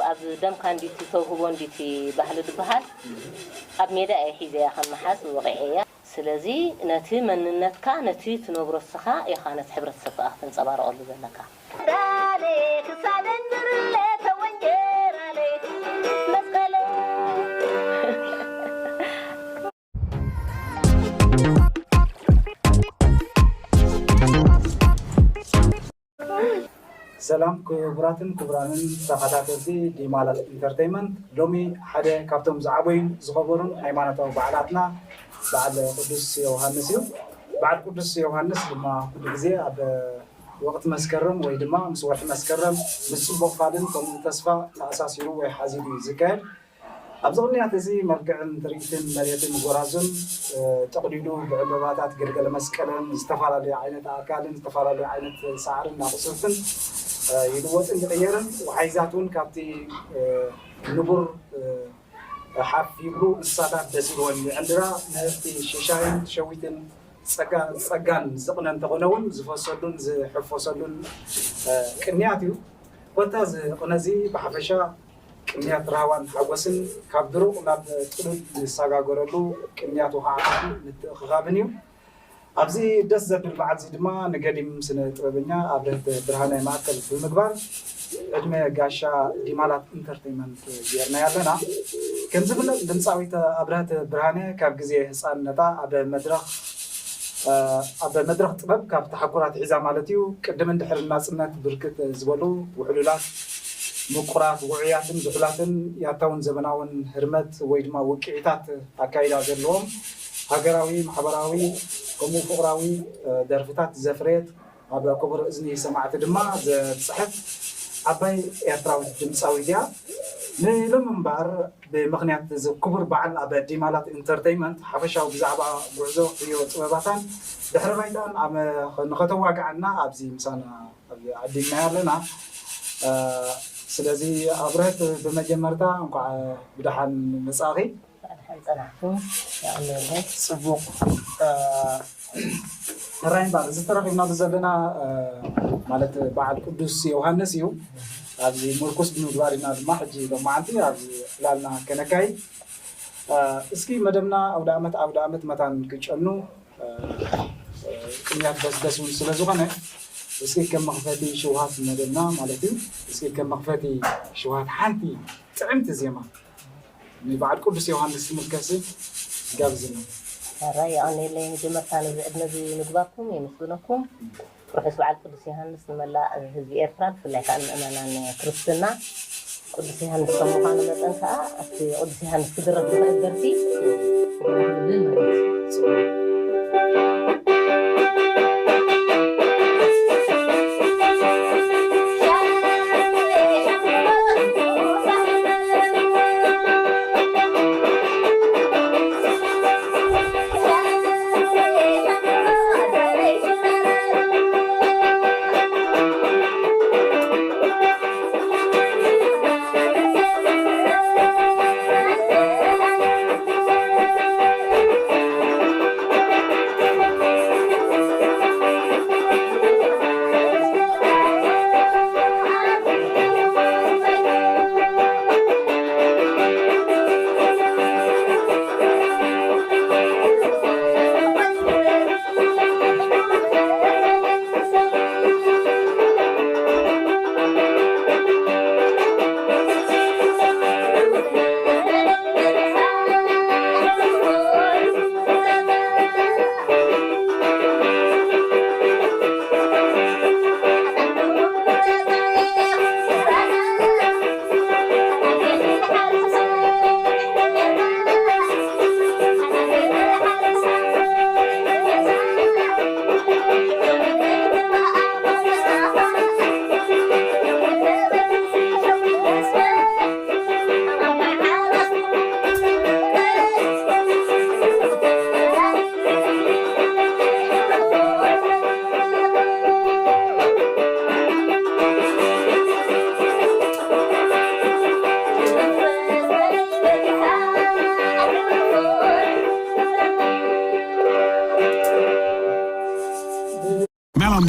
ኣብ ደምካ እንዲቲ ተውህቦ እንዲቲ ባህሊ ዝበሃል ኣብ ሜዳ እየ ሒዘያ ከም መሓዝ ወቒዐያ። ስለዚ ነቲ መንነትካ፣ ነቲ ትነብሮ ንስኻ ኢኻ ነቲ ሕብረተሰብ ከኣ ክተንጸባርቐሉ ዘለካ። ዳሌ ክሳደን ብርለ ተወንጀራለይ መስቀለይ። ሰላም ክቡራትን ክቡራንን ተኸታተልቲ ዲማላት ኢንተርቴይንመንት፣ ሎሚ ሓደ ካብቶም ዝዓበዩን ዝኸበሩን ሃይማኖታዊ በዓላትና በዓል ቅዱስ ዮሃንስ እዩ። በዓል ቅዱስ ዮሃንስ ድማ ኩሉ ግዜ ኣብ ወቕቲ መስከረም ወይ ድማ ምስ ወርሒ መስከረም ምስ ጽቡቕ ቃልን ከምኡ ተስፋ ተኣሳሲሩ ወይ ሓዚሉ እዩ ዝካየድ። ኣብዚ ቅንያት እዚ መልክዕን ትርኢትን መሬትን ጎራዙን፣ እ፣ ጠቕሊሉ ብዕምበባታት ግልገለ መስቀልን ዝተፈላለዩ ዓይነት ኣእካልን ዝተፈላለዩ ዓይነት ሳዕርን ኣቑጽልትን፣ እ፣ ይልወጥን ይቕየርን። ወሓይዛት እውን ካብቲ፣ እ፣ ንቡር፣ እ፣ ሓፍ ይብሉ፣ እንስሳታት ደስ ኢልወን ይዕንድራ፣ ምህርቲ ሽሻይን ሸዊትን ጸጋ-፣ ጸጋን ዝቕነ እንተኾነ እውን ዝፈሰሉን ዝሕፈሰሉን፣ እ፣ ቅንያት እዩ። ኮታ እዚ ቅነ እዚ ብሓፈሻ ቅንያት ራህዋን ሓጎስን ካብ ድሩቕ ናብ ጥሉል ዝሰጋገረሉ ቅንያት ወኻዕኻዕን ምትእኽኻብን እዩ። ኣብዚ ደስ ዘብል በዓል እዚ ድማ ንገዲም ስነ ጥበበኛ ኣብርህት ብርሃነ ማእከል ብምግባር ዕድመ ጋሻ ዲማላት ኢንተርቴይንመንት ጌርናዮ ኣለና። ከም ዝፍለጥ ድምፃዊት ኣብርህት ብርሃነ ካብ ግዜ ህፃንነታ ኣብ መድረኽ ኣብ መድረኽ ጥበብ ካብ ተሓኩራት ሒዛ ማለት እዩ። ቅድምን ድሕርን ናጽነት ብርክት ዝበሉ ውሕሉላት፣ ምቁራት፣ ውዑያትን ዝሑላትን ያታውን ዘበናውን ህርመት ወይ ድማ ውቅዒታት ኣካይዳ ዘለዎም ሃገራዊ፣ ማሕበራዊ፣ ከምኡ ፍቕራዊ፣ እ፣ ደርፍታት ዘፍረየት ኣብ ክቡር እዝኒ ሰማዕቲ ድማ ዘብጽሐት ዓባይ ኤርትራዊት ድምጻዊት እያ። ንሎሚ እምበኣር ብምኽንያት እዚ ክቡር በዓል ኣብ ዲማላት ኢንተርተይንመንት ሓፈሻዊ ብዛዕባ ጉዕዞ ዕዮ ጥበባታን ድሕረ ባይታን ኣመ-፣ ንኸተዋግዓና ኣብዚ ምሳና ኣብዚ ዓዲምናያ ኣለና። እ፣ ስለዚ ኣብርሀት ብመጀመርታ እንኳዕ ብደሓን መጻእኺ። ብደሓን ጸናሕኩም። የቐንየለይ። ጽቡቕ። እ፣ ሕራይ እምበኣር፣ እዚ ተረኺብናሉ ዘለና፣ እ፣ ማለት በዓል ቅዱስ ዮሃንስ እዩ። ኣብዚ ምርኩስ ብምግባር ኢና ድማ ሕጂ ሎማዓንቲ ኣብዚ ዕላልና ከነካይድ። እ፣ እስኪ መደብና ኣውደ ዓመት፣ ኣውደ ዓመት መታን ክጨኑ፣ እ፣ እ፣ ቅንያት በስበስ እውን ስለ ዝኾነ፣ እስኪ ከም መኽፈቲ ሽውሃት መደብና ማለት እዩ። እስኪ ከም መኽፈቲ ሽውሃት ሓንቲ ጥዕምቲ ዜማ ንበዓል ቅዱስ ዮሃንስ ትምልከት ጋብዝና። ሕራይ የቐንየለይ። መጀመርታ ነዚ ዕድመ እዚ ምግባርኩም የመስግነኩም። ርሑስ በዓል ቅዱስ ዮሃንስ ንመላእ ህዝቢ ኤርትራ፣ ብፍላይ ከኣ ንምእመናን ክርስትና። ቅዱስ ዮሃንስ ከም ምዃኑ መጠን ከኣ፣ ኣብቲ ቅዱስ ዮሃንስ ክድረፍ ዝኽእል ደርፊ ክድረፍ ይብል ማለት እዩ።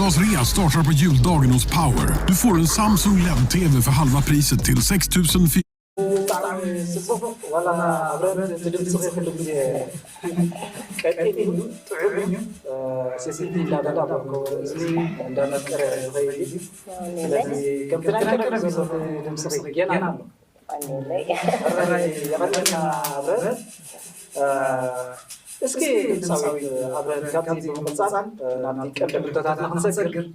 Rea startar på juldagen hos Power. Du får en Samsung L E D-T V för halva priset till sex tusen fyra. ብጣዕሚ ጽቡቕ። ዋላ ኣብረድ እቲ ድምፅኺ ኩሉ ግዜ ቀጢን እዩ፣ ጥዑም እዩ። ሴሲቲ እንዳበላ በርኮ እዝኒ እንዳመቀረ ዝኸይድ እዩ። ስለዚ ከምቲ ናይ ቀደም ዘሎ ድምፅኺ ጌና ኣሎ። ሕራይ የቐንየልና ኣብረድ። እስኪ ድምፃዊት ኣብረድ ካብዚ ብምቕፃል ናብቲ ቀንዲ ሕቶታትና ክንሰግር፣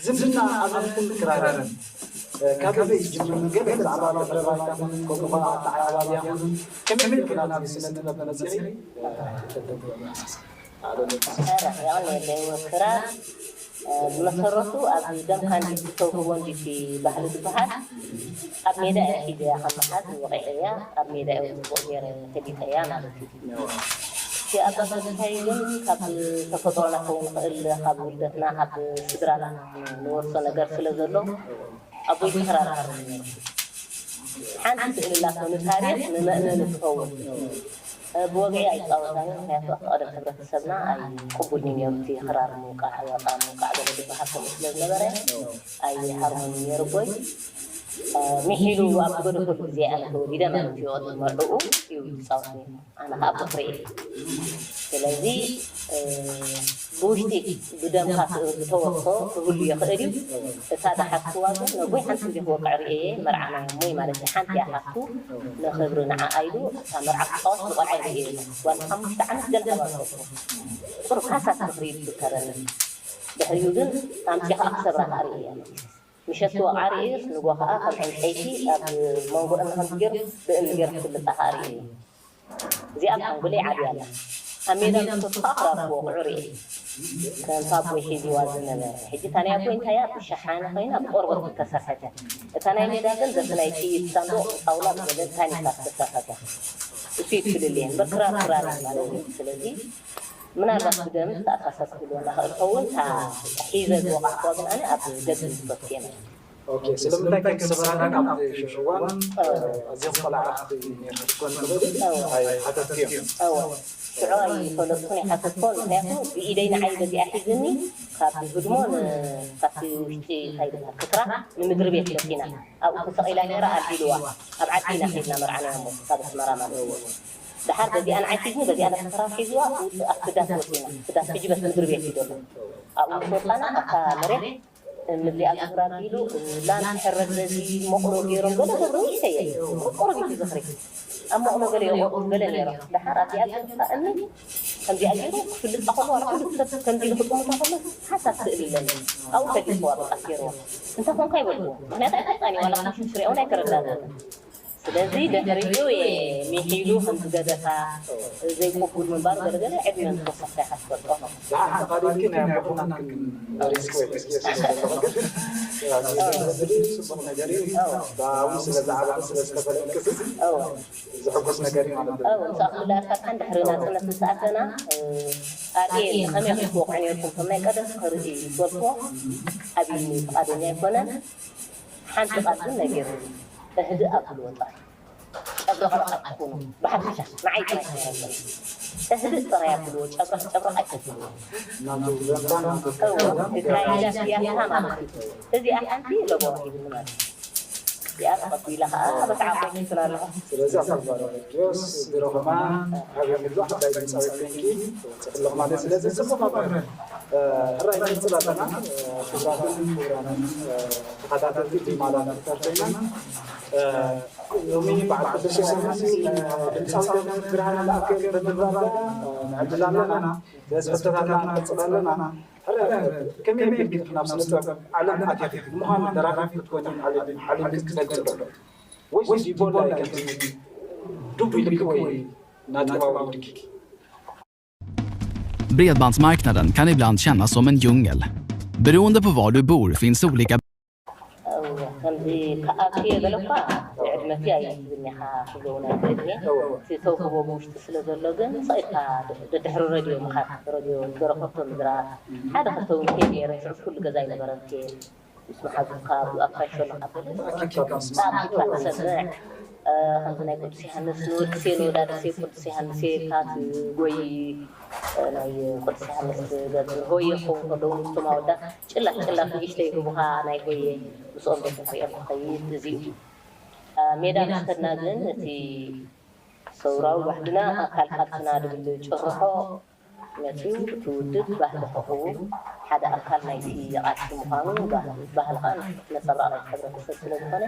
ዝምድና ኣብረድን ክራርን ካበይ ይጅምር? ገለ ብዛዕባ ድሕረ ባይታኹም ከምኡ ኸዓ ኣተዓባብያኹም ከመይ ኢልኩም ናብዚ ስነ ጥበብ መፂኺ? የቐንየለይ። ክራር ብመሰረቱ ኣብ ደምካ እንዲ ተውህቦ እንዲ ባህሊ ዝበሃል ኣብ ሜዳ እያ ሒዘያ ካብ መሓዝ ወቒዐያ ኣብ ሜዳ እየ ፅቡቕ ገይረ ፈሊጠያ ማለት እዩ። እቲ ኣባባልካይ ግን ካብ ተፈጥሮና ክኸውን ይኽእል፣ ካብ ውልደትና፣ ካብ ስድራና ንወርሶ ነገር ስለ ዘሎ ኣቦይ ክራር ሓንቲ ስእሊ ኣላቶ ንታሪኽ ንመእመኒ ትኸውን። ብወግዒ ኣይፃወታን እየ፣ ምክንያቱ ኣብቲ ቀደም ሕብረተሰብና ኣይቅቡልን እዩ ነይሩ እቲ ክራር ምውቃዕ፣ ዋጣ ምውቃዕ ገለ ዝበሃል ከምኡ ስለ ዝነበረ ኣይሃርሞን እዩ ነይሩ ኣቦይ። ሚሒሉ ኣብ ዝገደፈሉ ግዜ ኣነ ተወሊደ ማለት እዩ፣ ቅድሚ መርዕኡ እዩ ዝፃወት ነይሩ። ኣነ ከዓ ብፍሬ እየ። ስለዚ ብውሽጢ ብደምካ ዝተወርሶ ክህሉ ይኽእል እዩ። እታ ዝሓዝክዋ ግን ነቦይ ሓንቲ ግዜ ክወቅዕ ርእየ፣ መርዓና እሞይ ማለት እዩ። ሓንቲ እያ ሓዝኩ፣ ንኽብሪ ንዓኣ ኢሉ እታ መርዓ ክፃወት ዝቆልዓ ይርእየ የለን። ጓል ሓሙሽተ ዓመት ገለ ተባልኮ ቁሩብ ሃሳስ ምኽሪ እዩ ዝዝከረኒ። ድሕሪኡ ግን ኣምፂኣ ከዓ ክሰብራ ከዓ ርእየ። ምሸት ክወቕዓ ርእየስ ንጎ ከዓ ከም ዕንጨይቲ ኣብ መንጎ እምኒ ከምዚ ገይሩ ብእምኒ ገይሩ ክፍልጣ ከዓ ርእየ። እዚኣ ኣብ ሓንጎለይ ዓብያ ኣላ። ኣብ ሜዳ ምስ ወጹ ከዓ ክራር ክወቕዑ ርእየ። ከምቲ ኣቦይ ሒዝዋ ዝነበረ። ሕጂ እታ ናይ ኣቦይ እንታይ እያ? ብሸሓኒ ኮይና ብቆርበት ዝተሰርሐት እያ። እታ ናይ ሜዳ ግን በቲ ናይ ጥይት ሳንዱቕ ብጣውላ ብገለ ታኒካ ዝተሰርሐት እያ። እሱ እዩ እቲ ፍልልየን። እምበር ክራር ክራር እዩ ማለት እዩ። ስለዚ ምናልባት ብደም ተኣሳሰር ክህልወና ክእል ኸውን እታ ሒዘ ዝወቓዕክዋ ግን ኣነ ኣብ ደገ ዝፈቱ እየ ማለት እዩ። ኦኬ፣ ስለምንታይ ከም ሰበራና ኣብቲ እዋን ኣዝዮም ቆላዕቲ ነርካ ክትኮን ትኽእል ኣይሓተትክዮም። እወ ሽዑ ኣይፈለጥኩን ይሓተትኮ ምክንያቱ ብኢደይ ንዓይ በዚኣ ሒዝኒ ካብ ህድሞ ካብቲ ውሽጢ እንታይ ይበሃል ክስራ ንምድሪ ቤት መኪና ኣብኡ ተሰቒላ ነራ ኣልዒልዋ ኣብ ዓዲ ኢና ከድና መርዓና እሞ ካብ ኣስመራ ማለት እዩ። ደሓር በዚኣ ንዓይ ሒዝኒ በዚኣ ነቲ ክራር ሒዝዋ ውፅእ ኣብ ክዳት ወፂና ክዳት ሕጂ በት ምድሪ ቤት እዩ ዘሎ ኣብኡ ምስ ወፃና ኣብታ መሬት ምድሪ ኣብ ዙር ኣቢሉ ላም ክሕረድ በዚ መቑሎ ገይሮም ገለ ገብሩ ይሰየ ቆርቆሮ ቤት ዝኽሪ ኣብ መቑሎ ገለ የቑርጡ ገለ ነይሮም ደሓር ኣብዚኣ ዝኽፋ እምኒ ከምዚኣ ገይሩ ክፍልጣ ከሎ ዋላ ኩሉ ሰብ ከምዚ ኢሉ ክጥምታ ከሎ ሓሳብ ስእሊ ኣለኒ ኣብኡ ፈሊጥዋ በቃ ገይርዋ እንታይ ኮንካ ይበልኩ ምክንያቱ ኣይፈልጣን ዋላ ሽሽሪያ እውን ኣይተረዳእን ስለዚ ድሕሪኡ እየ ሚሒሉ ከም ዝገደፋ ዘይቅቡል ምንባሩ ገለገለ ዕድመ ምስ ወሰኽካ ኢኻ ትፈልጦ። ደሓን ተኻሊልኪ ናይ ኣቦኹም ሪስክ ወይ ተስኪ ስለ ዘለኹ ግን ኣዝዩ ዘሕዝን እዩ፣ ጽቡቕ ነገር እዩ። ብኣኡ ስለ ዝዓበኹ ስለ ዝተፈለጥክሲ እወ ዘሕጉስ ነገር እዩ ማለት እዩ። እወ ንስኻ ክልኣካ ድሕሪ ናጽነት ምስ ኣተና ኣርእየ ከመይ ክትወቕዑ ነርኩም ከም ናይ ቀደም ክርኢ ዝበልክዎ ኣብይኒ ፍቓደኛ ኣይኮነን። ሓንቲ ቃል ግን ነጊሩኒ፣ እህድእ ኣብልዎ ጥራይ፣ ጨብረቕረቕ ኣይትኹኑ፣ ብሓፈሻ ንዓይ ጥራይ ክዛረብ እህድእ ጥራይ ኣብልዎ፣ ጨብረቕ ጨብረቕ ኣይተብልዎ። እወ፣ እታ ኢላ ስያፍታ ማለት እዩ። እዚኣ ሓንቲ ለበዋ ሂብኒ ማለት እዩ። እዚኣ ተቐቢለ ኸዓ በስዓ ኮይንክን ኣለኹ። ስለዚ ኣቶ ባሮስ ድሮ ከማን ዓብይ ምግቢ ዓባይ ድምፃዊት ኮይንኪ ወፂኽለኹ ማለት እዩ። ስለዚ ፅቡቕ ነበር። ሕራይ ንቅፅል ኣለና። ክቡራትን ክቡራንን ተኸታተልቲ ዲማላ ኢንተርቴይመንት ሎሚ በዓል ቅዱስ ዮሃንስ ድምፃዊ ዳዊት ብርሃነ ማእከል ብምግባር ንዕድል ኣለና። በዚ ሕቶታትና ንቅፅል ኣለና። ሕረ ከመይ ኣቢልኪ ናብ ስነ ጥበብ ዓለም ኣቲኺ? ንምዃኑ ደራፊት ክትኮኒ ሓሊምኪ ትፈልጢ ዶ? ወይስ ዲቦላ እዩ ከምዚ ዱብ ኢልኪ ወይ ናጥባዊ ኢልኪ? Bredbandsmarknaden kan ibland kännas som en djungel, beroende på var du bor finns olika ከምዚ ከኣቱ እየ ገለ እኳ ዕድመቲ ኣይብልኒ ኢኻ ክብሎ እውን ኣይክእልን እየ እቲ ተውህቦ ብውሽጢ ስለ ዘሎ ግን ሰቂልካ ደድሕሪ ረድዮ ምኻድ ረድዮ ዝደረፈቶ ምዝራብ ሓደ ክልተ እውን ከይድ ነይረ ሽዑ ኩሉ ገዛ ኣይነበረን ምስ መሓዙትካ ኣብኡ ኣብ ካይሾ ኣለካ ገለ ኣኪብካ ትሰምዕ ከምዚ ናይ ቅዱስ ዮሃንስ ንወድሴ ንወዳደሴ ቅዱስ ዮሃንስ ኢልካ ትጎይ፣ ናይ ቅዱስ ዮሃንስ ትገብር ሆየ ክኸውን ከለዉ ምስቶም ኣወዳት ጭላፍ ጭላፍ ንእሽተይ ይህቡኻ ናይ ሆየ ምስኦም ቤት ትምህርኦም ትኸይድ እዚ እዩ። ሜዳ ምስ ከድና ግን እቲ ሰውራዊ ባህልና ኣካል ቃልስና ድብል ጭርሖ መፂኡ እቲ ውድብ ባህሊ ከኽኡ ሓደ ኣካል ናይቲ ቃልሲ ምዃኑ ባህሊ ከዓ ነፀብራቕ ናይቲ ሕብረተሰብ ስለ ዝኾነ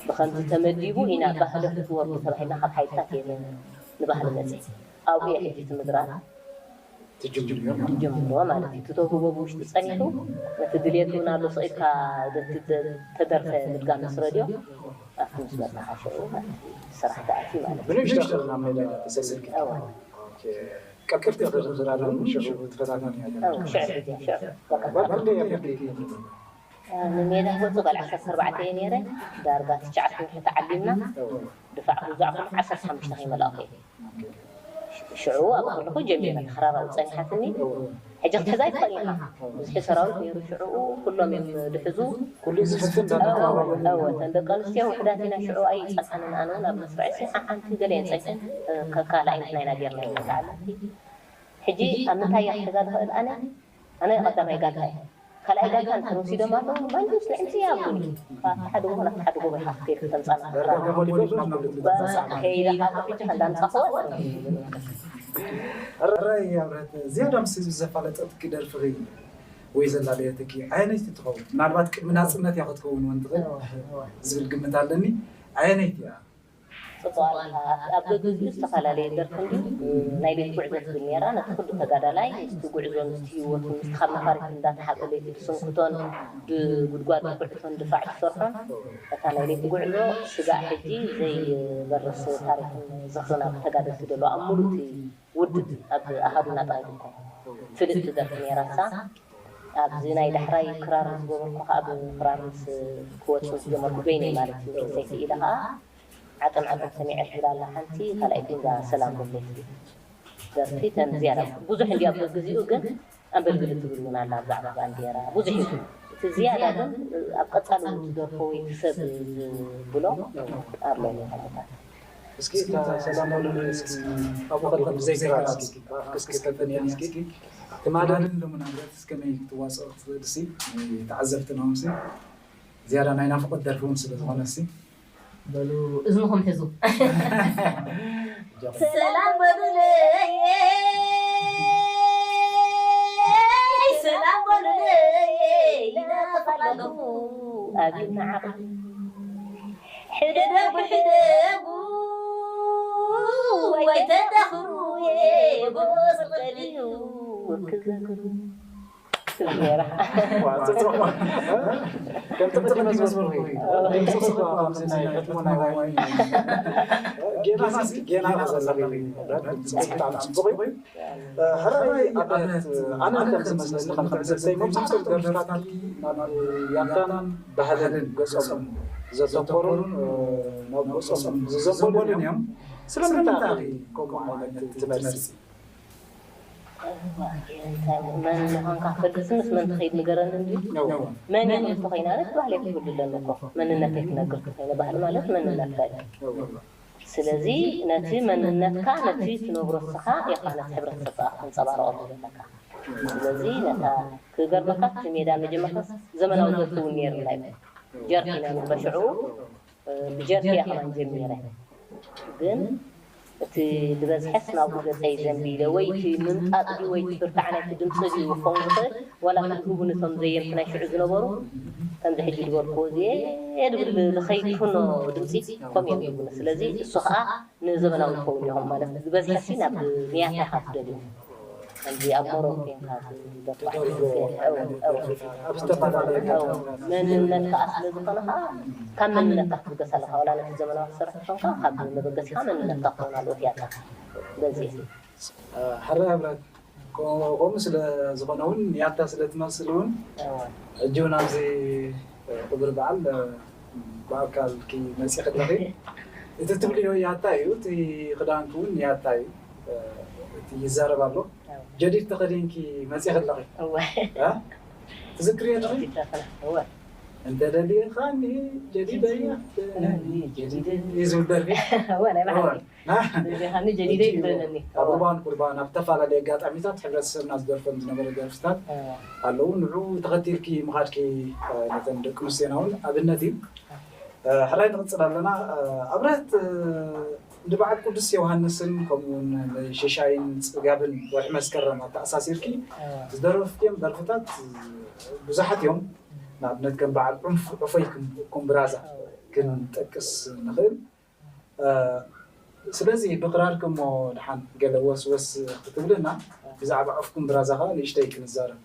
ብኸምዚ ተመዲቡ ኢና ባህሊ ክትወርዱ ተባሂልና ካብ ሓይልታት እየ ንባህሊ መፅእ ኣብኡ እየ ሕጂ እቲ ምድራት ትጅምርዎ ማለት እዩ። እቲ ተውህቦ ብውሽጢ ፀኒሑ ነቲ ድልየት እውን ኣሎ ስቕ ኢልካ ተደርፈ ምድጋም ምስ ረድዮ ኣብቲ ምስ መፅኻ ሽዑ ስራሕ ትኣቲ ማለት እዩ። ብንእሽቶ ናብ ሜዳ ተሰልኪ እዋ ቀልጥፍቲ ዝራርም ሽዑ ትፈታተን እያ። ሽዑ ሕጂ ሽዑ በቃ ንሜዳ ክወፅእ ጓል ዓሰርተ ኣርባዕተ እየ ነይረ። ዳርጋ ትሽዓተ ወርሒ ተዓሊምና ድፋዕ ክውዛዕ ከለኹ ዓሰርተ ሓሙሽተ ከይመላእኩ እየ። ሽዑ ኣብ ከለኹ ጀሚረ ተኸራራዊ ፀኒሓትኒ። ሕጂ ክትሕዛ ኣይትኽእልን ኢኻ። ብዙሒ ሰራዊት ነይሩ ሽዕኡ ኩሎም እዮም ድሕዙ። ኩሉ ዝሕፍን ዳተተባባሉ እወ እተን ደቂ ኣንስትዮ ውሕዳት ኢና ሽዑ ኣይፀንሓንን። ኣነ እውን ኣብ መስርዕሲ ሓንቲ ገለ እየን ፀኒሐን። ከካል ኣይነት ናይና ጌርና ኢና ተዓለምቲ። ሕጂ ኣብ ምንታይ እያ ክሕዛ ዝኽእል ኣነ ኣነ ቀዳማይ ጋንታ እየ። ካልኣይ ጋንታ እንተ ወሲዶም ኣለዉ ማንም ስለ ዕምፂ ይኣብሉኒ። ካብቲ ሓደ ጎቦ ናብቲ ሓደ ጎቦ ኢኻ ክትከይድ ክተምፃና ከይዳ ካብ ሕጂ ከንዳ ምፃኽወ ሕራይ ኣብረት ዝያዳ ምስ ህዝቢ ዘፋለጠትኪ ደርፍኺ ወይ ዘላለየትኪ ኣየነይቲ ትኸውን? ምናልባት ቅድሚ ናፅነት እያ ክትከውን እውን ትኽእል ዝብል ግምት ኣለኒ። ኣየነይቲ እያ? ፅቡቕ ኣለኻ። ኣብ ገግዝኡ ዝተፈላለየ ደርፊ እንድዩ። ናይ ቤት ጉዕዞ ትብል ነይራ። ነቲ ኩሉ ተጋዳላይ ምስቲ ጉዕዞን ምስቲ ህይወቱን ምስቲ ካብ ነፋሪት እንዳተሓብአ ለይቲ ድስንክቶን ድጉድጓድ ድኩዕቶን ድፋዕ ድሰርሖን እታ ናይ ለይቲ ጉዕዞ ስጋዕ ሕጂ ዘይበርስ ታሪኽን ዝኽርን ኣብ ተጋደልቲ ደሎ ኣብ ሙሉእ እቲ ውድብ ኣብ ኣሃዱና ጥራይ ትኾን ፍልጥቲ ደርፊ ነይራ እሳ። ኣብዚ ናይ ዳሕራይ ክራር ምስ ገበርኩ ከዓ ብክራር ምስ ክወፅእ ምስ ጀመርኩ በይነይ ማለት እዩ። ሰይቲ ኢለ ከዓ ዓጠን ዓጠን ሰሚዐ ትብል ኣላ ሓንቲ፣ ካልኣይቲ እዛ ሰላም በለይቲ ደርፊ ተን ዝያዳ ብዙሕ እንዲ ኣብ ገግዚኡ ግን ኣንበልብል ትብል እውን ኣላ ብዛዕባ ባንዴራ ብዙሕ እዩ። እቲ ዝያዳ ግን ኣብ ቀፃሊ እውን ትደርፎ ወይ ትሰብ ዝብሎ ኣሎ ተምታት እስኪ እታ ሰላም በሉለይ እስኪ ኣብኡ ከለኹ ብዘይ ክራር እስኪ ብኣፍኪ እስኪ ከልጥንያ እስኪ ትማልን ሎሚ ናብረት እስከመይ ክትዋፅኦ ክትኽእል ሲ ተዓዘብትና ሲ ዝያዳ ናይ ናፍቆት ደርፊ እውን ስለ ዝኾነ ሲ በሉ እዝንኹም ሕዙ ሰላም በሉለይ ሰላም በሉለይ ይናፍቕ ኣለኹ ኣብና ዓቕሊ ሕደደጉ ሕደጉ ኣይተዳኽሩ የጎስቀልዩ ክዘክሩ ትብል ነይራ። ከም ጥምጥም መስመር ድምፅስ እኳ ከምዚ ናይ ሕትሞ ናይ ዋይ ጌና ጌና ኢና ዘለና ብጣዕሚ ፅቡቅ እዩ። ሕራይ ኣነት ኣነ ከም ዝመስለኒ ከም ትዕዘብተይ መብዛሕትኦም ደርፍታትኪ ናብ ያታን ባህልን ገፆም ዘተኮሩን ናብ ገፆም ዝዘንበሉን እዮም። ስለምንታይ ከምኡ ዓይነት ትመርፂ? መን ምዃንካ ክፈልጥስ ምስ መን ትኸይድ ንገረኒ እንድዩ። መን እየ ክብል ተኾይነ ኣነ እቲ ባህለይ ክህሉ ኣለኒ እኮ። መንነተይ ክነግር ተኾይነ ባህሊ ማለት መንነትካ እዩ። ስለዚ ነቲ መንነትካ ነቲ ትነብሮ ንስኻ ኢኻ ነቲ ሕብረተሰብ ከዓ ክተንፀባርቐሉ ዘለካ። ስለዚ ነታ ክገርመካ እቲ ሜዳ መጀመርታስ ዘመናዊ ደርፊ እውን ነይሩና እዩ። ጀርክ ኢና ንብሎ ሽዑ ብጀርክ እያ ከማን ጀሚረ ግን እቲ ዝበዝሐስ ናብኡ ገፀይ ዘንቢለ ወይ እቲ ምምጣጥ ድዩ ወይ እቲ ብርታዕ ናይቲ ድምፂ ድዩ ክኸውን ዝኽእል ዋላ እቲ ዝህቡ ነቶም ዘየምቲ ናይ ሽዑ ዝነበሩ ከምዚ ሕጂ ዝበልክዎ ዝየ ድብል ዝኸይድ ኩኖ ድምፂ ከምኡ እዮም ዝብሉ ስለዚ እሱ ከዓ ንዘበናዊ ክኸውን ኢኹም ማለት ዝበዝሐ ሲ ናብ ንያታ ኢኻ ትደልዩ ከምዚ ኣብ ሞሮኮ ኮንካ ትደርፋ ኣብ ዝተፈላለየ መንነት ከዓ ስለ ዝኾነ ከዓ ካብ መንነትካ ክትብገስ ኣለካ ዋላ ነቲ ዘመናዊ ትሰርሕ ትኾንካ ካብ መበገሲኻ መንነትካ ክኸውን ኣለዎ ትያታ በዚ ሕራይ ኣብራት ከምኡ ስለ ዝኾነ እውን ያታ ስለ ትመስል እውን ሕጂ እውን ኣብዚ ክብሪ በዓል ብኣካል መፂ ከለኺ እቲ ትብልዮ ያታ እዩ እቲ ክዳንኪ እውን ያታ እዩ እቲ ይዛረብ ኣሎ ጀዲድ ተኸዲንኪ መፂ ከለኺ ትዝክርዮ ኣለኺ እንተ ደሊኻኒ ጀዲደያ፣ ጀዲደ እዩ ዝብል ደርፊ። እወ፣ ናይ ብሓቂ። እወ። ደሊኻኒ ጀዲደ እዩ ግበረኒ። ኣብ ሩባን ቁርባን ኣብ ዝተፈላለየ ኣጋጣሚታት ሕብረተሰብና ዝደርፎም ዝነበረ ደርፍታት እወ። ኣለዉ። ንዑ ተኸቲልኪ ምኻድኪ፣ እ፣ ነተን ደቂ ኣንስትዮና እውን ኣብነት እዩ። እ፣ ሕራይ ንቕጽል ኣለና። እ፣ ኣብረህት፣ እ፣ ንበዓል ቅዱስ ዮሃንስን ከምኡውን ንሽሻይን ጽጋብን ወርሒ መስከረም ኣተኣሳሲርኪ እወ። ዝደረፍክዮም ደርፍታት ብዙሓት እዮም። ንኣብነት ከም በዓል ዑንፍ-፣ ዑፈይ ኩም-፣ ኩምብራዛ ክንጠቅስ ንኽእል። እ፣ ስለዚ ብቕራርኪ እሞ ደሓን ገለ ወስወስ ክትብልና ብዛዕባ ዑፍ ኩምብራዛ ኸኣ ንእሽተይ ክንዛረብ።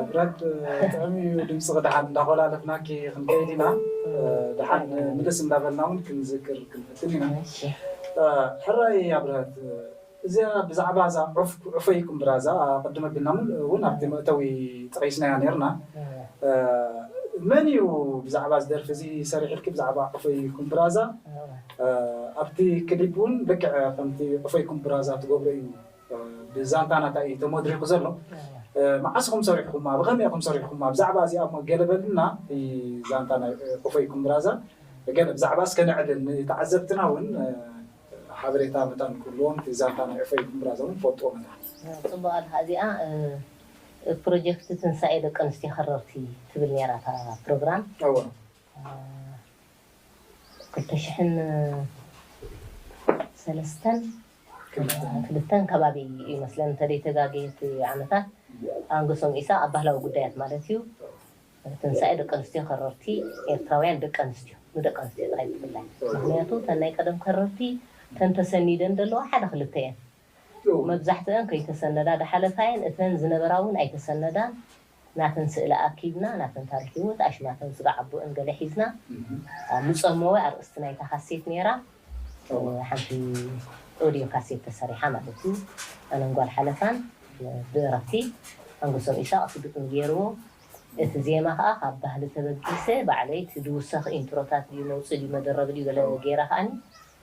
ብረት ጥዕም እዩ ድምፂ። ደሓን እንዳኮላለፍናኪ ክንከይድ ኢና። ደሓን ምልስ እንዳበልና እውን ክንዝክር ክንፍትን ኢና። ሕራይ ኣብረት፣ እዚኣ ብዛዕባ እዛ ዑፍ-፣ ዑፈይ ኩምብራ እዛ ቅድም ኣቢልና እውን ኣብቲ መእተዊ ጠቒስናያ ነርና። መን እዩ ብዛዕባ እዚ ደርፊ እዚ ሰሪሕልኪ? ብዛዕባ ዑፈይ ኩምብራ እዛ ኣብቲ ክሊፕ እውን ልክዕ ከምቲ ዑፈይ ኩምብራ እዛ ትገብሮ እዩ ብዛንታ ናታ እዩ ተመድሪኹ ዘሎ። መዓስ ኢኹም ሰሪሕኹማ? ብኸመይ ኢኹም ሰሪሕኹማ? ብዛዕባ እዚኣ እሞ ገለ በልና። እቲ ዛንታ ናይ ዑፈይ ኩምብራ እዛ ገለ ብዛዕባ እስከ ነዕልል፣ ንተዓዘብትና እውን ሓበሬታ መታን ክህልዎም፣ እቲ ዛንታ ናይ ዑፈይ ኩምብራ እዛ እውን ፈልጥዎ መታን። ጽቡቕ ኣለኻ። እዚኣ ፕሮጀክት ትንሳኤ ደቂ ኣንስትዮ ከረርቲ ትብል ነይራ እታ ፕሮግራም። እወ። ክልተ ሽሕን ሰለስተን ክልተን። ክልተን ከባቢ እዩ ይመስለኒ፣ እንተደይተጋግየ እቲ ዓመታት። ኣንገሶም ኢሳቕ ኣብ ባህላዊ ጉዳያት ማለት እዩ። ትንሳኤ ደቂ ኣንስትዮ ከረርቲ፣ ኤርትራውያን ደቂ ኣንስትዮ፣ ንደቂ ኣንስትዮ ጥራይ ብፍላይ። ምኽንያቱ እተን ናይ ቀደም ከረርቲ፣ እተን ተሰኒደን ዘለዋ ሓደ ክልተ እየን። መብዛሕትአን ከይተሰነዳ ዝሓለፋ እየን። እተን ዝነበራ እውን ኣይተሰነዳን። ናተን ስእሊ ኣኪብና፣ ናተን ታሪኽ ህይወት፣ ኣሽማተን ስጋዕ ኣቦአን ገለ ሒዝና፣ ኣብ ምጸመወ ኣርእስቲ ናይታ ካሴት ነይራ። ሓንቲ ኦድዮ ካሴት ተሰሪሓ ማለት እዩ። ኣነን ጓል ሓለፋን ብእረፍቲ ኣንገሶም ኢሳቕ እቲ ግጥሚ ገይርዎ። እቲ ዜማ ከኣ ካብ ባህሊ ተበጊሰ ባዕለይ እቲ ዝውሰኽ ኢንትሮታት ድዩ መውጽኢ ድዩ መደረቢ ድዩ ገለ ገይረ ከኣኒ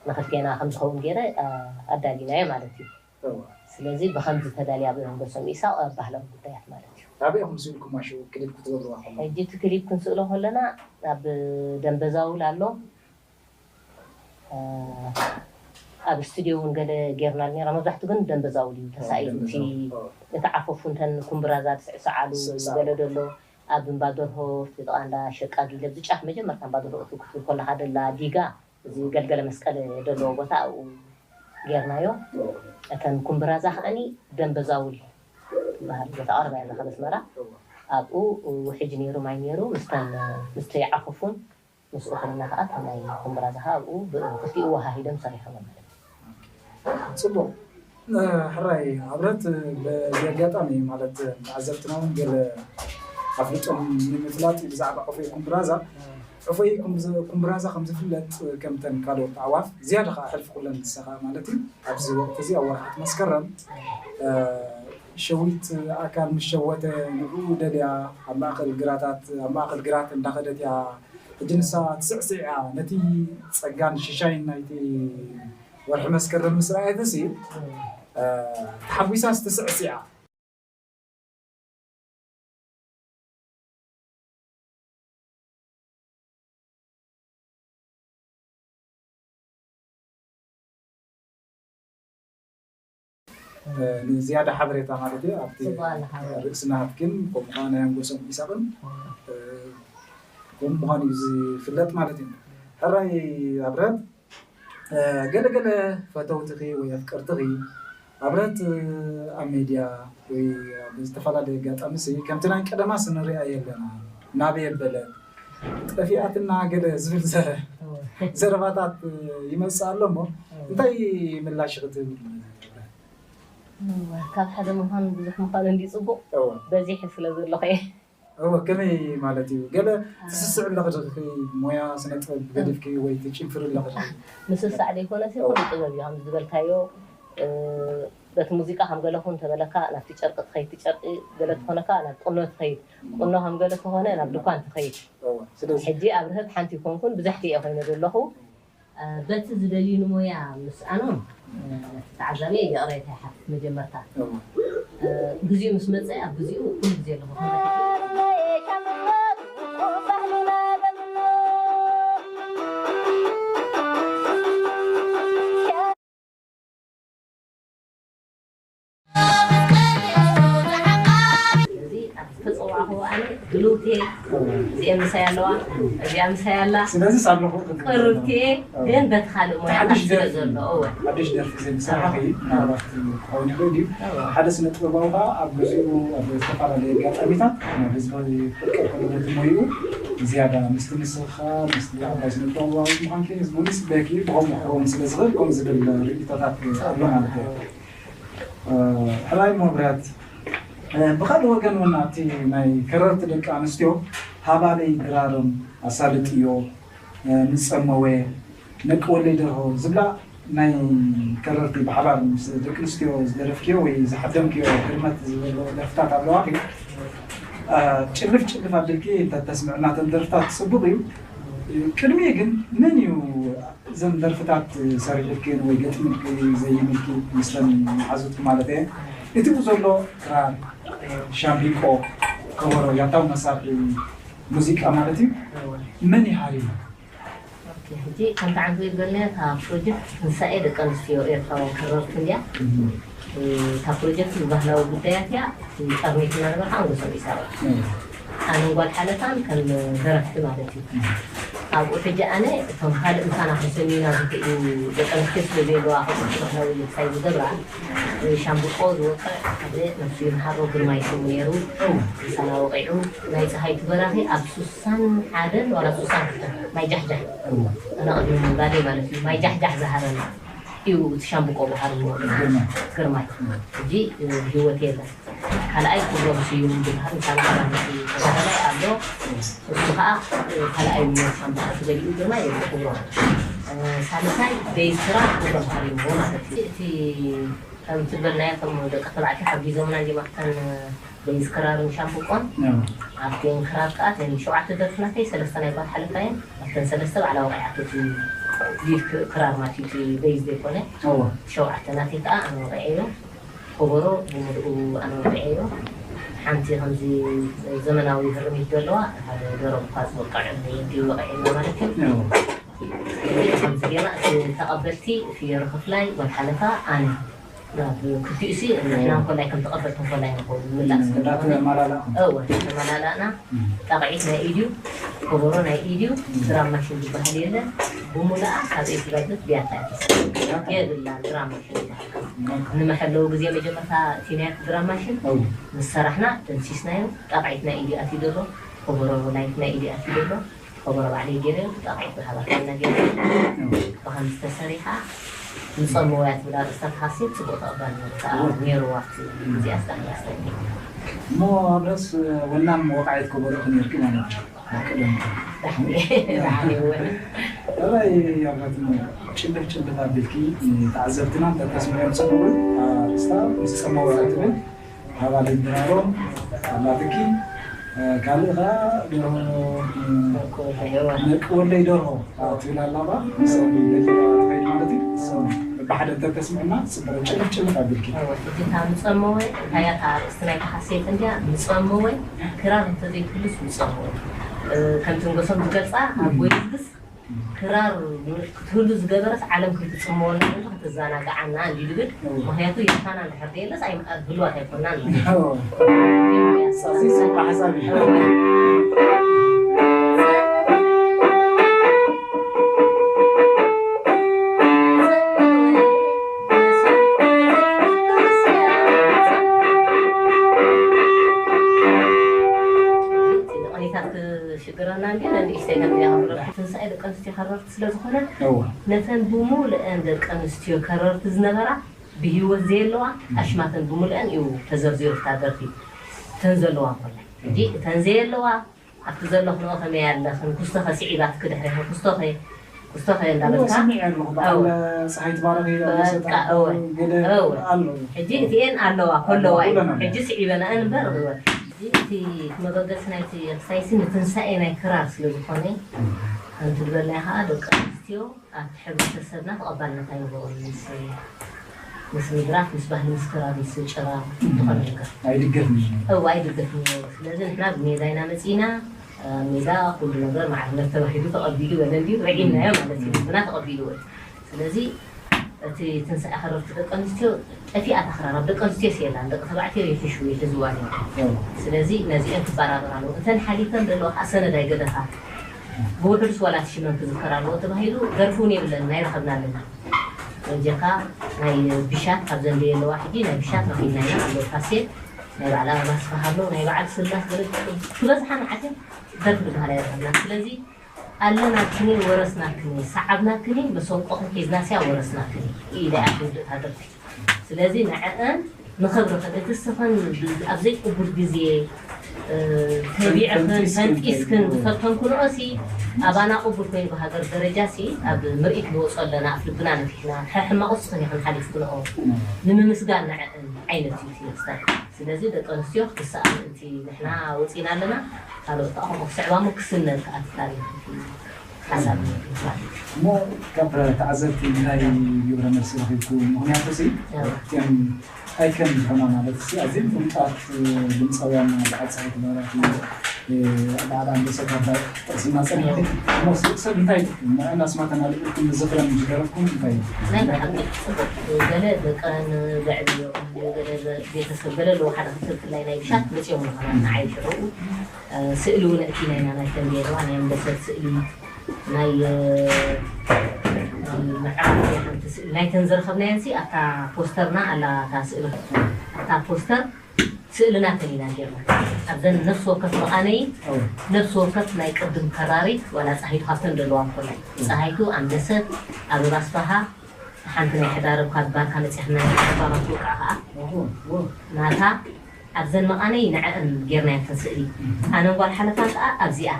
ንኽልቴና ከም ዝኸውን ገይረ፣ ኣ-፣ ኣዳሊናዮ ማለት እዩ። እዋ። ስለዚ ብኸምዚ ተዳልያ ብመንገሶም ኢሳቕ ኣብ ባህላዊ ጉዳያት ማለት እዩ። ኣበይ ኢኹም ስኢልኩማ ሽዑ ክሊፕ ክትገብርዋ ከለኹም? ሕጂ እቲ ክሊፕ ክንስእሎ ከለና ኣብ ደንበዛውል ኣሎ። እ፣ ኣብ ስቱድዮ እውን ገለ ጌርናሉ ኔራ። መብዛሕትኡ ግን ደንበዛውል እዩ ተሳኢሉ። እቲ፣ ደንበዛውል፣ ኦ። እቲ ዓፈፉ እንተን ኩምብራዛ ትስዕስዓሉ ዝስዕስዓሉ። ገለ ደሎ ኣብ እምባ ደርሆ፣ እቲ ጥቓ እንዳ ሸቃ ጊለ፣ ብጫፍ መጀመርታ እምባ ደርሆ እትው ክትብል ከለኻ ደላ ዲጋ፣ እዚ ገልገለ መስቀል ደለዎ ቦታ ኣብኡ ጌርናዮ። እተን ኩምብራዛ ከኣኒ ደንበዛውል ትበሃል ቦታ ቀረባ እያ ካብ ኣስመራ። ኣብኡ ውሕጅ ነይሩ፣ ማይ ነይሩ፣ ምስታን፣ ምስቲ ዓፈፉን ምስኡ ኮይንና ከኣ እተን ናይ ኩምብራዛ ከኣ ኣብኡ ብ-፣ ክልቲኡ ወሃሂዶም ሰሪሖሞ ማለት እዩ። ጽቡቕ። እ፣ ሕራይ ኣብረት፣ በዚ ኣጋጣሚ ማለት ተዓዘብትና እውን ገለ ኣፍልጦም ንምፍላጥ እዩ ብዛዕባ ዑፈይ ኩምብራዛ። ዑፈይ ኩምዝ-፣ ኩምብራዛ ከም ዝፍለጥ ከምተን ካልኦት ኣዕዋፍ ዝያዳ ከኣ ሕልፊ ኩለን ንሳ ከኣ ማለት እዩ። ኣብዚ ወቕቲ እዚ ኣብ ወርሓት መስከረም፣ እ፣ ሸዊት ኣካል ምስ ሸወተ ንዕኡ ደልያ ኣብ ማእከል ግራታት፣ ኣብ ማእከል ግራት እንዳኸደት እያ። ሕጂ ንሳ ትስዕስዕ እያ። ነቲ ጸጋን ሽሻይን ናይቲ ወርሒ መስከረም ምስ ረኣየትሲ፣ ተሓጒሳስ ትስዕስዓ። ንዝያዳ ሓበሬታ ማለት እዩ ኣብቲ ርእስና ሃብኪን፣ ከምኡ ከዓ ናይ ኣንጎሶም ኢሳቕን ከምኡ ምዃኑ እዩ ዝፍለጥ ማለት እዩ። ሕራይ ኣብረብ፣ ገለገለ ፈተውትኺ ወይ ኣፍቀርትኺ ኣብረት ኣብ ሜድያ ወይ ኣብ ዝተፈላለዩ ኣጋጣሚ ሲ ከምቲ ናይ ቀደማስ ንሪኣ የለና፣ ናበይ ኣበለት፣ ጠፊኣትና ገለ ዝብል ዘ- ዘረባታት ይመፅእ ኣሎ እሞ እንታይ ምላሽ ክትብል? ካብ ሓደ ምዃኑ ብዙሕ ምዃኑ እንዲ ፅቡቕ በዚሑ ስለ ዘለኹ እየ። እወ፣ ከመይ ማለት እዩ? ገለ ትስስዕ ኣለኺ ዲኺ? ሞያ ስነ ጥበብ ገዲፍኪ ወይ ትጭንፍሪ ኣለኺ ዲኺ? ምስሳዕ ዘይኮነሲ ኩሉ ጥበብ እዩ። ከም ዝበልካዮ በቲ ሙዚቃ ከም ገለ ኩን ተበለካ ናብቲ ጨርቂ ትኸይድ፣ እቲ ጨርቂ ገለ ትኾነካ ናብ ቁኖ ትኸይድ፣ ቁኖ ከም ገለ ተኾነ ናብ ድኳን ትኸይድ። እወ፣ ስለዚ ሕጂ ኣብ ርህብ ሓንቲ ይኮንኩን ብዛሕቲ እየ ኮይነ ዘለኹ። በቲ ዝደልዩኒ ሞያ ምስኣኖም ነቲ ተዓዛቢ ይቕሬታ ይሓትት። መጀመርታ ግዜኡ ምስ መጸ ኣብ ግዜኡ ኩሉ ግዜ ኣለኹ። ስለዚ ኣብ ዝተፀዋዕኹዎ ኣነ ድልውቲ እየ። እዚአ ምሳይ ኣለዋ፣ እዚኣ ምሳይ ኣላ፣ ስለዚስ ኣለኹ ቅርብቲ እየ። ግን በቲ ካልእ ሞያ ሓድሽ ስለ ደርፊ ዘሎ እወ ሓድሽ ደርፊ ዘይምሰራሕኺ ምናልባት ክኸውን ይኽእል እዩ። ሓደ ስነ ጥበባዊ ከዓ ኣብ ግዚኡ ኣብ ዝተፈላለዩ ኣጋጣሚታት ናብ ህዝቢ ክጥቀም ከሎ ነቲ ሞይኡ ዝያዳ ምስቲ ንስኻ ምስቲ ዓባይ ስነ ጥበባዊ ምዃንኪ ህዝቢ እውን ይፅበየኪ እዩ። ብኸምኡ ክኸውን ስለ ዝኽእል ከምኡ ዝብል ርእይቶታት ኣሎ ማለት እዩ። ሕራይ መብርያት። ብኻልእ ወገን እውን ኣብቲ ናይ ከረርቲ ደቂ ኣንስትዮ ሃባለይ ድራሮም ኣሳልጥዮ ምጸመወ ነቂ ወለይ ደርሆ ዝብላ ናይ ከረርቲ ብሓባር ምስ ደቂ ኣንስትዮ ዝደረፍክዮ ወይ ዝሓደምክዮ ህርመት ዝበሎ ደርፍታት ኣለዋ። ጭልፍ ጭልፍ ኣቢልኪ እንተተስምዕና እተን ደርፍታት ጽቡቕ እዩ። ቅድሚኡ ግን መን እዩ እዘን ደርፍታት ሰሪሕልክን ወይ ገጢምልኪ ዘይምልኪ ምስተን መሓዙትኪ ማለት እየ። እቲ ብዘሎ ክራር፣ ሻምቢቆ፣ ከበሮ፣ ያታዊ መሳርሒ ሙዚቃ ማለት እዩ። መን እዩ ሃሪሙ? ኦኬ፣ ሕጂ ከምቲ ዓንተወይ ዝበልናዮ እታ ፕሮጀክት ንሳ እየ ደቂ ኣንስትዮ ኤርትራውያን ከረርቲ እንድያ። እታ ፕሮጀክት ብባህላዊ ጉዳያት እያ። እቲ ጠርኒፍና ነበርካ ኣንጎሶም ኢሳባ ኣነን ጓል ሓለፋን ከም ደረፍቲ ማለት እዩ። ኣብኡ ሕጂ ኣነ እቶም ካልእ ምሳና ክሰንዩና ዝኽእሉ ደቂ ኣንስትዮ ስለ ዘየለዋ ከምኡ ባህላዊ ምሳይ ዝገብራ ሻምብቆ ዝወቅዕ ሓደ ነብሱ ይምሓሮ ግርማይ ስሙ ነይሩ። ምሳና ወቂዑ ናይ ፀሃይቱ በራኺ ኣብ ሱሳን ሓደን ዋላ ሱሳን ክልተን ማይ ጃሕጃሕ ኣነ ቅድሚ ምውላደይ ማለት እዩ ማይ ጃሕጃሕ ዝሃረና እዩ እቲ ሻምብቆ በሃርዎ ግርማይ ሕጂ ብህይወት የለን። ካልኣይ ክብሮም ስዩም ዝበሃል ሳልሳይ ተጋዳላይ ኣሎ። እሱ ከዓ ካልኣይ ሚኒት ኣምባሳደር እዩ ግርማ የለ ክብሮም። ሳልሳይ ቤዝራ ክብሮም ሃሪምዎ ማለት እዩ። እቲ ከም ትበልናዮ ከም ደቂ ተባዕትዮ ሓጊዞምና እንዲም ኣብተን ቤዝ ክራርን ሻምብቆን ኣብተን ክራር ከዓ ተን ሸውዓተ ደርፊ ናተይ ሰለስተ ናይ ጓል ሓለፋ እየን። ኣብተን ሰለስተ ባዕላ ወቂዓቶ እቲ ሊድ ክራር ማለት እዩ። እቲ ቤዝ ዘይኮነ ሸውዓተ ናተይ ከዓ ኣነ ወቂዐዮ። ከበሮ ብምልኡ ኣነ ወቂዐዮ። ሓንቲ ከምዚ ዘመናዊ ህርሚት ዘለዋ ሓደ ደረብ እኳ ዝወቅዕ እንድዩ ወቂዐዮ ማለት እዩ። ከምዚ ጌርና እቲ ተቐበልቲ ፍየሩ ክፍላይ ጓል ሓለፋ ኣነ ናብ ክልቲኡ ሲ ንሕና እንኮላይ ከም ተቐበልቲ እንኮላይ ንኸውን ምላእ ስለ ዝኾነ እንዳተመላላእኩም እወ ተመላላእና ጣቕዒት ናይ ኢድዩ ከበሮ ናይ ኢድዩ ድራም ማሽን ዝበሃል የለን። ብሙሉኣ ካብ ኤቲ ባጀት ብያታ እያ ተሰሪሓ። የብላን ድራም ማሽን ይበሃል። ንመሐለዊ ግዜ መጀመርታ እቲ ናይ ድራም ማሽን ምስ ሰራሕና ደምሲስናዮ። ጣቕዒት ናይ ኢድዩ ኣትዩ ዘሎ፣ ከበሮ ላይት ናይ ኢድዩ ኣትዩ ዘሎ። ከበሮ ባዕለይ ገይረዮ፣ ጣቕዒት ብሓባር ኮይንና ገይረዮ። ብኸምዚ ተሰሪሓ ንፀምዎ እያ ትብል ኣርእስታ ተሃስየ ፅቡቕ ተቐባልነት ከዓ ነይርዋ ኣብቲ ግዜኣ ስራሕ ኣስተንኪ። እሞ ኣብረስ ወናም ወቃዒት ከበሮ ኢኺ ነይርኪ ማለት እዩ። ኣብ ቀደም ሕራይ ኣብረትሞ ጭልፍ ጭልፍ ኣቢልኪ ንተዓዘብትና እንተተስምዕዮም ፅቡቕ እዩ። ኣርእስታ ምስ ፀመወ እያ ትብል። ኣባል ድራሮም ኣላትኪ ካልእ ኸዓ ደርሆ ነቂ ወለይ ደርሆ ትብል ኣላ ባ ምስ ደቂቃ ትኸይድ ማለት እዩ። ብሓደ እንተተስምዕና ጽቡቕ ጭልፍ ጭልፍ ኣቢልኪ። እወ፣ ሕጂ እታ ምጸመወ፣ እንታይ እያ እታ ኣርእስቲ ናይታ ካሴት እንድያ፣ ምጸመወ፣ ክራር እንተዘይትህሉስ ምጸመወ። እ፣ ከምቲ ንገሶም ዝገልጻ፣ ኣብ ጎይዝግስ ክራር ክትህሉ ዝገበረስ ዓለም ከይትጽመወልና እንዶ ክትዘናግዓና እንዲ ዝብል። እወ። ምኽንያቱ የፋና እንድሕር ደየለስ ኣይ-፣ ህልዋት ኣይኮናን ማለት እዩ። እወ። እዚ ጽቡቕ ሓሳብ እዩ። እወ። ንቕኒታት ክሽግረና እንዲ ንእሽተይ ከም እያ ክብለኩም። ትንሳኤ ደቂ ኣንስትዮ ከረርቲ ስለ ዝኾነ፣ እወ። ነተን ብሙሉአን ደቂ ኣንስትዮ ከረርቲ ዝነበራ ብህይወት ዘየለዋ ኣሽማተን ብሙሉአን እዩ ተዘርዚሩ ኣብታ ደርፊ። እተን ዘለዋ እንኮላይ። ሕጂ እተን ዘየለዋ ኣብቲ ዘለኽንኦ ከመይ ኣለኽን? ኩስቶኸ ስዒባትኪ ድሕሬኺ? ኩስቶኸ፣ ኩስቶኸ እዎ፣ እንዳበልካ? ሰሚዐ ኣለኹ። በዓል እዎ። ፀሃይ ትባረኽ ኢለ በቃ፣ መሰጣ እዎ። ገለ እዎ። ኣሎ። ሕጂ እቲኤን ኣለዋ፣ ከለዋ እዩ። ኩለን ኣለዋ። ሕጂ ስዒበናእን እምበር፣ እዎ። ሕጂ እቲ መበገሲ ናይቲ ክሳይሲ ንትንሳኤ ናይ ክራር ስለ ዝኾነ፣ ከምቲ ዝበልናዮ ከዓ ደቂ ኣንስትዮ ኣብቲ ሕብረተሰብና ተቐባልነት ኣይነበሮን። ምስ፣ ምስ ምድራፍ፣ ምስ ባህሊ፣ ምስ ክራር፣ ምስ ጭራ፣ ዝኾነ ነገር። ኣይድገፍን እዩ። እወ፣ ኣይድገፍን እዩ። ስለዚ ንሕና ብሜዳ ኢና መጺእና፣ ኣብ ሜዳ ኩሉ ነገር ማዕርነት ተባሂሉ ተቐቢሉ በለ እንድዩ፣ ረዒምናዮ ማለት እዩ። ህዝብና ተቐቢልዎ እዩ። ስለዚ እቲ ትንሳኤ ከረርቲ ደቂ ኣንስትዮ ጠፊኣ እታ ክራር፣ ኣብ ደቂ ኣንስትዮስ የላን፣ ደቂ ተባዕትዮ ይሕሹ፣ ይሕዝዋን እዮም። እወ። ስለዚ ነዚአን ክበራበራ ኣለዎ። እተን ሓሊፈን ዘለዋ ከዓ ሰነድ ኣይገደፋ። ብውሕዱስ ዋላ እቲ ሽመን ክዝከር ኣለዎ ተባሂሉ ደርፊ እውን የብለንን፣ ኣይረኸብናለንን። በጀካ ናይ ቢሻት ካብዘን ዘየለዋ ሕጂ ናይ ቢሻት ረኺብና ኢና ኣሎ ካሴት ናይ በዓል ኣበባ ስብሃ ኣሎ ናይ በዓል ስላስ ገለ ክበዝሓ ንዓት ደርፊ ዝበሃል ኣይረኸብናን። ስለዚ ኣለናክኒ ወረስናክኒ ሰዓብናክኒ መሰንቆኽን ሒዝናስያ ወረስናክኒ ኢለ እያ ትውድእ እታ ደርፊ። ስለዚ ንዐአን ንኸብርኽን እቲ ስኽን ኣብ ዘይቅቡል ግዜ እ፣ ተቢዕኽን ፈንጢስክን ፈንጢስክን ፈንጢስክን ዝፈተንኩንኦሲ ኣባና ቅቡል ኮይኑ ብሃገር ደረጃሲ ኣብ ምርኢት ንወጾ ኣለና ኣፍ ልብና ነፊሕና ሕሕማቕ ስኽን ኢኽን ሓሊፍክንኦ ንምምስጋን ንዐአን ዓይነት እዩ እቲ ክስታይ። ስለዚ ደቂ ኣንስትዮ ክሳኣ ምእንቲ ንሕና ወጺና ኣለና ካልኦት ከዓ ከምኡ ክስዕባ እሞ ክስነድ ከዓ እቲ ታሪኽ እቲ ሓሳብ እዩ። እሞ ካብ ተዓዘብቲ እንታይ ግብረ መልሲ ረኺብኩም? ምኽንያቱ ሲ እወ። እቲኦም ኣይከም ዝኾና ማለት ሲ ኣዝዮም ፍሉጣት ድምፃውያን በዓል ፀሓይ ትባረኽ፣ በዓል ኣንበሳ ካባ ጠቕስና ፀኒሕቲ። እሞ ሲ ሰብ እንታይ ይትኩም? ንዕን ኣስማተን ኣልዒልኩም ዝኽረን ዝደረፍኩም እንታይ እዩ? ናይ ብሓቂ ጽቡቕ። ገለ ደቀን ዘዕብዮ፣ ገለ ቤተሰብ፣ ገለ ኣለዎ ሓደ ክልተ ብፍላይ ናይ ብሻት መጺኦም ይኾና ንዓይ ሽዑ። እ፣ ስእሊ እውን ኣእቲና ኢና፣ ናይ ተንቤን ናይ ኣንበሰት ስእሊ፣ ናይ፣ እ፣ ምዕራብ ሓንቲ ስእሊ፣ ናይተን ዘረኸብናየን ሲ ኣብታ ፖስተርና ኣላ እታ ስእሊ። ኣብታ ፖስተር ስእልናተን ኢና ጌርና። ኣብዘን ነፍሲ ወከፍ መቓነዪ፣ እወ። ነፍሲ ወከፍ ናይ ቅድም ከራሪት፣ ዋላ ጸሃይቱ ካብተን ዘለዋ እንኮላይ። እወ። ጸሃይቱ ኣንበሰት፣ ኣበባ ኣስፋሃ፣ ሓንቲ ናይ ሕዳር እኳ ባርካ መጺኽና፣ ናይ ሕዳር እኳ ከዓ እወ፣ እወ። ናታ ኣብዘን መቓነይ ንዐአን ጌርናየን እተን ስእሊ። ኣነን ጓል ሓለፋን ከኣ ኣብዚኣ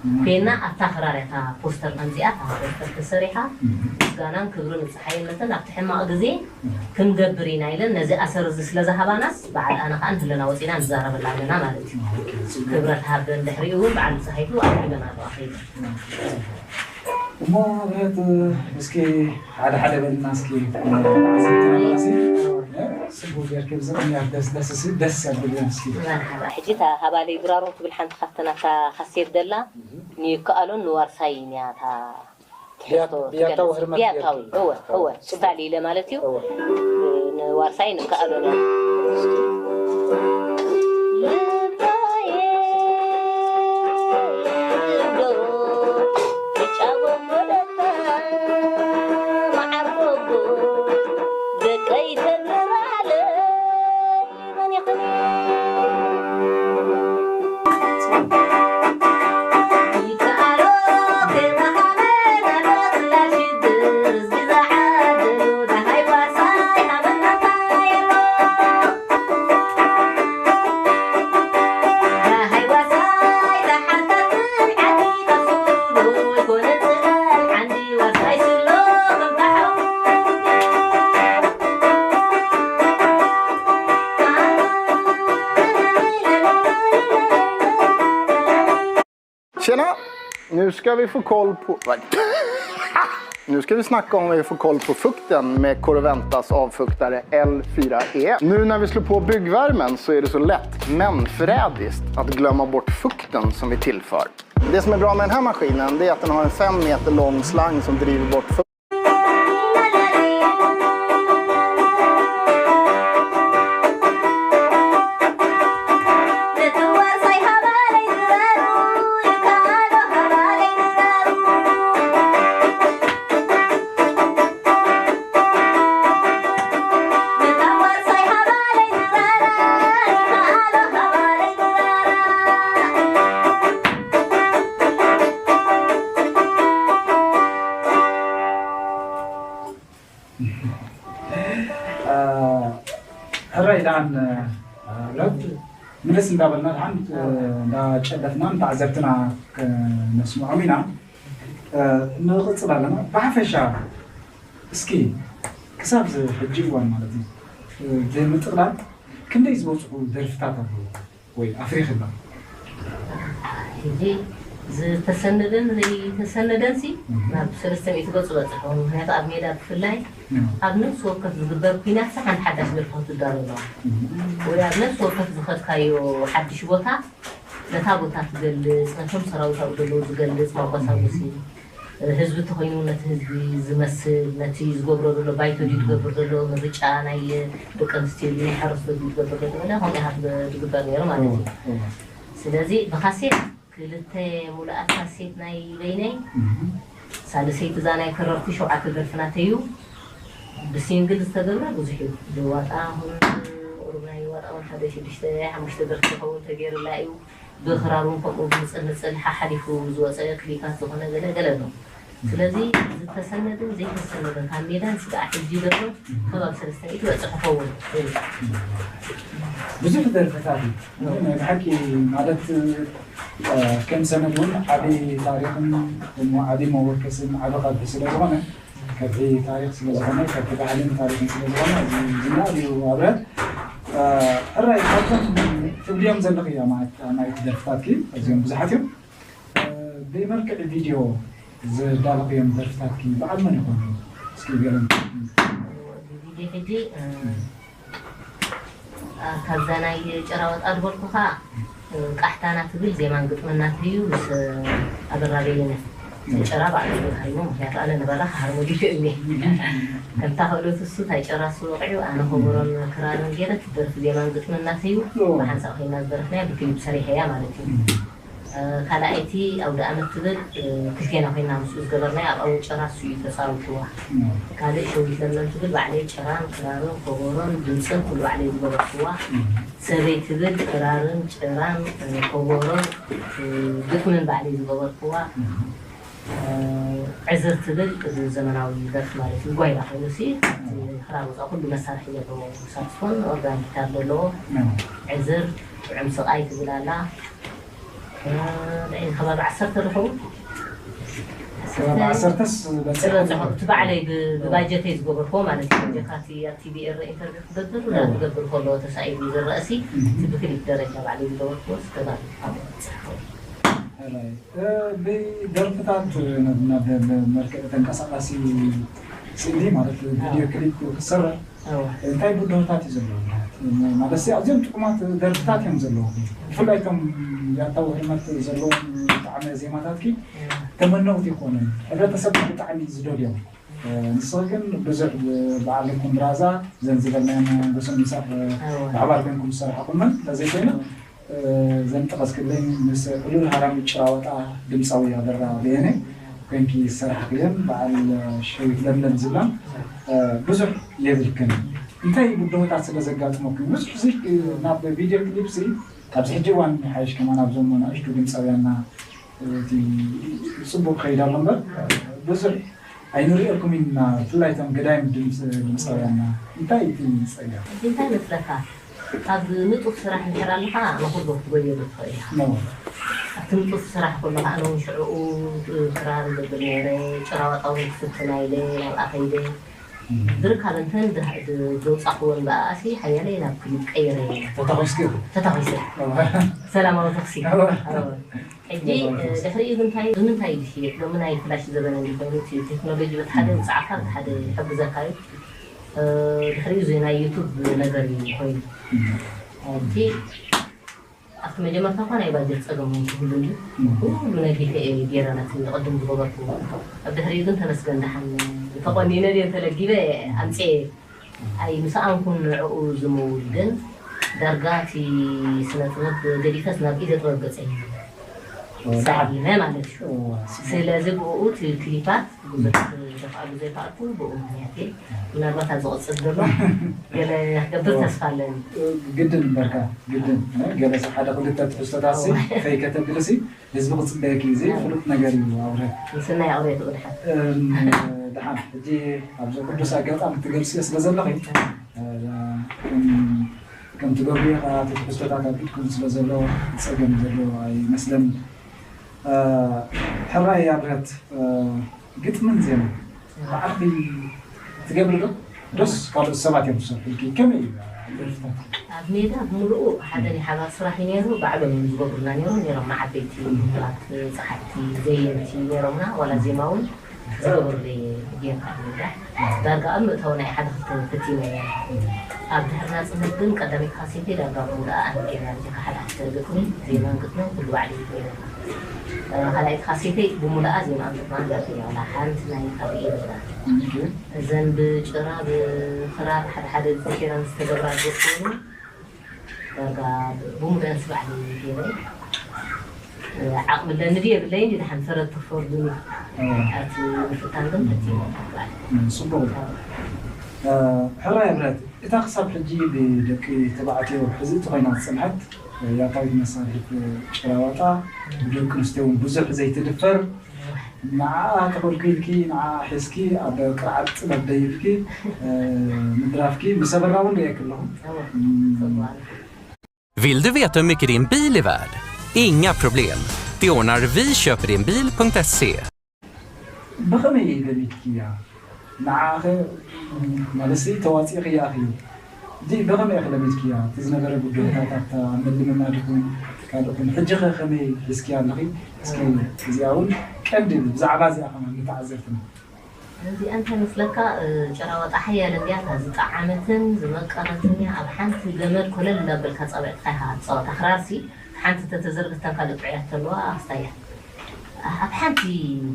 እም። ኮይና ኣብታ ክራር እያ እታ ፖስተር ከምዚኣ እታ ፖስተር ተሰሪሓ እም። ምስጋናን ክብርን ንፀሓየነተን ኣብቲ ሕማቕ ግዜ እም። ክንገብር ኢና ኢለን ነዚ ኣሰር እዚ ስለ ዝሃባናስ በዓል ኣነ ከኣ ንህለና ወፂና ንዛረበላ ኣለና ማለት እዩ። ኦኬ፣ ጽቡቕ። ክብረት ሃበን ድሕሪኡ እውን በዓል ፀሃይቱ ኣቕሪበን ኣለዋ ከይዱ። እም። እሞ ኣብረት እስኪ ሓደ ሓደ በልና እስኪ ተዓዘብትና ሲ ጽቡቅ ጌርኪ ብዝቕንያ ደስ ደስ ሲ ደስ ኣብል እስኪ። መርሓባ። ሕጂ እታ ሃባለይ ድራሮም ትብል ሓንቲ ካብተን ኣብታ ካሴት ደላ ንይከኣሎን ንዋርሳይን እያ እታ ትሕዝቶ ብያታዊ ትገልጽ። ህርመት ብያታዊ። ጌርኪ። እወ፣ እወ። እወ። ስታሊ ኢለ ማለት እዩ። እወ። ንዋርሳይን ንከኣሎን እያ። Tjena! Nu ska vi få koll på... Nu ska vi snacka om vad vi får koll på fukten med Corventas avfuktare L fyra E. Nu när vi slår på byggvärmen så är det så lätt, men förrädiskt, att glömma bort fukten som vi tillför. Det som är bra med den här maskinen, det är att den har en fem meter lång slang som driver bort fukten. ሕራይ ደኣን ኣብረት ምልስ እንዳበልና ደሓን እንዳጨለፍና ንተዓዘብትና ከነስምዖም ኢና። ንቕፅል ኣለና። ብሓፈሻ እስኪ ክሳብ ሕጂ እዋን ማለት እዩ ብምጥቕላል ክንደይ ዝበፅሑ ደርፍታት ኣለዉ ወይ ኣፍሪኽና? ሕጂ ዝተሰነደን ዘይተሰነደን ሲ ናብ ሰለስተ ሚእቲ ገፁ በፅሑ። ምክንያቱ ኣብ ሜዳ ብፍላይ ኣብ ነፍሲ ወከፍ ዝግበር ኲናት ሲ ሓንቲ ሓዳሽ ደርፊ ክትዳሎ ኣለዋ። ወይ ኣብ ነፍሲ ወከፍ ዝኸድካዮ ሓድሽ ቦታ ነታ ቦታ ትገልፅ፣ ነቶም ሰራዊት ኣብኡ ዘለዉ ዝገልፅ መጓሳጎሲ፣ ህዝቢ ተኾይኑ ነቲ ህዝቢ ዝመስል፣ ነቲ ዝገብሮ ዘሎ ባይቶ ድዩ ዝገብር ዘሎ፣ ምርጫ ናይ ደቂ ኣንስትዮ ድዩ ናይ ሓረስቶት ድዩ ዝገብር ዘሎ፣ ገለ ከምኡ ኢኻ ትገ- ዝግበር ነይሩ ማለት እዩ። ስለዚ ብካሴት ክልተ ሙሉኣት ካሴት ናይ በይነይ፣ ሳልሰይቲ እዛ ናይ ከረርቲ ሸውዓተ ደርፊ ናተይ እዩ። ብሲንግል ዝተገብረ ብዙሕ እዩ። ዝዋጣ ኹን ቁሩብ ናይ ዋጣ እውን ሓደ ሽዱሽተ ሓሙሽተ ደርፊ ዝኸውን ተገይሩላ እዩ። ብኽራር እውን ከምኡ ብንፅል ንፅል ሓሓሊፉ ዝወፀ ክሊፓት ዝኾነ ገለ ገለ ኣሎ። ስለዚ ዝተሰነደን ዘይተሰነደን ካብ ሜዳን ስጋዕ ሕጂ ዘሎ ከባቢ ሰለስተ ሚእቲ ይበፅሕ ክኸውን ይኽእል። ብዙሕ ደርፍታት እዩ ናይ ብሓቂ ማለት ከም ሰነድ እውን ዓብዪ ታሪኽን እሞ ዓብዪ መወከስን ዓብዪ ከብሒ ስለ ዝኾነ ከብሒ ታሪኽ ስለ ዝኾነ ከብሒ ባህልን ታሪኽን ስለ ዝኾነ እዚ ዝናእ እዩ ኣብረት ሕራይ ካብቶም ትብልዮም ዘለኽያ ማለት ኣማኢት ደርፍታትኪ እዚኦም ብዙሓት እዮም ብመልክዕ ቪድዮ ዝዳለኽዮም ደርፍታትኪ በዓል መን ይኾኑ እስኪ ገለን ቪድዮ ሕጂ ካብዛ ናይ ጭራ ወጣ ዝበልኩኻ ቃሕታና ትብል ዜማን ግጥምን ናተይ እዩ ምስ ኣበራ በየነ ጭራ ባዕሉ እዩ ሃርሞ ምክንያቱ ኣነ ንበራ ክሃርሞ ዲዮ እየ ከምታ ክእለቱ እሱ ታይ ጭራ እሱ ወቂዑ ኣነ ከበሮን ክራርን ገይረ ትደርፍ ዜማን ግጥምን ናተይ እዩ ብሓንሳእ ኮይና ዝደረፍናያ ብክሊፕ ሰሪሐያ ማለት እዩ ካልኣይቲ ኣውደ ኣመት ትብል ክልቴና ኮይና ምስኡ ዝገበርናያ ኣብ ኣውን ጭራ እሱ እዩ ተፃዊትዋ ካልእ ሸዊት ለምለም ትብል ባዕለይ ጭራን ክራርን ከበሮን ድምፅን ኩሉ ባዕለይ ዝገበርኩዋ ሰበይ ትብል ክራርን ጭራን ከበሮን ግጥምን ባዕለይ ዝገበርኩዋ ዕዝር ትብል እዚ ዘመናዊ ደርፊ ማለት እዩ ጓይላ ኮይኑ ሲ ክራር ወፃ ኩሉ መሳርሒ ዘለዎ ሳክስፎን ኦርጋን ጊታር ዘለዎ ዕዝር ጥዑም ስቃይ ትብል ኣላ ከባቢ ዓሰርተ ዝኸውን ዓሰርተስ ዝበፅሑ እቲ ባዕለይ ብባጀተይ ዝገበርክዎ ማለት እዩ ጀካቲ ኣብ ቲቪኤር ኢንተርቪው ክገብር ዳ ክገብር ከለዎ ተሳኢሉ ዝረእሲ እቲ ብክሊፕ ደረጃ ባዕለይ ዝገበርክዎ ስከባቢ ብደርፍታት ናብ መልክዕ ተንቀሳቃሲ ስእሊ ማለት ቪድዮ ክሊፕ ክሰርሕ እንታይ ብድሆታት እዩ ዘለዎ ማለት ኣዝዮም ጥዑማት ደርፍታት እዮም ዘለዎ ብፍላይ ከም ያታው ህልመት ዘለዎም ብጣዕሚ ዜማታትኪ ተመነውቲ ይኮኑ ሕብረተሰብ ብጣዕሚ ዝደልዮም ንስኺ ግን ብዙሕ በዓል ይኩን ብራዛ ዘን ዝበልናየን ንጉስን ምሳር ብሓባር ኮይንኩም ዝሰራሕኩመን እንተዘይኮይኑ ዘንጠቐስክለይ ምስ ዕሉል ሃራሚ ጭራወጣ ድምፃዊ ኣበራ በየነ ኮይንኪ ዝሰራሕክለን በዓል ሸዊት ለምለም ዝብላን ብዙሕ የብልክን እንታይ ብድሆታት ስለ ዘጋጥመኩም ብዙሕ ናብ ቪድዮ ክሊፕ ሲ ካብዚ ሕጂ እዋን ሓይሽ ከማን ኣብዞም ንኣሽቱ ድምፃውያንና እቲ ፅቡቅ ከይድ ኣሎ እምበር ብዙሕ ኣይንሪኦኩም ኢና ብፍላይ እቶም ገዳይም ድምፃውያንና እንታይ እቲ ፀገም እንታይ መስለካ ካብ ንጡፍ ስራሕ እንድሕር ኣለካ ንኩሉ ክትጎየሉ ትኽእል ኢኻ ኣብቲ ንጡፍ ስራሕ ከሎ ከዓ ነውን ሽዕኡ ክራር ይገብር ነይረ ጭራዋጣ እውን ክፍትና ኢለ ናብኣ ከይደ ድርካብ እንተን ድ- ድ- ዘውፃእክወን በኣኣሲ ሓያለይ ናብ ክሊፕ ቀይረ። ተታኺስኪ? ተታኺሰ። ሰላማዊ ተኽሲ። ሕጂ ድሕሪኡ ብምንታይ ብምንታይ ድሽየጥ ሎሚ ናይ ፍላሽ ዘበነ እንዲ ኮይኑ እቲ ቴክኖሎጂ በቲ ሓደ ውፅዓካ በቲ ሓደ ይሕግዘካ እዩ። ድሕሪኡ እዚ ናይ ዩቱብ ነገር እዩ ኮይኑ ሕጂ ኣብቲ መጀመርታ እኳ ናይ ባጀት ፀገም እውን ክህሉ እዩ። ኩሉ ነጊፈ እየ ገይረ ነቲ ቅድም ዝገበርኩ። ኣብ ድሕሪኡ ግን ተመስገን ደሓን ተቆኒነ ድየ ተለጊበ ኣምፅየ ኣይምሰኣንኩን ንዕኡ ዝምውል ግን ዳርጋ እቲ ስነ ጥበብ ገዲፈስ ናብ ኢደ ጥበብ ገፀ እዩ ሳኢነ ማለት እዩ። ስለዚ ብኡ እቲ ክሊፓት ብዙሕ ደፍኣሉ ዘይከኣልኩ ብኡ ምክንያት እየ። ምናልባት ኣብ ዝቕፅል ዘሎ ገለ ክገብር ተስፋ ኣለኒ። ግድን እምበርካ ግድን ገለ ሓደ ክልተ ትሕዝቶታት ሲ ከይከተብልሲ ህዝቢ ክፅበየኪ እዚ ፍሉጥ ነገር እዩ ኣውረ ምስና የቕርዮ ትቕድሓ ድሓን ሕጂ ኣብዚ ቅዱስ ኣጋጣሚ ትገልፅዮ ስለ ዘለኺ ከም ትገብርዮ ከዓ እቲ ትሕዝቶታት ኣብ ኢድኩም ስለ ዘሎ ፀገም ዘሎ ኣይመስለኒ ሕራይ ኣብረት ግጥምን ዜማ ባዕልኺ ትገብሪ ዶ ዶስ ካልኦት ሰባት እዮም ዝሰርሑልኪ ከመይ እዩ ደርፍታት ኣብ ሜዳ ብምሉኡ ሓደ ናይ ሓባር ስራሕ እዩ ነይሩ ባዕሎም እዮም ዝገብሩና ነይሮም ነይሮም ዓበይቲ ምሁራት ፀሓፍቲ ዘየምቲ ነይሮምና ዋላ ዜማ እውን ዝገበሩለይ ጌርካ ኣብ ሜዳ ዳርጋ ኣብ ምእታው ናይ ሓደ ክልተ ፈቲነ እየ ኣብ ድሕሪ ናፅነት ግን ቀዳመይቲ ካሴተይ ዳርጋ ብምሉኣ ኣነ ጌርና ብጀካ ሓደ ክልተ ግጥሚ ዜማን ግጥምን ኩሉ ባዕለይ እዩ ኮይነ ካልኣይቲ ካሴተይ ብምሉኣ ዜማን ግጥማን ደርፊ እያ ዋላ ሓንቲ ናይ ካልእ የብላን እዘን ብጭራ ብክራር ሓደ ሓደ ዝዝኪረን ዝተገብራ ዝኮኑ ዳርጋ ብምሉአን ስባሕ ገይረ ዓቕሚ ኣለኒ ድየ የብለይን ድሓን ፈረድ ተፈርዱኒ ኣብቲ ምፍታን ግን ፈቲነ ባዕለይ ፅቡቅ ሕራይ ኣብረት እታ ክሳብ ሕጂ ብደቂ ተባዕትዮ ሕዝእቲ ኮይና ዝፀንሐት ያታዊት መሳርሒት ጭራዋጣ ብደቂ ኣንስትዮ እውን ብዙሕ ዘይትድፈር ንዓኣ ተኾልኪልኪ ንዓኣ ሒዝኪ ኣብ ቅርዓት ጥበብ ደይፍኪ ምድራፍኪ ምሰበራ እውን ርእየኪ ኣለኹ Vill du veta hur mycket din bil är värd? Inga problem. Det ordnar vi köper din bil punkt se. ብኸመይ ለሚድክያ ንዓኸ ማለትሲ ተዋፂእኽያ ኢኺ ዲ ብኸመይ ኢኺ ለሚድክያ እቲ ዝነበረ ጉዳይታት ኣብታ መልምና ድኹን ካልእኹም ሕጂ ኸ ከመይ ሒዝክያ ኣለኺ እስኪ እዚኣ እውን ቀንዲ ብዛዕባ እዚኣ ኸማ ንተዓዘብትና እዚኣ እንታይ መስለካ ጭራ ወጣ ሓያለ እንድያ እታ ዝጠዓመትን ዝመቀረትን እያ ኣብ ሓንቲ ገመድ ኮለል እንዳበልካ ፃውዒትካ ኢኻ ትፃወታ ክራርሲ ሓንቲ ተተዘርግታ ካልእ ጥዑያት ተለዋ ኣስታያ ኣብ ሓንቲ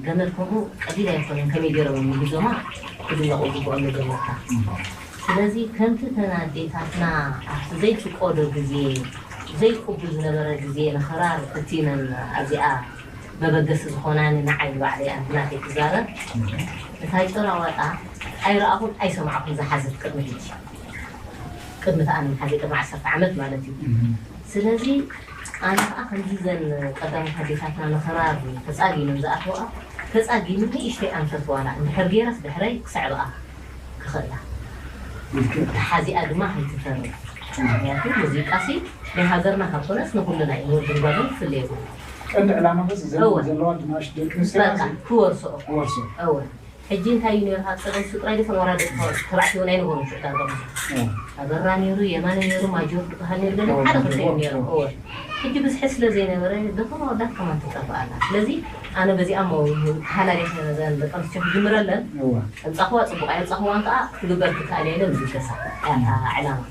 ገመድ ከምኡ ቀሊል ኣይኮነን ከመይ ገይሮም እዮም ሂዞማ ክድነቑ ዝግበኦም ገመድካ ስለዚ ከምቲ ተን ኣዴታትና ኣብቲ ዘይፍቀዶ ግዜ ዘይቅቡል ዝነበረ ግዜ ንኽራር ፈቲነን ኣብዚኣ መበገሲ ዝኾናኒ ንዓይ ንባዕለይ ኣንቲ ናተይ ክዛረብ እታ ጭራ ዋጣ ኣይረኣኹን ኣይሰማዕኹን ዝሓዘት ቅድሚ ሕጂ ቅድሚ ተኣን ሓዚ ቅድሚ ዓሰርተ ዓመት ማለት እዩ ስለዚ ኣነ ከዓ ከምዚ ዘን ቀዳሞት ኣዴታትና ንኽራር ተፃጊነን ዝኣተዋ ተፃጊኑ ንእሽተይ ኣንፈት ዋላ እንድሕር ገይረስ ድሕረይ ክስዕብኣ ክኽእላ ተሓዚኣ ድማ ከይትተርፍ ምክንያቱ ሙዚቃ ሲ ናይ ሃገርና ካብ ኮነስ ንኩልና እዩ ንወድን ጓልን ክፍለ የብሉ ቀንዲ ዕላማ ኸስ ዘለዋ ድናሽ ደቂ ኣንስትዮ ክወርሶ ክወርሶ ሕጂ እንታይ እዩ ነይሩ ካብ ፀገም ስድራ ይኹን ዋላ ደቂ ተባዕትዮ ናይ ንጎኑ ሽዑ ዳርጋ ብዙሕ ኣበራ ነይሩ የማነ ነይሩ ማጆር ዝበሃል ነይሩ ገለ ሓደ ክልተ እዩ ነይሩ እወ ሕጂ ብዝሒ ስለ ዘይነበረ ደኸማ ወዳት ከማን ትጠፍእ ኣላ ስለዚ ኣነ በዚኣ ሞ ተሃላሊኸ ነዘን ደቂ ኣንስትዮ ክጅምረለን ኣምፃኽዋ ፅቡቕ ኣየ ኣምፃኽዋን ከዓ ክትግበር ትከኣል እያ ኢለ ዝብገሳ እያ እታ ዕላማ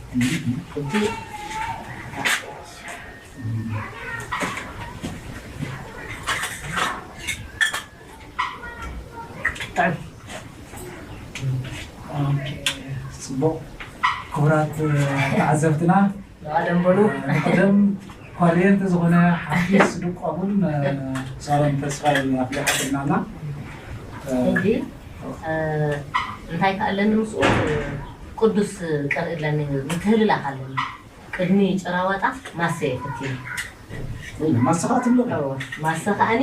ሕጂ ጽቡቕ ክቡራት ተዓዘብትና ቀደም በሉ ንቅደም ኳልየንት ዝኾነ ሓፊስ ድቋሙን ሳሮን ተስፋይ ኣፍሊሓትልና ኣላ ሕጂ እንታይ ከኣለኒ ምስኡ ቅዱስ ቀርኢ ኣለኒ ምትህልላኽ ኣለኒ ቅድሚ ጭራዋጣ ማሰ እየ ፈቲነ። ማሰ ከዓ ትብሎ? እወ፣ ማሰ ከዓኒ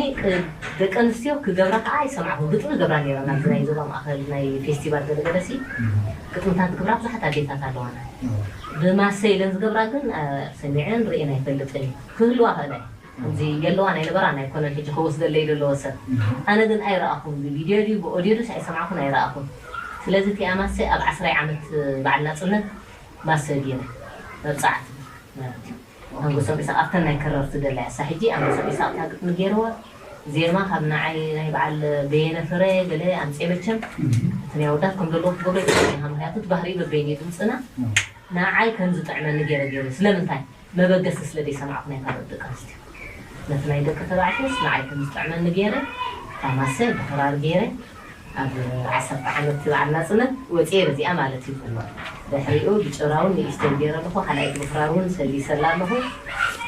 ደቂ ኣንስትዮ ክገብራ ከዓ ይሰምዓኹ። ግጥሚ ገብራ ነይረን ኣብዚ ናይ ዞባ ማእኸል ናይ ፌስቲቫል ገለገለ ሲ ግጥምታት ዝገብራ ብዙሓት ኣዴታት ኣለዋና። ብማሰ ኢለን ዝገብራ ግን ሰሚዐን ርእየን ኣይፈልጥን እዩ። ክህልዋ ኽእላ እዩ። ከምዚ የለዋን ኣይነበራን ኣይኮነን ሕጂ ክወስደለይ ዘለዎ ሰብ። ኣነ ግን ኣይረኣኹን ብቪድዮ ድዩ ብኦድዮ ድዩስ ኣይሰምዓኹን ኣይረኣኹን። ስለዚ እቲኣ ማሰ ኣብ ዓስራይ ዓመት በዓል ናጽነት ማሰ ገይረ መብጻዕቲ ማለት እዩ። ኣንበሶም ኢሳቕ ኣብተን ናይ ከረርቲ ደላ እሳ ሕጂ ኣንበሶም ኢሳቕ እታ ግጥሚ ገይርዋ። ዜማ ካብ ንዓይ ናይ በዓል በየነ ፍረ ገለ ኣምጽኤ መቸም እቲ ናይ ኣወዳት ከም ዘለዎ ክትገብሮ ይትኽእል ኢኻ። ምኽንያቱ እቲ ባህሪ በበይኑ እዩ ድምጽና። ንዓይ ከም ዝጥዕመኒ ገይረ ገይረ። ስለምንታይ? መበገሲ ስለ ዘይሰማዕኩ ናይ ካልኦት ደቂ ኣንስትዮ። ነቲ ናይ ደቂ ተባዕትዮስ ንዓይ ከም ዝጥዕመኒ ገይረ፣ እታ ማሰ ብኽራር ገይረ፣ ኣብ ዓሰርተ ዓመት በዓል ናጽነት ወጺኤ በዚኣ ማለት እዩ። ድሕሪኡ ብጭራውን ንእሽተይ ገይረ ኣለኹ፣ ካልኣይቲ ብኽራር እውን ሰሊሰላ ኣለኹ።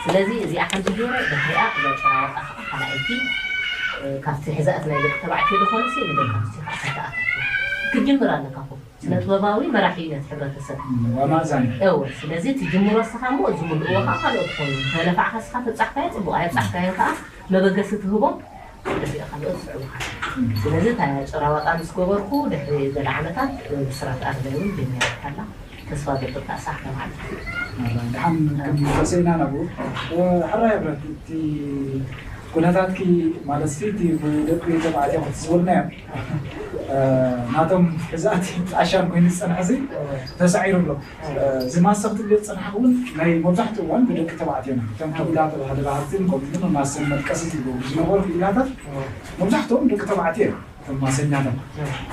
ስለዚ እዚኣ ሓንቲ ገይረ፣ ድሕሪኣ እዛ ጭራ ወጣ ከዓ ካልኣይቲ፣ እ፣ ካብቲ ሕዛእቲ ናይ ደቂ ተባዕትዮ ዝኾነሲ ንደቂ ኣንስትዮ ከዓ ከተኣታትዋ ክትጅምር ኣለካ እኮ። ስነ ጥበባዊ መራሒ እዩ ነቲ ሕብረተሰብ። ዋና ኣዛኒ። እወ፣ ስለዚ እቲ ጅምሮ እስኻ እሞ ዝምልእዎ ከዓ ካልኦት ክኾኑ። ተለፋዕካ እስኻ ተብጻሕካዮ ጽቡቕ፣ ኣየብጻሕካዮን ከዓ መበገሲ ትህቦም፣ ድሕሪኡ ካልኦት ይስዕቡኻ። ስለዚ እታ ጭራ ዋጣ ምስ ገበርኩ ድሕሪ ገለ ዓመታት ብስራት ኣርበይ እውን ጀሚራታ ኣላ። ተስፋ ገይርካ እሳ ከተማዕብል። ኣላ፣ ደሓን ክንመለሰ ኢና ናብኡ። እ፣ ሕራይ ሕብረት፣ እቲ ኩነታትኪ ማለትሲ እቲ ብደቂ ተባዕትዮ ክትዝብልናዮ፣ እ፣ ናቶም ሕዛእቲ ጣሻን ኮይኑ ዝጸንሐ ሲ ተሳዒሩ ኣሎ። እ፣ እዚ ማሰ ክትብልዮ ዝጸናሕኩ እውን ናይ መብዛሕትኡ እዋን ብደቂ ተባዕትዮ ኢና። ከም ኪዳ ተባህለ ባህልትን ከምኡ እውን ማሰን መጥቀሲ ዝገብሩ ዝነበሩ ክኢላታት መብዛሕትኦም ደቂ ተባዕትዮ እዮም። እቶም ማሰኛታት።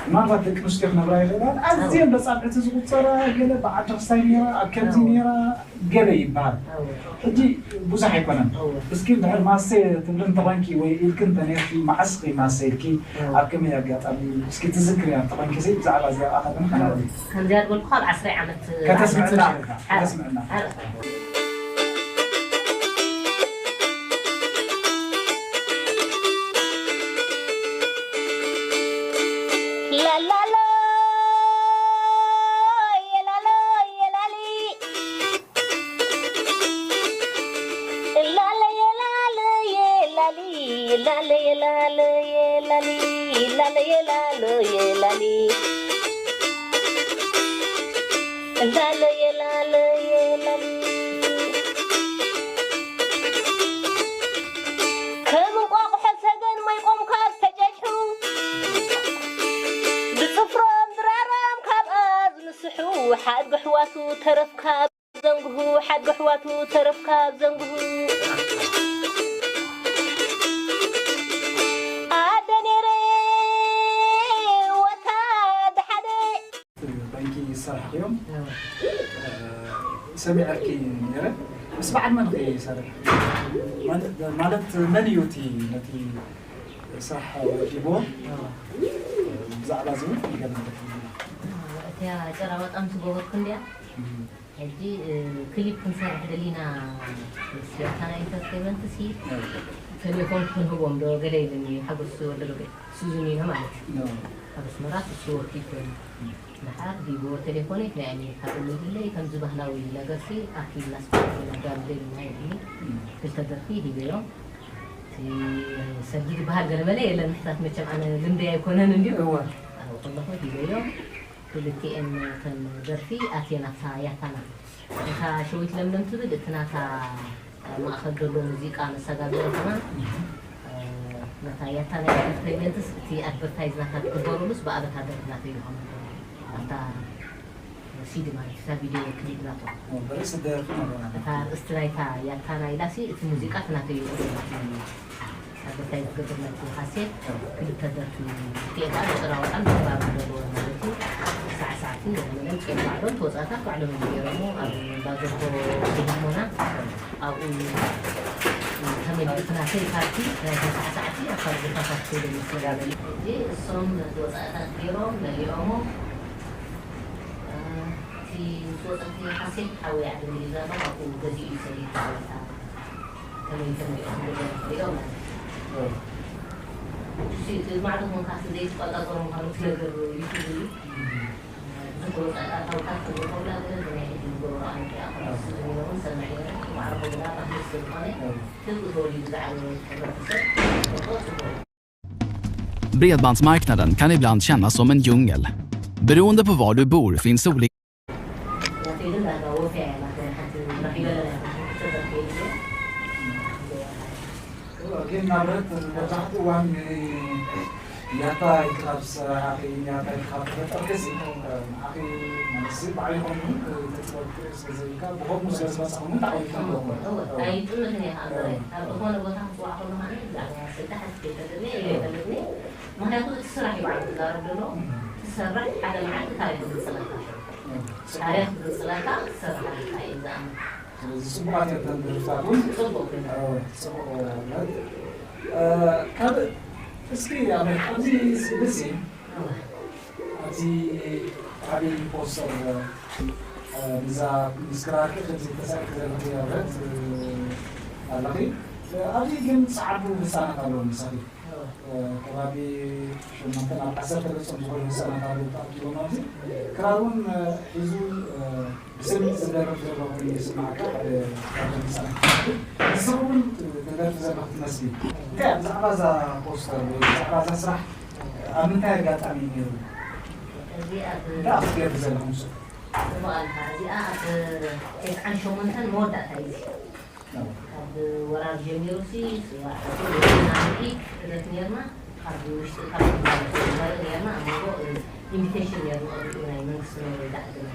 ምናልባት ደቂ ኣንስትዮ ክነብራ ይኽእላ፣ ኣዝየን በጻብዕቲ ዝቑጸራ፣ ገለ ብዓዲ ክስታይ ነይራ፣ ኣብ ከምዚ ነይራ፣ ገለ ይበሃል። ሕጂ ብዙሕ ኣይኮነን። እስኪ እንድሕር ማሰ ትብሊ እንተኾንኪ ወይ ኢልኪ እንተነይርኪ፣ መዓስ ኢኺ ማሰ ኢልኪ፣ ኣብ ከመይ ኣጋጣሚ፣ እስኪ ትዝክርያ እንተኾንኪ፣ ብዛዕባ እዚኣ ኣኸ ክንሓናወይ። ከምዚኣ ዝበልኩኻ ኣብ ዓስራይ ዓመት ከተስምዕና ዓመት ኣለካ፣ ከተስምዕና። ላላሎ፣ የላሎ፣ የላሊ። ላለ፣ የላለ፣ የላሊ። ላለ፣ የላለ፣ የላሊ። ላለ፣ የላለ፣ የላሊ። ላለ፣ የላለ፣ የላሊ። ከም እንቋቑሖ ሰገን መይቆም ካብ ዝተጨጭሑ፣ ብጽፍሮም ድራሮም ካብ ኣዝንስሑ፣ ሓድጊ ኣሕዋቱ ተረፍ ካብ ዘንግሁ፣ ሓድጊ ኣሕዋቱ ተረፍ ካብ ዘንግሁ። ኣደ ነይረ ወታ ደሓደ። ባንኪ ዝሰራሕኽዮም፣ እ፣ ሰሚዐልኪ ነይረ። ምስ በዓል መን ኢኺ ሰሪሕኪ? ማለት፣ ማለት መን እዩ እቲ ነቲ ስራሕ ወዲብዎ? ብዛዕባ እዚ እውን ይገርመልኪ። እቲኣ ጨራ በጣም ዝገበርኩ እንድያ። እም። ሕጂ፣ እ፣ ክሊፕ ክንሰርሕ ደሊና ምስ ጃፓና ኢንተርቴይመንት ሲ፣ እ። ቴሌፎን ክንህቦም ዶ ገለ ኢሉኒ ሓጎስ ወልደገብርኤል፣ ሱዙኒኖ ማለት እዩ። እ። ኣብ ኣስመራ ክሱ ወኪል ኮይኑ። እም። ደሓር ዲቦ ቴሌፎነይ ናይ ኣሜሪካ ደዊሉለይ፣ ከምዚ ባህላዊ ነገርሲ ኣኪልና ስፖርት ኢና ጋብዘ ኢልና ኢሉኒ። እም። ክልተ ደርፊ ሂበዮም። እቲ ሰጊድ ዝበሃል ገለመለ የለን፣ ምሕታት መቸም ኣነ ልምደይ ኣይኮነን እንድዩ። እወ። ኣብኡ ከለኹ ሂበዮም። ክልቲኤን እተን ደርፊ ኣትየን ኣብታ ያታና። እታ ሸዊት ለምለም ትብል፣ እቲ ናታ ማእከል ዘሎ ሙዚቃ መሰጋገሪ ኾና፣ እ፣ ነታ ያታና ኢንተርቴይንመንትስ እቲ ኣድቨርታይዝ ናታ ትግበረሉስ ብኣበታ ደርፊ ናተይ ይኾን። ኣብታ ሲዲ ማለት እታ ቪድዮ ክሊፕ ናቶ። ኦ፣ ብርእሲ ደርፊ ማለት ነው። እታ ኣርእስቲ ናይታ ያታና ኢላሲ እቲ ሙዚቃ እቲ ናተይ ይኾን። ኣድቨርታይዝ ዝገብር ናይ ካሴት ክልተ ደርፊ ክኤዳ ብጭራ ወጣን ብክራር ዘለዎ ማለት እዩ። ሳዕሳዕቲ ገለመለን ጽዮን ባዕሎም ተወጻእታት ባዕሎም እዮም ገይሮሞ ኣብ ባዘርኮ ዝህሞና ኣብኡ ተመሊኡ እቲ ናተይ ፓርቲ ናይ ሳዕሳዕቲ ኣብ ካልእ ቦታታት ከይደ መስለጋበል። ሕጂ እሶም ተወጻእታት ገይሮም መሊኦሞ፣ እ፣ እቲ ምስ ወጻእቲ ካሴት ሓወይ ዓዲ እንግሊዝ ኣሎ ኣብኡ ገዚኡ እዩ ሰሊጡ። ከመይ ከም ሪኦ ማለት እዩ። እሺ፣ እቲ ማዕዶ ኮንካ እቲ ዘይትቆጻጸሮ ምዃኑ እቲ ነገር ዩቱብ እዩ። ብዙሕ ወጻኢ ኣታውታት ከም ዝኾኑላ ገለ ናይ ሕጂ ዝገብሮ ኣነ እያ። ከም እሱ ዝብሎ እውን ሰምዕ እየ። ማዕዶ ግና ባህሊ ስለ ዝኾነ ህዝቢ ተወሊዱ ዝዓበየ ሕብረተሰብ ክፈልጦ ጽቡቕ እዩ። Bredbandsmarknaden kan ibland kännas som en djungel. Beroende på var du bor finns olika ግን ንኣብነት መብዛሕትኡ እዋን ያታ ኢልካ ዝሰራሕኺ፣ ያታ ኢልካ ዝፈጠርክሲ፣ ንዓኺ ማለት ባዕልኹም እውን ተጥበብኪ ስለ ዘይብልካ፣ ብኸምኡ ስለ ዝበጻኹም እውን ተዓዊትኩም ኣለኹም። እወ፣ ኣይጥዕምን እየ ከዓ እምበረ። ኣብ ዝኾነ ቦታ ክፅዋዕ ከሎ ከዓ ብዛዕባ ስደት ኣይፈልጥን እየ፣ ኢለ ኣይፈልጥን እየ። ምኽንያቱ እቲ ስራሕ እዩ ባዕሉ ዝዛረብ ዘሎ። እም። ትሰርሕ ሓደ መዓልቲ ታሪኹ ግልፅለካ። እም። ታሪኽ ግልፅለካ ትሰርሕ ኣለካ እዩ ዝኣምን። ስለዚ ጽቡቓት እየን እተን ደርፍታት እውን። ጽቡቕ። እወ፣ ጽቡቕ እያ። እ፣ ካልእ እስኪ ኣብ፣ ኣብዚ ስእሊ ሲ፣ እወ። ኣብቲ ዓቢ ፖስተር፣ እ፣ ንዛ ምስ ክራርኪ ከምዚ ተሳኢልኪ ዘለኺ ኣብረት፣ እ፣ ኣለኺ። እ፣ ኣብዚ ግን ጸዓዱ ህጻናት ኣለዉ ምሳኺ። እወ። እ፣ ከባቢ ሸሞንተ ናብ ዓሰርተ ገጾም ዝኾኑ ህጻናት ኣለዉ ተኣኪቦም ኣብዚ። ክራር እውን፣ እ፣ ሒዙ፣ እ፣ ብስምዒት ዝደርፍ ዘሎ ኮይኑ ይስምዓካ፣ ሓደ ካብዞም ህጻናት። ንስኺ እውን ትደርፊ ዘለኺ ትመስሊ። እንታይ እያ ብዛዕባ እዛ ፖስተር ወይ ብዛዕባ እዛ ስራሕ ኣብ ምንታይ ኣጋጣሚ እዩ ነይሩ? እዚ ኣብ እንታይ ኢኺ ትገብሪ ዘለኺ ንሱ? ጽቡቕ ኣለኻ። እዚኣ ኣብ ተስዓን ሸሞንተን መወዳእታ እዩ። ካብ ወራር ጀሚሩ ሲ፣ ስዋ፣ ናምኢ ክደት ኔርና፣ ካብ ውሽጢ፣ ካብ ንርኢ ኔርና፣ ኣብ መንጎ ኢንቪቴሽን ኔርና፣ ናይ መንግስቲ ነበረ ዝዓድና።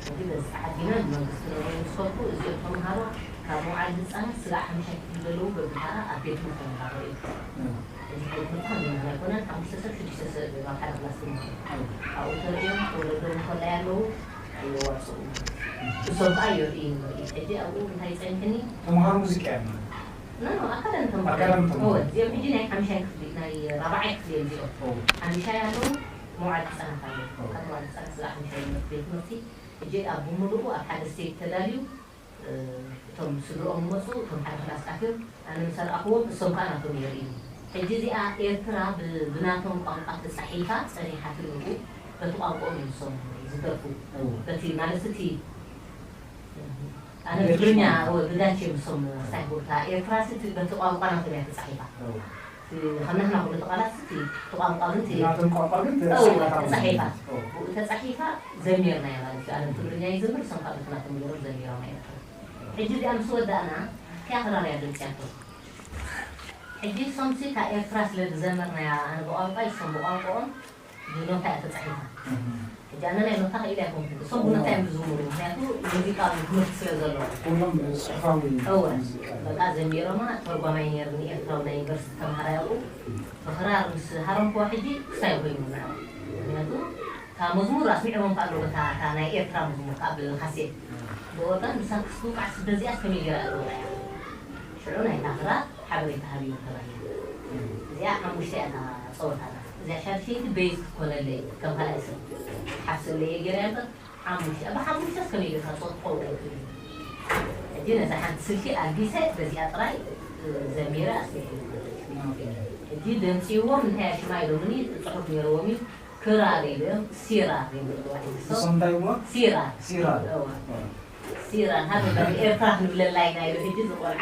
ሕጂ በዚ ተዓዲና ብመንግስቲ ነበረ ምስ ከድኩ፣ እዚኦም ተምሃሮ ካብ መውዓሊ ህፃናት ስጋዕ ሓሙሻይ ክፍሊ ዘለዉ በብተራ ኣብ ቤት ትምህርቲ ተምሃሮ እዮም። እዚ ቤት ትምህርቲ ከምዚ ኣይኮነን፣ ሓሙሽተ ሰብ፣ ሽዱሽተ ሰብ እዮም ኣብ ሓደ ክላስ ተምሃሮ። ኣብኡ ተርእዮም፣ ወለዶም እንከላይ ኣለዉ፣ የዋፅኡ። እሶም ከዓ የርእዩ ንርኢ። ሕጂ ኣብኡ እንታይ ፀኒሕኒ? ተምሃሮ ሙዚቃ እዮም። ኖ፣ ኖ፣ ኣካዳሚ ተምሃሮ። ኣካዳሚ ተምሃሮ። እወ፣ እዚኦም ሕጂ ናይ ሓምሻይ ክፍሊ፣ ናይ ራብዓይ ክፍሊ እዮም እዚኦም። ኦ። ሓምሻይ ኣለዉ፣ መውዓሊ ህፃናት ኣለዉ። ኦ። ካብ መውዓሊ ህፃናት ስለ ሓምሻይ ትምህርቲ ቤት ትምህርቲ፣ ሕጂ ኣብ ብምሉኡ ኣብ ሓደ ስቴጅ ተዳልዩ፣ እ፣ እቶም ስድርኦም ይመፁ፣ እቶም ሓደ ክላስ ኣትዮም፣ ኣነ ምስ ኣርኣኽዎም፣ እሶም ከዓ ናቶም የርእዩ። ሕጂ እዚኣ ኤርትራ ብ-፣ ብናቶም ቋንቋ ተጻሒፋ ጸኒሓትሉ፣ በቲ ቋንቋኦም እዮም እሶም ዝደርፉ። እዎ። በቲ፣ ማለት እቲ፣ ኣነ ቤት ትግርኛ፣ ቋንቋ። እወ፣ ብዳች እዮም እሶም ክሳይ ቦታ። ኤርትራ ሲ እቲ በቲ ቋንቋ ናቶም እያ ተጻሒፋ። እዎ። እቲ ከም ንሕና ኩሉ እቲ ቃላት ሲ እቲ፣ እቲ ቋንቋ ግን እቲ ናቶም ቋንቋ ግን እዎ፣ ተጻሒፋ። ተጻሒፋ። እዎ። ብኡ ተጻሒፋ ዘሚርናያ ማለት እዩ። ኣነ ብትግርኛ ይዝምር፣ እሶም ከዓ በቲ ናቶም ገይሮም ዘሚሮማ ኤርትራ። ሕጂ እዚኣ ምስ ወዳእና፣ እቲኣ ክራር እያ ደምጽያቶ። ሕጂ እሶምሲ እታ ኤርትራ ስለ ዝዘመርናያ፣ ኣነ ብቋንቋይ፣ እሶም ብቋንቋኦም፣ ብኖታ እያ ተጻሒፋ። እህ። ሕጂ ኣነ ናይ ኖታ ክኢለ ኣይኮንኩን። እሶም ብኖታ እዮም ዝዝምሩ፣ ምኽንያቱ ሙዚቃ ትምህርቲ ስለ ዘለዎ። ኩሎም ጽሑፋዊ እወ። ሙዚቃ። በቃ ዘሚሮማ፣ ተርጓማይ ነይርኒ፣ ኤርትራዊ ናይ ዩኒቨርሲቲ ተምሃራይ ኣብኡ። ብኽራር ምስ ሃረምክዋ ሕጂ ክሳይ ኮይኑ ንዕኦም። ምኽንያቱ እታ መዝሙር ኣስሚዕዎም ከኣ ኣለዉ፣ እታ፣ እታ ናይ ኤርትራ መዝሙር ከኣ ብካሴት። ብኦርጋን ብሳክስ ትውቃዕ ስደዚኣስ ከመይ ገይራ እያ ትውቃዕ? ሽዑ ናይታ ክራር ሓበሬታ ሃብዮም ተባሂሉ። እዚኣ ሓሙሽተ እያ እታ ጸወታና። እዚኣ ሻድሸይቲ ቤዝ ክትኮነለይ ከም ካልኣይ ስም ሓስለየ ገይረ እምበር ሓሙሽተ፣ ብሓሙሽተስ ከመይ ጌርካ ጸወት ክኸውን ኣይክእልን። ሕጂ ነዛ ሓንቲ ስልኪ ኣልቢሰ በዚኣ ጥራይ፣ እ፣ ዘሚረ ኣስሚዐ። ሕጂ ደምጽይዎም እንታይ እያ ሽማ ኢሎምኒ፣ ጽሑፍ ነይርዎም እዩ። ክራር ኢሎም ሲራር እዮም ዝብልዋ። እሶም እንታይ ይብልዋ? ሲራር። ሲራር። እወ። እወ። ሲራር። ሃገር ኤርትራ ክንብለላ ኢና ኢሉ ሕጂ እዚ ቆልዓ፣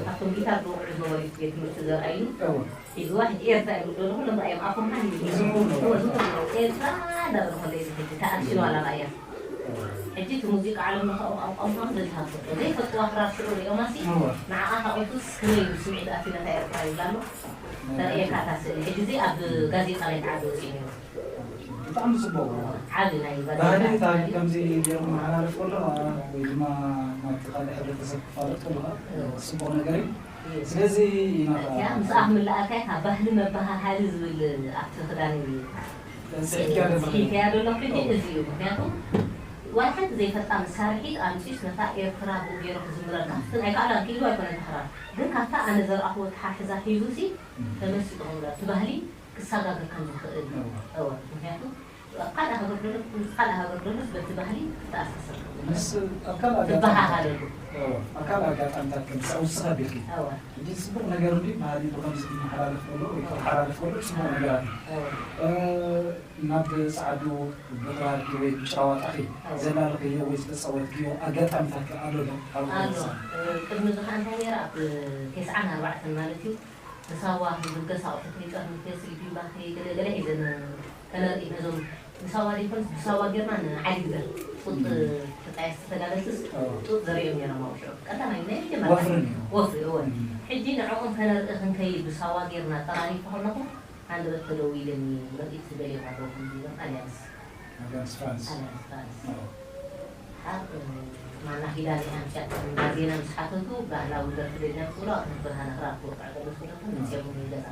ካብቶም ጊታር ዝወቕዑ ዝነበሩ ቤት ትምህርቲ ዘርኣይኒ። እወ። ሒዝዋ፣ ሕጂ ኤርትራ ይብሉ ዘለኹ፣ ሎም ርኣዮም ኣፎም ሃን ይብሉ። ዝምሩ ነው። እወ፣ ዝምሩ ነው። ኤርትራ እንዳበሉ ከለይ ሕጂ ተኣክሽን ዋላ ርኣያ። እወ። ሕጂ እቲ ሙዚቃ ዓለም ለኸ ቋንቋ ምዃኑ በዚ ሃብቶ። ዘይፈልጥዋ ክራር ሽዑ ሪኦማሲ፣ እወ። ንዓኣ ካብ ኦቱ ስክሪን ስምዒት ኣቲነታ ኤርትራ ይብላ ኣሎ። እወ። ተርእየካ እታ ስእሊ። ሕጂ እዚ ኣብ ጋዜጣ ናይ ተዓዲ ወፂኡ ነይሩ። ብጣዕሚ ጽቡቕ። ዓቢ ናይ ባህሊ ባንዴራ ታሪኽ እዩ። ከምዚ ገይሩ ክመሓላለፍ ከሎ ወይ ድማ ናብቲ ካልእ ሕብረተሰብ ክፋለጥ ከሎ ጽቡቕ ነገር እዩ። እዩ። ስለዚ ኢና እቲኣ ምስኣ ክምልኣልካ እታ ባህሊ መበሃሃሊ ዝብል ኣብቲ ክዳን እዩ። ጽሒፍካዮ ዘለኺ። ጽሒፍካዮ ዘለኺ ሕጂ እዚ እዩ። ምኽንያቱ ዋላ ሓንቲ ዘይፈልጣ መሳርሒት ኣምጺኡስ ነታ ኤርትራ ብኡ ገይሩ ክዝምረልካ። ክፍትን ኣይከኣላን፣ ክኢሉ ኣይኮነን ተኽራር። ግን ካብታ ኣነ ዘርኣኽዎ ተሓሕዛ ሒዙሲ እም። ተመሲጡ ክምለስ። እቲ ባህሊ ክሰጋገር ከም ዝኽእል። እወ። እወ፣ ምኽንያቱ ኣብ ካልእ ሃገር ዘሎ፣ ምስ ካልእ ሃገር ዘሎስ በቲ ባህሊ ክትኣሳሰር ትኽእል። ምስ ኣብ ካልእ ኣጋጣሚ ትበሃሃለሉ። እወ፣ ኣብ ካልእ ኣጋጣሚታት ከም ሰው ዝሰብ ኢልኪ። እወ። ሕጂ ጽቡቕ ነገር እንዲ ባህሊ ብኸምዚ ክመሓላለፍ ከሎ ወይ ክመሓላለፍ ከሎ ጽቡቕ ነገራት እዩ። እወ። እ፣ ናብ ጸዓዱ ብኽራርኪ ወይ ብጭራ ዋጣኺ እወ። ዘላለኽዮ ወይ ዝተጻወትክዮ ኣጋጣሚታት ከ ኣሎ ዶ? ኣብ ኣሎ። ህይወትኪ? እ፣ ቅድሚ እዚ ኸኣ እንታይ ነይረ? ኣብ ተስዓን ኣርባዕተን ማለት እዩ። ብሳዋ ዝብገስ ኣቑሑት፣ ሊጠር፣ ንፍየ፣ ስሊፒንግ ባግ፣ ገለ ገለ ሒዘን ከነርኢ ነዞም ብሳዋ ዘይኮነስ ብሳዋ ጌርና ንዓዲ ግደር ጡጥ እም። ተጣየስቲ ተጋደልትስ እዎ። ጡጥ ዘርእዮም ነይሮም ኣብኡ ሽዑ። ቀዳማይ ናይ መጀመርታ ወፍሪ ነይሩ። ወፍሪ፣ እወ። እም። ሕጂ ንዕኦም ከነርኢ ክንከይድ ብሳዋ ጌርና ጠራሪፉ ከለኹ ሃንደበት ተደዊለኒ ምርኢት ዝደልዮም ኣለዉ፣ ከምዚ ኢሎም ኣልያንስ። ኣልያንስ ፍራንስ። ኣልያንስ ፍራንስ። ኣዎ። ሓ-፣ ማና ኪዳነ ኣምሲያቶም፣ ዜና ምስ ሓተቱ፣ ባህላዊ ደርፊ ደልያ ምስ በሉ፣ ኣቶ ብርሃነ ክራር ክወቅዕ ከሎ ዝፈለጡ፣ መጺኦም እውን ገዛ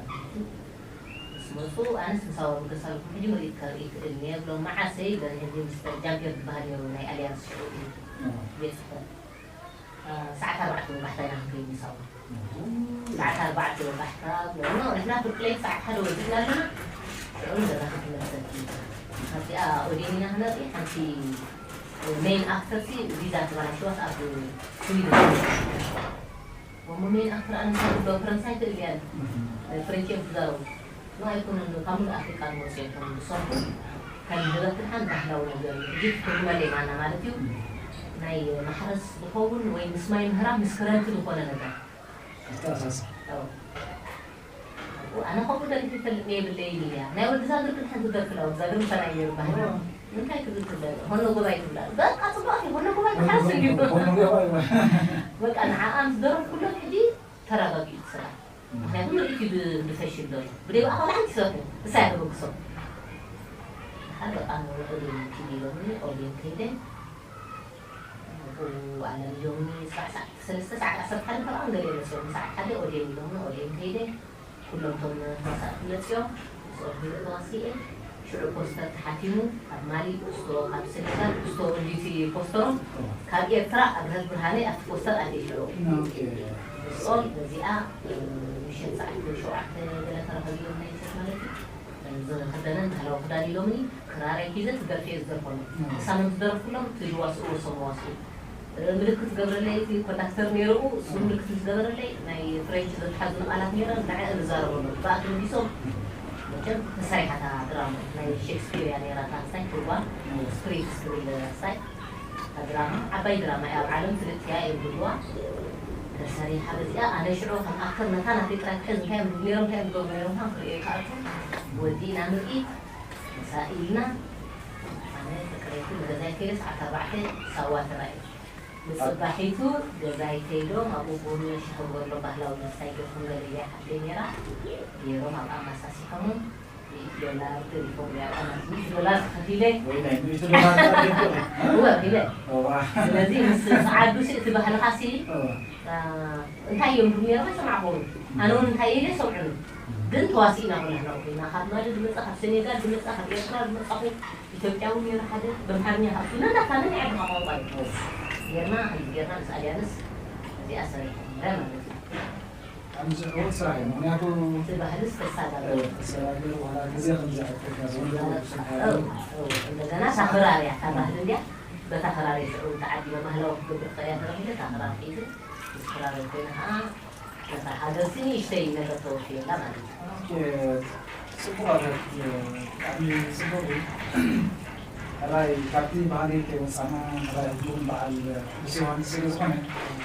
ምስ መጹ፣ ኣነስ ምሳዋ ምገሳልኩም ሕጂ ምርኢት ከርኢ ክእል እየ ብሎም፣ መዓሰይ ኢለ ሕጂ ምስ ጃምፔር ዝበሃል ነይሩ፣ ናይ ኣልያንስ ሽዑ እዩ። ኣዎ። ቤት ጽሕፈት። አ፣ ሰዓት ኣርባዕተ ወጋሕታ ኢና ክንከይድ ምሳዋ። እሁ። ሰዓት ኣርባዕተ ወጋሕታ ብለና፣ ንሕና ፍርቂ ለይቲ ሰዓት ሓደ ወዲእና ኣለና። ሽዑ ንገዛ ክትመልሰት እዩ። ካብዚኣ ኦዴን ኢና ክነርኢ፣ ሓንቲ ሜን ኣክተር ሲ ቪዛ ተበላሽዋስ ኣብ ስዊድን። እሞ ሜን ኣክተር ኣነ እንታይ ክብሎ፣ ፈረንሳይ ክእል እያ፣ እሁ። ፍሬንች እዮም ዝዛረቡ። ንኣይኮነን ካብ ሙሉእ ኣፍሪቃ ዝመጹ እዮም እቶም ዝሰርሑ። ከም ህበትናን ባህላዊ ነገር እዩ። ሕጂ ትርጉመለይ ማና ማለት እዩ። ናይ ማሕረስ ዝኸውን ወይ ምስ ማይ ምህራም ምስ ክረምቲ ዝኾነ ነገር። ኣተኣሳስባ። ኣዎ። ኣነ ከምኡ ደርፊ ይፈልጥ የብለይን እያ። ናይ ወዲ ዛግር ግን ሓንቲ ደርፊ ኣላ፣ ወዲ ዛግር ምሳና እዩ ነይሩ ባህሊ። ኣዎ። እንታይ ትብል ትብለ? ሆኖ ጎባይ ትብላ። በቃ ጽቡቕ እዩ፣ ሆኖ ጎባይ ሆኖ ክሓርስ እንድዩ። ጎባይ፣ ሆኖ ጎባይ። በቃ ንዓኣ ምስ ደረፍኩሎም ሕጂ ተረጋጊኡ እቲ ስራሕ። ምኽንያቱ ምርኢት እዩ ብ-፣ ብፈሽል ዘሎ። ብደይ ብኣኻ ሓንቲ ሰብ ንሳ እያ ተበግሶ። ድሓር በቃ ኦዴን ኪዲ ኢሎምኒ፣ ኦዴን ከይደ። ኣብኡ ኣለሚዶምኒ፣ ስራሕ ሰዓት ሰለስተ፣ ሰዓት ዓሰርተ ሓደ ተባዕን ገለ መፅኦም፣ ሰዓት ሓደ ኦዴን ኢሎምኒ፣ ኦዴን ከይደ። ኩሎም እቶም ተዋሳእቲ መፅኦም፣ ምስኦም ሂበ ተዋሲኤ። ሽዑ ፖስተር ተሓቲሙ፣ ካብ ማሊ፣ ክስቶ፣ ካብ ሰኔጋል፣ ክስቶ እንዲቲ ፖስተሮም፣ ካብ ኤርትራ ኣብርሀት ብርሃነ ኣብቲ ፖስተር ኣትየ ሽዑ። ኦኬ። ምስኦም በዚኣ፣ እ፣ ምሸት ሰዓት ሸውዓተ ገለ ተረኸቢሎም ናይ ምሸት ማለት እዩ። ዝኽደነን ባህላዊ ክዳን ኢሎምኒ፣ ክራረይ ሒዘ ትደርፊ እየ ዝደርፈሉ። እም። እሳኖም ዝደረፍኩሎም፣ እቲ ዝዋስእዎ እሶም መዋስኡ። ምልክት ገብረለይ እቲ ኮንዳክተር ነይሩ፣ እሱ ምልክት ምስ ገበረለይ ናይ ፍሬንች ዘትሓዙ ቃላት ነይረ፣ ንዐ ንዛረበሉ። ብኣ ተመሊሶም፣ መቸም ተሰሪሓ እታ ድራማ፣ ናይ ሼክስፒር እያ ነይራ፣ እታ ክስታይ ትርጓም፣ ስፕሪትስ ትብል ክስታይ። እታ ድራማ፣ ዓባይ ድራማ እያ፣ ኣብ ዓለም ፍልጥቲ እያ እዮም ዝብልዋ። ተሰሪሓ በዚኣ፣ ኣነ ሽዑ ከም ኣክተር ነታ ናተይ ጥራይ ክሕዝ፣ እንታይ እዮም ዝብሉ ነይሮም፣ እንታይ እዮም ዝገብሩ ነይሮም፣ ክርእዮ ይከኣልኩ። ወዲእና ምርኢት፣ ምሳእ ኢልና፣ ኣነ ፍቅረይቲ ንገዛይ ከይደ ሰዓት ኣርባዕተ ሳዋ ተራእየ። ንጽባሒቱ ገዛይ ከይዶም ኣብኡ ቡን ሻሂ ክገብርሎም ባህላዊ መስታይ ገይሮም ገለ ኢለያ ሓፍተይ ነይራ። ገይሮም ኣብኣ ኣማሳሲሖሞም ሚእቲ ዶላር ገዲፎም ኢለያ ኣብኣ ሚእቲ ዶላር ከፊለ። ወይ ናይ ሚእቲ ዶላር ከፊለ። እወ፣ ከፊለ። እዋ። ስለዚ ምስ ጸዓዱ ሲ እቲ ባህልኻ ሲ እዋ። አ፣ እንታይ እዮም ዝብሉ ነይሮም ኣይሰማዕኩዎምን። ኣነ እውን እንታይ ኢለ ይሰምዑኒ። ግን ተዋሲእና ኩላህና ኮይና፣ ካብ ማሊ ዝመጻ፣ ካብ ሰኔጋል ዝመጻ፣ ካብ ኤርትራ ዝመጻኹ፣ ኢትዮጵያዊ ነይሩ ሓደ፣ ብኣምሓርኛ ከኣ፣ ነናታ ነናይ ዓድኻ ቋንቋ እዩ። ጌርና፣ ከምዚ ጌርና ምስ ኣልያንስ እዚኣ ሰሪሐ ማለት እዩ። ኣብ ዝዕወት ስራሕ እዩ። ምኽንያቱ እቲ ባህልስ ተሳጋሪ። እ፣ ተሰጋገር ዋላ ግዜ ከም ዝኣክል ካብ ዝወደደ እ፣ እ፣ እንደገና እታ ክራር እያ፣ እታ ባህሊ እንድያ፣ በታ ክራር እየ ሽዑ ተዓዲመ ባህላዊ ክገብር ክኽእል እያ ተባሂለ፣ እታ ክራር ሒዘ፣ ምስ ክራር ኮይነ ከኣ ነታ ሃገር እቲ ንእሽተይ ነገር ተወፍየላ ማለት እዩ። ኦኬ፣ ጽቡቕ ኣታት፣ ብጣዕሚ ጽቡቕ እዩ። ሕራይ ካብቲ ባህሊ ከይወጻና፣ ሕራይ ሕጂ እውን በዓል ቅዱስ ዮሃንስ ስለ ዝኾነ፣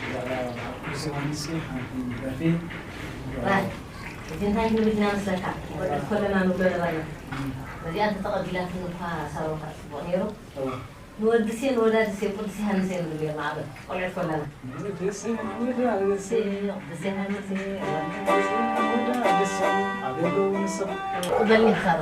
ብዛዕባ በዓል ቅዱስ ዮሃንስ ሓንቲ ደርፊ። ባህ፣ እቲ እንታይ ክንብል ኢና መስለካ? ቆልዑት ኮለና ንብሎ ነበርና። እም። በዚኣ እንተተቐቢላትኒ እኳ ሳሮን ከዓ ጽቡቕ ነይሩ። እወ። ንወድሴ ንወዳድሴ ቅዱስ ዮሃንስ እዮም ዝብሉ እዮም ኣብ ቆልዑት ኮለና። ንወድሴ ንወዳድሴ፣ ቅዱስ ዮሃንስ፣ ወድሴ ንወዳድሴ፣ ኣቤሎ ንስኻ። በልኒ ክሳብ።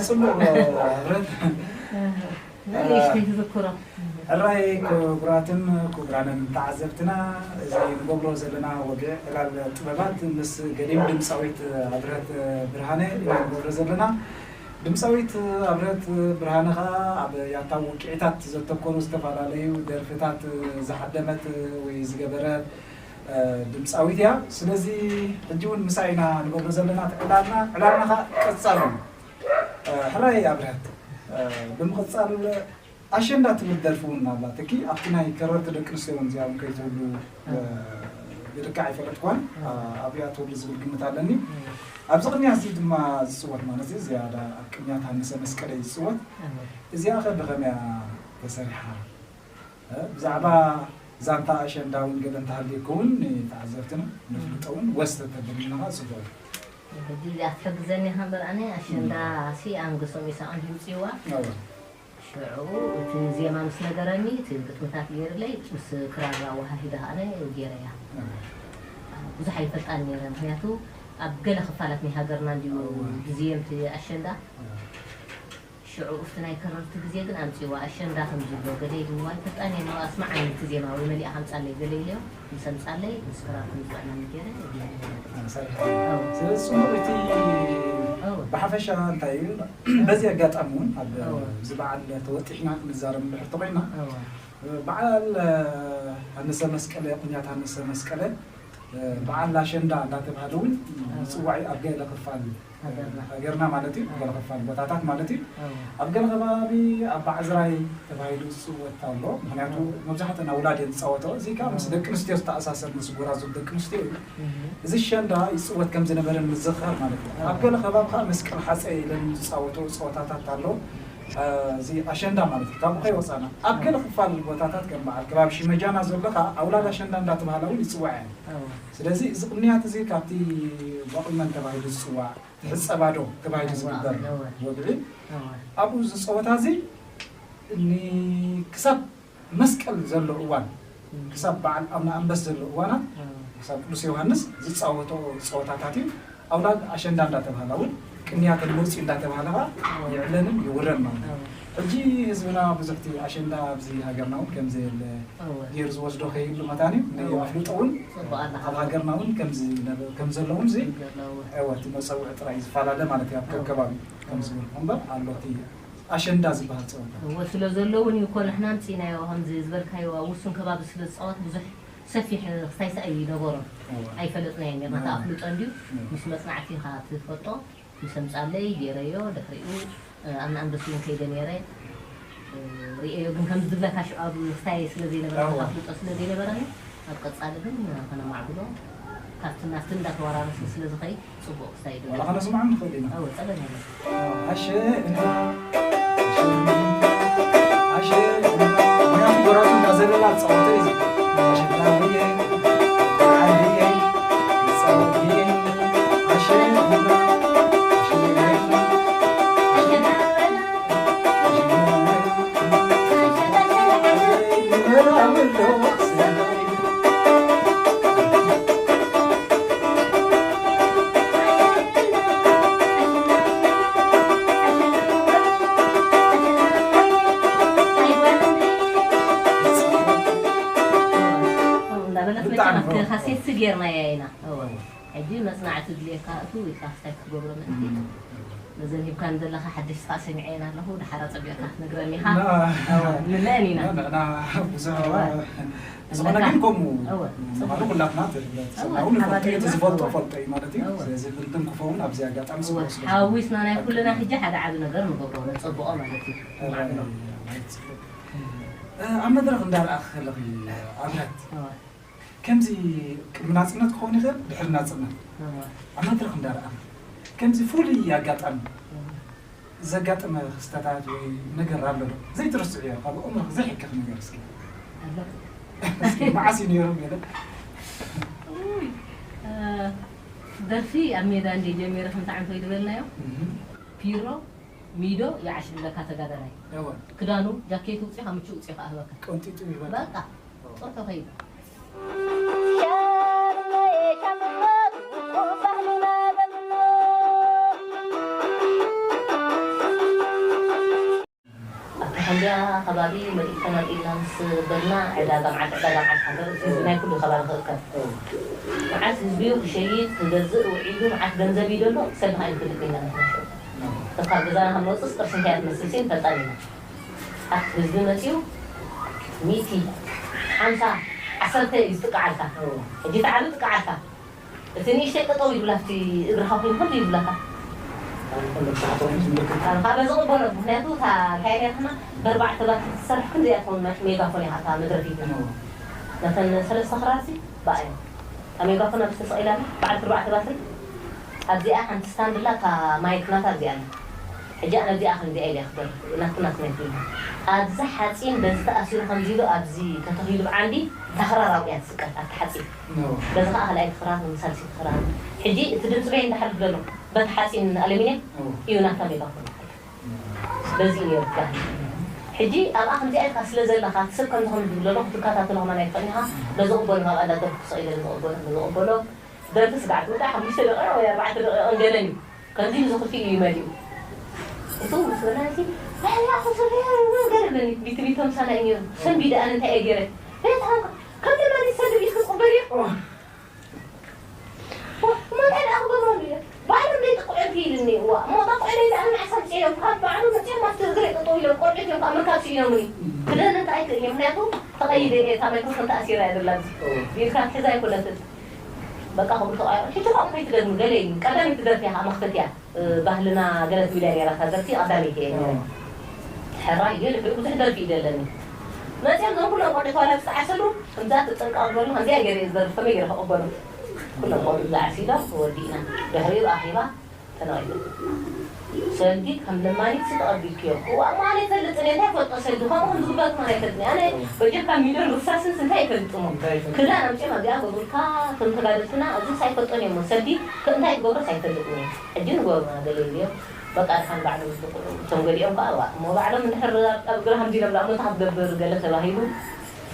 ጽቡቕ፣ እ፣ ህብረት። ንእሽተይ ትዝክሮ። ሕራይ ክቡራትን ክቡራንን ተዓዘብትና፣ እዚ ንገብሮ ዘለና ወግዒ ዕላል ጥበባት ምስ ገዲም ድምፃዊት ኣብርሀት ብርሃነ ኢና ንገብሮ ዘለና። ድምፃዊት ኣብርሀት ብርሃነ ኸዓ ኣብ ያታዊ ውቅዒታት ዘተኮሩ ዝተፈላለዩ ደርፍታት ዝዓደመት ወይ ዝገበረት፣ እ፣ ድምፃዊት እያ። ስለዚ ሕጂ እውን ምሳ ኢና ንገብሮ ዘለና እቲ ዕላልና። ዕላልና ኸዓ ቀጻሊ እዩ። እ፣ ሕራይ ኣብርሀት፣ እ፣ ብምቕጻል ኣሸንዳ ትብል ደርፊ እውን ኣላትኪ። ኣብቲ ናይ ከረርቲ ደቂ ኣንስትዮ እውን እዚኣ እውን ከይትህሉ፣ እ፣ ብልክዕ ኣይፈለጥኳን። እ፣ ኣብያ ትህሉ ዝብል ግምት ኣለኒ። ኣብዚ ቅንያት እዚ ድማ ዝጽወት ማለት እዩ። ዝያዳ ኣብ ቅንያት ሃንሰ መስቀለይ ዝጽወት። እዚኣ ኸ ብኸመይ እያ ተሰሪሓ? እ፣ ብዛዕባ ዛንታ ኣሸንዳ እውን ገለ እንተሃልየኩ እውን ንተዓዘብትና ነፍልጦ እውን ወስተ ተብልናኻ ጽቡቕ እዩ። ሕጂ እዚኣ ትሕግዘኒ ኢኻ እምበር ኣነ ኣሸንዳ ሲ ኣንግሶም ኢሳቕ እንድዩ ምጽዋ። እወ። ሽዑ እቲ ዜማ ምስ ነገረኒ እቲ ግጥምታት ገይርለይ ምስ ክራር ኣወሃሂደ ከኣ ገይረያ። እወ። ብዙሕ ኣይፈልጣን ነይረ፣ ምኽንያቱ ኣብ ገለ ክፋላት ናይ ሃገርና እንድዩ እወ። ዝዝየም እቲ ኣሸንዳ። እወ። ሽዑ ኣብቲ ናይ ከረርቲ ግዜ ግን ኣምጺዋ ኣሸንዳ ከም ዝብሎ ገለ ኢልዋ ኣይፈልጣን እየ። ንዋ ኣስምዓኒ እቲ ዜማ ወይ መሊኣ ኣምጻለይ ገለ ኢለዮ። ምስ ኣምጻለይ ምስ ክራር ከም ዝጥዕመኒ ገይረ። ኣዎ። ስለዚ ጽቡቕ እቲ ኣዎ። ብሓፈሻ እንታይ እዩ፣ በዚ ኣጋጣሚ እውን ኣብ ኣዎ። እዚ በዓል ተወጢሕና ክንዛረብ እንድሕር ተኾይና፣ ኣዎ። በዓል ሃንሰ መስቀለ፣ ቅንያት ሃንሰ መስቀለ፣ በዓል ኣሸንዳ እንዳተባሃለ እውን ምጽዋዕ ኣብ ገለ ክፋል ሃገርና። ሃገርና ማለት እዩ፣ ኣዎ። ገለ ክፋል ቦታታት ማለት እዩ። ኣዎ። ኣብ ገለ ከባቢ ኣብ ባዕዝራይ ተባሂሉ ዝጽወት ኣሎ። ምኽንያቱ ኣዎ። መብዛሕትአን ኣውላድ እየን ዝጻወተኦ። እዚ ከኣ ምስ ኣዎ። ደቂ ኣንስትዮ ዝተኣሳሰር፣ ምስ ጎራዙት ደቂ ኣንስትዮ እዩ። እህ። እዚ ኣሸንዳ ይጽወት ከም ዝነበረ ንምዝኽኻር ማለት እዩ። ኣዎ። ኣብ ገለ ከባቢ ከኣ መስቀል ሓጸ ኢለን ዝጻወተኦ ጸወታታት ኣሎ። እ፣ እዚ ኣሸንዳ ማለት እዩ። ካብኡ ከይወጻና ኣብ ገለ ክፋል ቦታታት ከም በዓል ከባቢ ሽመጃና ዘሎ ከኣ ኣውላድ ኣሸንዳ እንዳተባሃላ እውን ይጽዋዓ እየን። ኣዎ። ስለዚ እዚ ቅንያት እዚ ካብቲ ቧቑመን ተባሂሉ ዝጽዋዕ፣ ትሕጸባ ዶ ተባሂሉ እዋ፣ ዝግበር እዋ። ወግዒ፣ እዋ። ኣብኡ እዚ ጸወታ እዚ ን-፣ ክሳብ መስቀል ዘሎ እዋን፣ እም። ክሳብ በዓል ኣብነ ኣንበስ ዘሎ እዋናት፣ እዋ። ክሳብ ቅዱስ ዮሃንስ ዝጻወቶ ጸወታታት እዩ። ኣውላድ ኣሸንዳ እንዳተባህላ እውን ቅንያተን መውፅኢ እንዳተባህላ ከዓ እዎ። ይዕለልን ይውረን ማለት እዩ። እዎ። ሕጂ ህዝብና ብዙሕቲ ኣሸንዳ ኣብዚ ሃገርና እውን ከም ዘየለ እዎ። ገይሩ ዝወስዶ ከይህሉ መታን እዩ። እዎ። ኣፍልጦ እውን ጽቡቕ ኣለኻ። ኣብ ሃገርና እውን ከም ዝነበ-፣ ከም ዘሎ እውን እዚ ዘለዉ። እዎ፣ እቲ መጸውዒ ጥራይ ዝፈላለ ማለት እዩ። ኣብ እዎ። ከከባቢ ከም እዎ። ዝበልኩ እምበር ኣሎ እቲ ኣሸንዳ ዝበሃል ጸወታ። እዎ፣ ስለ ዘሎ እውን እዩ እኮ ንሕና ኣምጺእናዮ። ከምዚ ዝበልካዮ ኣብ ውሱን ከባቢ ስለ ዝጻወት ብዙሕ ሰፊሕ ክስታይ ኣይነበሮን። እዎ። ኣይፈለጥናዮን ኔርና። እዎ። እቲ ኣፍልጦ እንድዩ እዎ። ምስ መጽናዕቲ ኢኻ ትፈልጦ። ምስ ኣምጻለይ ገይረዮ፣ ድሕሪኡ፣ እ፣ ኣብ ንኣንበስ እውን ከይደ ነይረ። እ፣ ርእየዮ ግን ከምዚ ዝብለካ ሽዑ ኣብ ክስታይ ስለ ዘይነበረ፣ እዎ። ኣፍልጦ ስለ ዘይነበረኒ፣ ኣብ ቀጻሊ ግን ከነማዕብሎ፣ ካብቲ ናብቲ እንዳተወራረሰ ስለ ዝኸይድ፣ ጽቡቕ ክስታይ እዩ። ዋላ ከነስምዖም ንኽእል ኢና። እዎ፣ ጸገም የለን። ኣሸንዳ፣ ኣሸንዳ፣ ኣሸንዳ። ምኽንያቱ ጎራዙ እንዳዘለላ ዝጻወቶ እዩ። ኣሸንዳ ብየ፣ በዓል ብየ፣ ይጻወት ብየ፣ ኣሸንዳ፣ ኣሸንዳ፣ ኣሸንዳ። እንዳበለት መቸም ኣብቲ ካሴትሲ ጌርናያ ኢና። እወ። ሕጂ መጽናዕቲ ድልየካ እቱ ኢልካ ክስታይ ክትገብሮ ምእንቲ። እም። ነዘን ሂብካን ዘለኻ ሓደሽቲ ከዓ ሰሚዐየን ኣለኹ። ድሓር ኣጸቢቕካ ክትነግረኒ ኢኻ። ና-፣ እወ፣ ንመን ኢና? ና-፣ ና-፣ ብዙሕ እወ። ዝኾነ ግን ከምኡ እወ። ምዃኑ ኩላትና እቲ ሕብረተሰብና እወ፣ እውን ፈልጦ እዩ፣ እቲ ተሓባቢርና፣ ዝፈልጦ እወ። ፈልጦ እዩ ማለት እዩ። እወ። ስለዚ ብንትን ክኸውን ኣብዚ ኣጋጣሚ እወ፣ ጽቡቕ ስለ ዝኾነ። ሓዊስና ናይ ኩልና ሕጂ ሓደ ዓቢ ነገር ንገብሮ፣ ነጸብቖ ማለት እዩ። እወ፣ ንማዕብሎ። ማለት ጽቡቕ። እ፣ ኣብ መድረኽ እንዳረኣኺ ከለኺ ኣብረት፣ እወ። ከምዚ ቅድሚ ናጽነት ክኸውን ይኽእል፣ ድሕሪ ናጽነት። እወ። ኣብ መድረኽ እንዳረኣኺ ከምዚ ፍሉይ ኣጋጣሚ እወ። ዘጋጠመ ክስተታት ወይ ነገር ኣሎ ዶ? ዘይትርስዕዮ፣ ካብ ኣእምሮኺ ዘይሕከኽ ነገር እስኪ። ኣሎ። እስኪ መዓስ እዩ ነይሩ ገለ? ኡይ፣ እ፣ ደርፊ ኣብ ሜዳ እንደ ጀሚረ ከምቲ ዓንቶይ ዝበልናዮ፣ እህ። ፒሮ፣ ሚዶ ይዓሽግለካ ተጋዳላይ። እወ። ክዳኑ፣ ጃኬቱ ውፅኻ ምቹ ውፅኻ ኣህበካ። ቀንጢጡ ይበልዕ። በቃ፣ ጡር ተኸይዱ። እንዳ ከባቢ መሊእተናል ኢልና ምስ በልና ዕዳጋ መዓልቲ ዕዳጋ መዓልቲ ሃገር እቲ ህዝቢ ናይ ኩሉ ከባቢ ክእከብ። መዓት ህዝቢ እዩ ክሸይጥ ክገዝእ ውዒሉ መዓት ገንዘብ እዩ ዘሎ ሰብ ኸዓ ይፈልጥ ኢና ንሕና ሽዑ። ካብ ገዛና ከም ንወፅስ ቅርሲ እንታይ እያ ትመስል ሲ ንፈልጣን ኢና። ኣብቲ ህዝቢ መፂኡ ሚእቲ ሓምሳ ዓሰርተ እዩ ዝጥቃዓልካ። ሕጂ እቲ ዓቢ ጥቃዓልካ እቲ ንእሽተይ ጠጠው ይብላ ኣብቲ እግርኻ ኮይኑ ከምዚ ይብላካ። ኣርካ በዚ ቅበሎ ምክንያቱ እታ እንታይ ርያትና በርባዕተ ባትሪ ትሰርሕ ክንደይ እያ ትኸውን ሜጋፎን ኢኻ እታ መድረፊት። ነተን ሰለስተ ክራርሲ ባእዮ እታ ሜጋፎን ኣብ ዝተሰቒላ በዓልቲ ኣርባዕተ ባትሪ ኣብዚኣ ሓንቲ ስታንድ ኣላ እታ ማይክ ናታ ኣብዚኣ ኣላ። ሕጂ ኣነ ኣብዚኣ ከምዚኣ ኢለ ክደርፍ ናቱ ናቱ ናይ ፊልም ኣብዚ ሓፂን በዚ ተኣሲሩ ከምዚ ኢሉ ኣብዚ ተተኺሉ ብዓንዲ እታ ክራር ኣብኡ እያ ትስቀል ኣብቲ ሓፂን። በዚ ከዓ ካልኣይቲ ክራር ሳልሰይቲ ክራር ሕጂ እቲ ድምፂ በይ እንዳሓልፍ ዘሎ በቲ ሓፂን ኣሉሚንየም እዩ ናታ ሜጋፎን። በዚ እዩ ነይሩ ባህሊ። ሕጂ ኣብኣ ከምዚኣ ኢልካ ስለ ዘለኻ እቲ ሰብ ከምዚ ከምዚ ዝብሎ ኣሎ ክትከታተሎ ከማን ኣይትኽእልን ኢኻ። በዚ ቅበሎ ካብ ኣላ ደርፊ ክስቕ ኢለ በዚ ቅበሎ በዚ ቅበሎ ደርፊ ስጋዕ ትውዳእ ሓሙሽተ ደቂቕ ወይ ኣርባዕተ ደቂቕ እንገለን እዩ ከምዚ ኢሉ ዝኽፊ እዩ መሊኡ። እቱ ምስ በላንቲ ኣያ ክስር ገለለኒ ቢትቢቶም ሳና እዩ ነይሩ ሰንቢደ ኣነ እንታይ እየ ገይረ ቤት ሃንካ ከም ለማኒ ሰንድ ኢልካ ትቕበል እዩ። እሞ እንታይ ደኣ ክገብረሉ እየ? ባዕሎም ደይ ጥቕዑ ኢልኒ። እዋ፣ እሞ ጠቕዑ ደይ ደኣ ንዓሳ ምፅኦም ካብ ባዕሉ መፅኦም ኣብቲ እግረይ ጠጠው ኢሎም ቆልዑት እዮም ካብ ምርካብ ስኢኖምኒ። ክደንን ከኣ ኣይክእልን እየ። ምክንያቱ ተቐይደ እየ፣ እታ ማይክሮፎን ተኣሲራ እያ ዘላ ኣብዚ። ቢልካ ክትሕዛ ኣይኮነትን። በቃ ከምኡ ተቐያይሩ። ሕጂ ካብኡ ከይትደግሙ ገለ ኢሉኒ። ቀዳመይቲ ደርፊ እያ ከዓ መኽፈቲያ። ባህልና ገለ ትብል እያ ነይራ እታ ደርፊ ቀዳመይቲ እየ ነይረ። ሕራይ ግን ልዕሊ ብዙሕ ደርፊ እዩ ዘለኒ። መፅኦም እዞም ኩሎም ቆልዑት ዋላ ዝተዓሰሉ ከምዛ ተጠንቀቕ ዝበሉ ከምዚኣ ገይረ እየ ዝደርፍ ከመይ ገይረ ክቕበሉ? ኩሎም ቆልዑት ዝዓሲሎም ወዲእና ድሕሪኡ ኣኼባ ተነቒሉ። ሰልዲ ከም ለማኒት ሲ ተቐቢልክዮ? እዋ እሞ ኣነ ኣይፈልጥን እየ እንታይ ይፈልጦ ሰልዲ ከምኡ ከም ዝግበር ከማን ኣይፈልጥን እየ ኣነ በጀካ ሚልዮን ርሳስንስ እንታይ ይፈልጥ እሞ ክዳን ኣምፅኦም ኣብዚኣ ገብሩልካ እቶም ተጋደልትና ኣብዚስ ኣይፈልጦን እየ እሞ ሰልዲ እንታይ ክገብሮስ ኣይፈልጥን እየ ሕጂ ንገብሩና ገለ ኢልዮም በቃ ድሓን ባዕሎም ዝጥቕዑ እቶም ገሊኦም ከዓ እዋ እሞ ባዕሎም እንድሕር ኣብ እግራ ከምዚ ኢሎም ደኣ እሞ እንታይ ክትገብር ገለ ተባሂሉ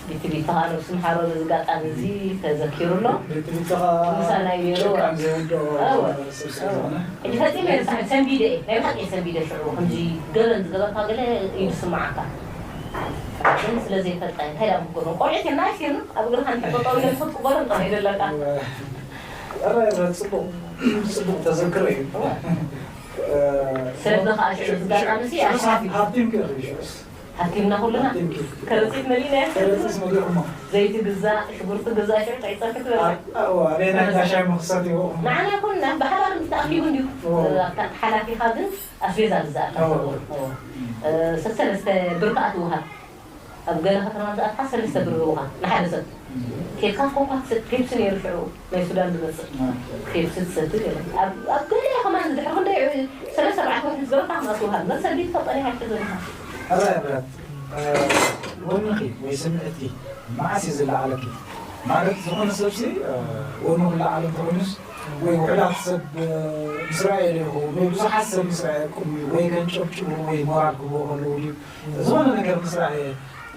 ቢቲ ቢቲ ከዓ ነብሱ ምሓሮ በዚ ኣጋጣሚ እዚ ተዘኪሩ ኣሎ። ቤት ትምህርቲ ከዓ ምሳና እዩ ነይሩ። ጭቃን ዘይውድኦ እወ፣ ሰብ ስለ እወ። ዝኾነ። ሕጂ ፈጺመ እየ ርሳዕ፣ ሰንቢደ እየ። ናይ ብሓቂ እየ ሰንቢደ ሽዑ። ከምዚ ገበን ዝገበርካ ገለ እዩ ዝስምዓካ። ግን ስለ ዘይፈልጣ እየ። እንታይ ደኣ ምክሩ? ቆልዑት እዮም፣ ንኣሽቱ እዮም። ኣብ እግርኻ እንድሕር ጠጠው ኢሎም ክትቅበሎም ጥራይ እዩ ዘለካ። እወ። እረ፣ እረ፣ ጽቡቕ፣ ጽቡቕ ተዘክሮ እዩ። እወ። እ፣ ሰብ ከዓ ሽዑ ሽዑ፣ ዝጋጣምሲ ሽዑ፣ ኣሽሓት እዩ። ሃብቲም ከ፣ ሽዑስ? ሃብቲምና ኩልና። ሃብቲም ከ? ከረጺት መሊእና እያ። ከረጺት መሊእኹሞ። ዘይቲ ግዛእ፣ ሽጉርቲ ግዛእ፣ ሽዑ ጥዒ ጸብሒ ትበልዕ። አ-፣ እወ፣ ኣበየናይ ከረጺት። ጋሻ መኽሰብ ይበኹም? ንዓና ኩልና ብሓባር ምስ ተኣኪቡ እንድዩ። እወ። ኣብታ ሓላፊኻ ግን ኣስቤዛ ግዛእ። እወ፣ እወ። እወ። እ፣ ሰሰለስተ ብር ከኣ ትወሃብ። ኣብ ገለ ከተማ ምስ ኣትኻ ሰለስተ ብር ይህቡኻ ንሓደ ሰብ። ኬድካ ኮካ ትሰቲ፣ ፔፕሲ ነይሩ ሽዑ ናይ ሱዳን ዝመጽእ። አ። ፔፕሲ ትሰቲ ገለ። ኣብ፣ ኣብ ገለ ከማን ድሕሪ ክንደይ ሰለስተ ኣርባዕተ ወርሒ ዝገበርካ ከማን ትወሃብ። መሰል ድዩ ትፈልጦ ናይ ሓቂ ዘለኻ? ሕራይ ብረት፣ እ፣ ጎንኺ ወይ ስምዒትኪ መዓስ እዩ ዝለዓለኪ? ማለት ዝኾነ ሰብሲ፣ እ፣ ጎኑ ክለዓል እንተኾይኑስ ወይ ውሑዳት ሰብ፣ እ፣ ምስ ረኣየ ዶ ይኸውን? ወይ ብዙሓት ሰብ ምስ ረኣየኩም እዩ? ወይ ከንጨብጭቡ ወይ ሞራል ክህብዎ ከለዉ ድዩ? ዝኾነ ነገር ምስ ረኣየ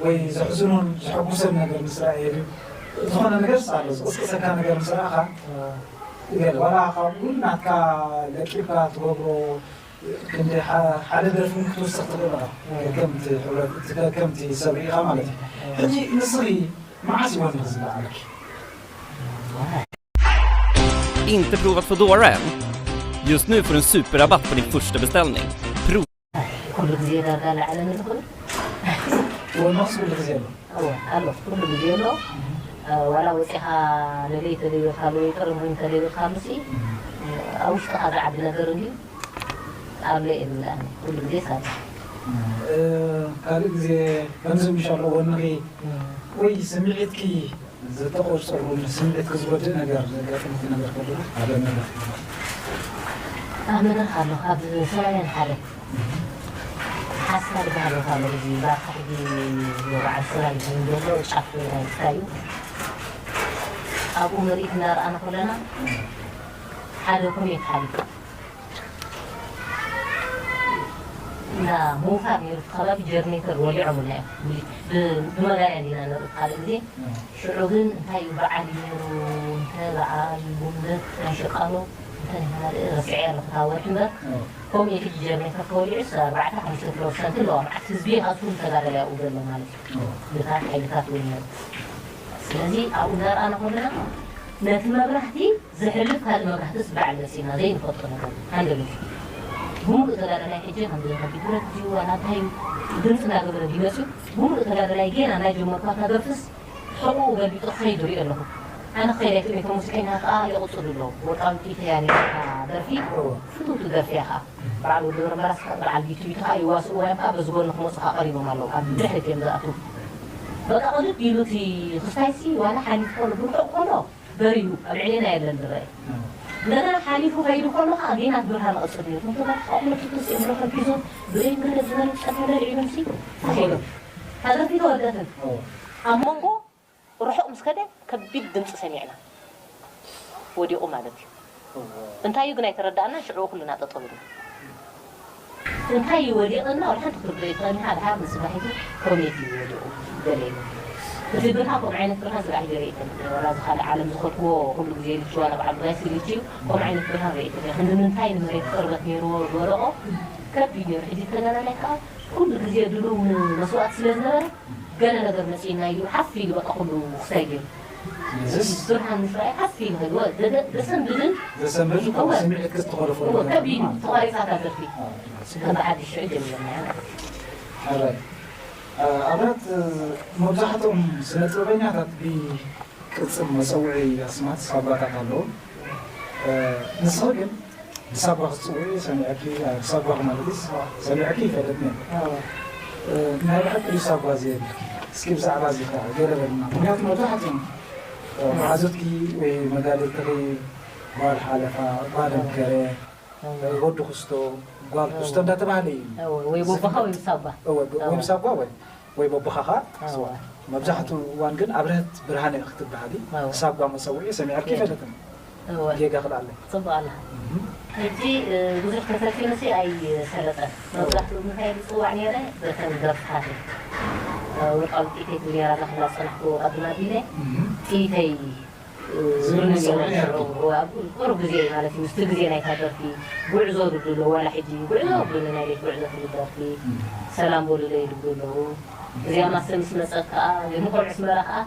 ወይ ዘሕዝኑን ዘሐጉሰን ነገር ምስ ረኣየ ድዩ? ዝኾነ ነገር ኣሎ፣ ዝቕስቅሰካ ነገር ምስ ረኣኻ፣ ገለ ዋላ ካብ ኩሉ ናትካ ለቂብካ ትገብሮ ክንዲ ሓ-፣ ሓደ ደርፊ እውን ክትውስኽ ትኽእል ኢኻ። ከምቲ ሕብረት-፣ እቲ ከ-፣ ከምቲ ሰብ ርኢኻ ማለት እዩ። ሕጂ ንስኺ መዓስ እዩ ወንኺ ዝለዓለኪ? Inte provat Foodora än? Just nu får du en superrabatt på din första beställning. Prova. ኩሉ ግዜ ዳርጋ ለዓለ ንዝኽእል ወንኺስ ኩሉ ግዜ ኣሎ? እወ፣ ኣሎ። ኩሉ ግዜ ኣሎ። እ፣ ዋላ ወፂኻ ለለይ ተደይበልካሉ ወይ ጥርም ኮይኑ ተደይበልካሉ ሲ፣ እ፣ ኣብ ውሽጥኻ ዝዓቢ ነገር እንድዩ። ኣሎ እየ ዝብል ኣነ። ኩሉ ግዜ ሳለ። እ፣ ካልእ ግዜ ከምዚ ምሽ ኣሎ ወንኺ እ። ወይ ስምዒትኪ ዝተቆጸሩ ንስምዒትኪ ዝጎድእ ነገር ዘጋጠመኪ ነገር ከሎ ኣብ መድረኽ? ኣብ መድረኽ ኣሎ። ካብ ሰብኣየን ሓደ ሓስታ ዝበሃል ቦታ ኣሎ። እዚ ባርካ ሕጂ በዓል ሰብኣይ ዝብል ዘሎ ጫፍ ናይ ትካ እዩ። ኣብኡ ምርኢት እናረኣና ከለና ሓደ ኮሜት ሓሊፉ። እንዳ ምውፋር ነይሩ እቲ ከባቢ ጀርኔተር ወሊዖምልና እዮም። ብ-፣ ብ-፣ ብመጋርያ እንዲና ንርኢ ካልእ ግዜ። ሽዑ ግን እንታይ እዩ በዓል እዩ ነይሩ፣ እንተ በዓል ጉንበት ናይ ሸቃሎ ረሲዐ ኣለኹ እታ ወርሒ እምበር። ከምኡ ኢሉ ሕጂ ጀርኔተር ተወሊዑስ ኣርባዕተ ሓሙሽተ ኪሎ ፐርሰንት ኣለዋ። መዓት ህዝቢ ኢኻ እሱን ተጋደላይ ኣብኡ ዘሎ ማለት እዩ። ብታት ሓይልታት እውን ነሩ። ስለዚ ኣብኡ እንዳረኣና ከለና ነቲ መብራህቲ ዝሕልፍ ካልእ መብራህትስ ብዓል መጺና ዘይንፈልጦ ነገር እዩ። ሃንደበት። ብምሉእ ተጋዳላይ ሕጂ ከም ዝረኸብ ብረት ድዩ ዋላ እንታይ እዩ ድምፂ እንዳገበረ ድዩ መፅዩ? ብምሉእ ተጋዳላይ ጌና እንዳጀመርኳ እታ ደርፍስ ሕቑኡ ገልቢጡ ክኸይድ ይሪኦ ኣለኹ። ኣነ ክኸይድ ኣይክእልን፣ እቶም ሙዚቀኛ ከዓ ይቕፅሉ ኣለዉ። ወርቃዊ ቂተያ ነታ ደርፊ እዎ። ፍትውቲ ደርፊ እያ ከዓ። በዓል ወዲ በረምበራስ ከዓ በዓል ቢቱ ቢቱ ከዓ ይዋስእዎ እዮም ከዓ በዚ ጎኒ ክመፁ ከዓ ቀሪቦም ኣለዉ። ኣብ ድሕሪት እዮም ዝኣትዉ። በቃ ቅልጥ ኢሉ እቲ ክስታይሲ ዋላ ሓሊፉ ከሎ ብርሑቕ ከሎ በሪሁ ኣብ ልዕሌና የለን ዝረአ። እዎ። እንደገና ሓሊፉ ከይዱ ከሎ ከዓ ጌና ብርሃን ይቕፅል ነይሩ። እቶም ተጋሩ ከዓ ኩሎም ሽቶ ስኢኖም ብረኾም ሒዞም ብሬን ገለ ዝበሉ ፀብሑ ለልዒሎምሲ ተኸይዶም። እታ ደርፊ ተወደትን። እዎ። ኣብ መንጎ ርሑቕ ምስ ከደ ከቢድ ድምፂ ሰሚዕና። ወዲቑ ማለት እዩ። እንታይ እዩ ግን ኣይተረዳእናን፣ ሽዑ ኩልና ጠጠው ኢልና። እንታይ እዩ ወዲቕና? ወላ ሓንቲ ክትርድኦ ኣይትኽእልን ኢኻ። ድሓር ንፅባሒቱ ኮሜት እዩ ወዲቑ ገለ እዩ። እቲ ብርሃ ከምኡ ዓይነት ብርሃ ስራሕ ይርኢ ኣይፈልጥን እየ። ወላ እዚ ካልእ ዓለም ዝኸድክዎ ኩሉ ግዜ ልችዋ ናብ ዓዲ ባይሲ ልችዩ ከምኡ ዓይነት ብርሃ ርኢ ኣይፈልጥን እየ። ክንዲ ምንታይ ንመሬት ቅርበት ነይርዎ ዝወደቖ ከቢድ ነይሩ። ሕጂ ተጋዳላይ ከዓ ኩሉ ግዜ ድሉው ንመስዋእቲ ስለ ዝነበረ ገለ ነገር መጺእና ኢሉ ሓፍ ኢሉ በቃ ኩሉ ክስታይ ገይሩ። ስለዚስ ብርሃን ምስ ረኣየ ሓፍ ኢሉ ከይዱ፣ ወ-፣ ደ-፣ ደ-፣ ደሰንብድን ዘሰንብድ እወ። ስምዒት ክስተኾለፎ እወ፣ ነገር ከቢድ ማለት እዩ። ተቋሪጻ እታ ደርፊ። ኣዎ፣ ጽቡቕ። ከም ብሓድሽ ሽዑ ጀሚርና ኢና። ሕራይ። ኣ-፣ ኣብነት፣ መብዛሕትኦም ስነ ጥበበኛታት ብቅጽል መጸውዒ ኣስማት ሳባታት ኣለዎም። እ፣ ንስኺ ግን ብሳባ ክትጽውዒ ሰሚዐኪ፣ እ፣ ብሳባ ማለት ድዩስ ሰሚዐኪ ይፈልጥን እየ። ኣዎ። እ፣ ናይ ብሓቂ ድዩ ሳባ ዘየብልኪ? እስኪ ብዛዕባ እዚ ከኣ ገለ በልና። ምኽንያቱ መብዛሕትኦም፣ እ፣ መሓዙትኪ ወይ መጋድልትኺ ጓል ሓለፋ፣ ጓል ኣዎ። እንከረ፣ ኣዎ። እ፣ ወዲ ኩስቶ፣ ጓል ኣዎ። ኩስቶ እንዳተባህለ እዩ። ኣዎ፣ ወይ ቦቦኻ ወይ ሳባ። እወ፣ ብ-፣ ኣዎ። ወይ ሳባ ወይ ወይ በቦኻ ኸኣ ኣዋ። ስዋ። መብዛሕትኡ እዋን ግን ኣብርሀት ብርሃነ ክትበሃሊ ኣዋ። ክሳብ ጓ መጸውዒ ሰሚዐልኪ እየ። ኣይፈልጥን። እወ። ጌጋ ክልኣለይ። ጽቡቕ ኣላ። እህ። ሕጂ፣ እ፣ ብዙሕ ተፈቲኑሲ ኣይሰለጠን። እወ። መብዛሕትኡ ብምንታይ ዝጽዋዕ ነይረ? በተን ደርፍታት እየ። እ፣ ወርቃዊ ጥይተይ ትብል ነይራ ኣላ፣ ክላ ዝጸናሕኩዎ ቀድም ኣቢለ። እህ። ጥይተይ ዝብል መጸውዒ ነይሩ። ኣብ ቁሩብ ግዜ ማለት እዩ፣ ምስቲ ግዜ ናይታ ደርፊ፣ ጉዕዞ ዝብሉ ኣለዉ፣ ዋላ ሕጂ ጉዕዞ ዝብሉ ናይ ቤት ጉዕዞ ትብል ደርፊ፣ እም። ሰላም በሉለይ ዝብሉ ኣለዉ። እዚኣ ማስተር ምስ መጸት ከኣ፣ ምቑር ዕስመራ ከኣ፣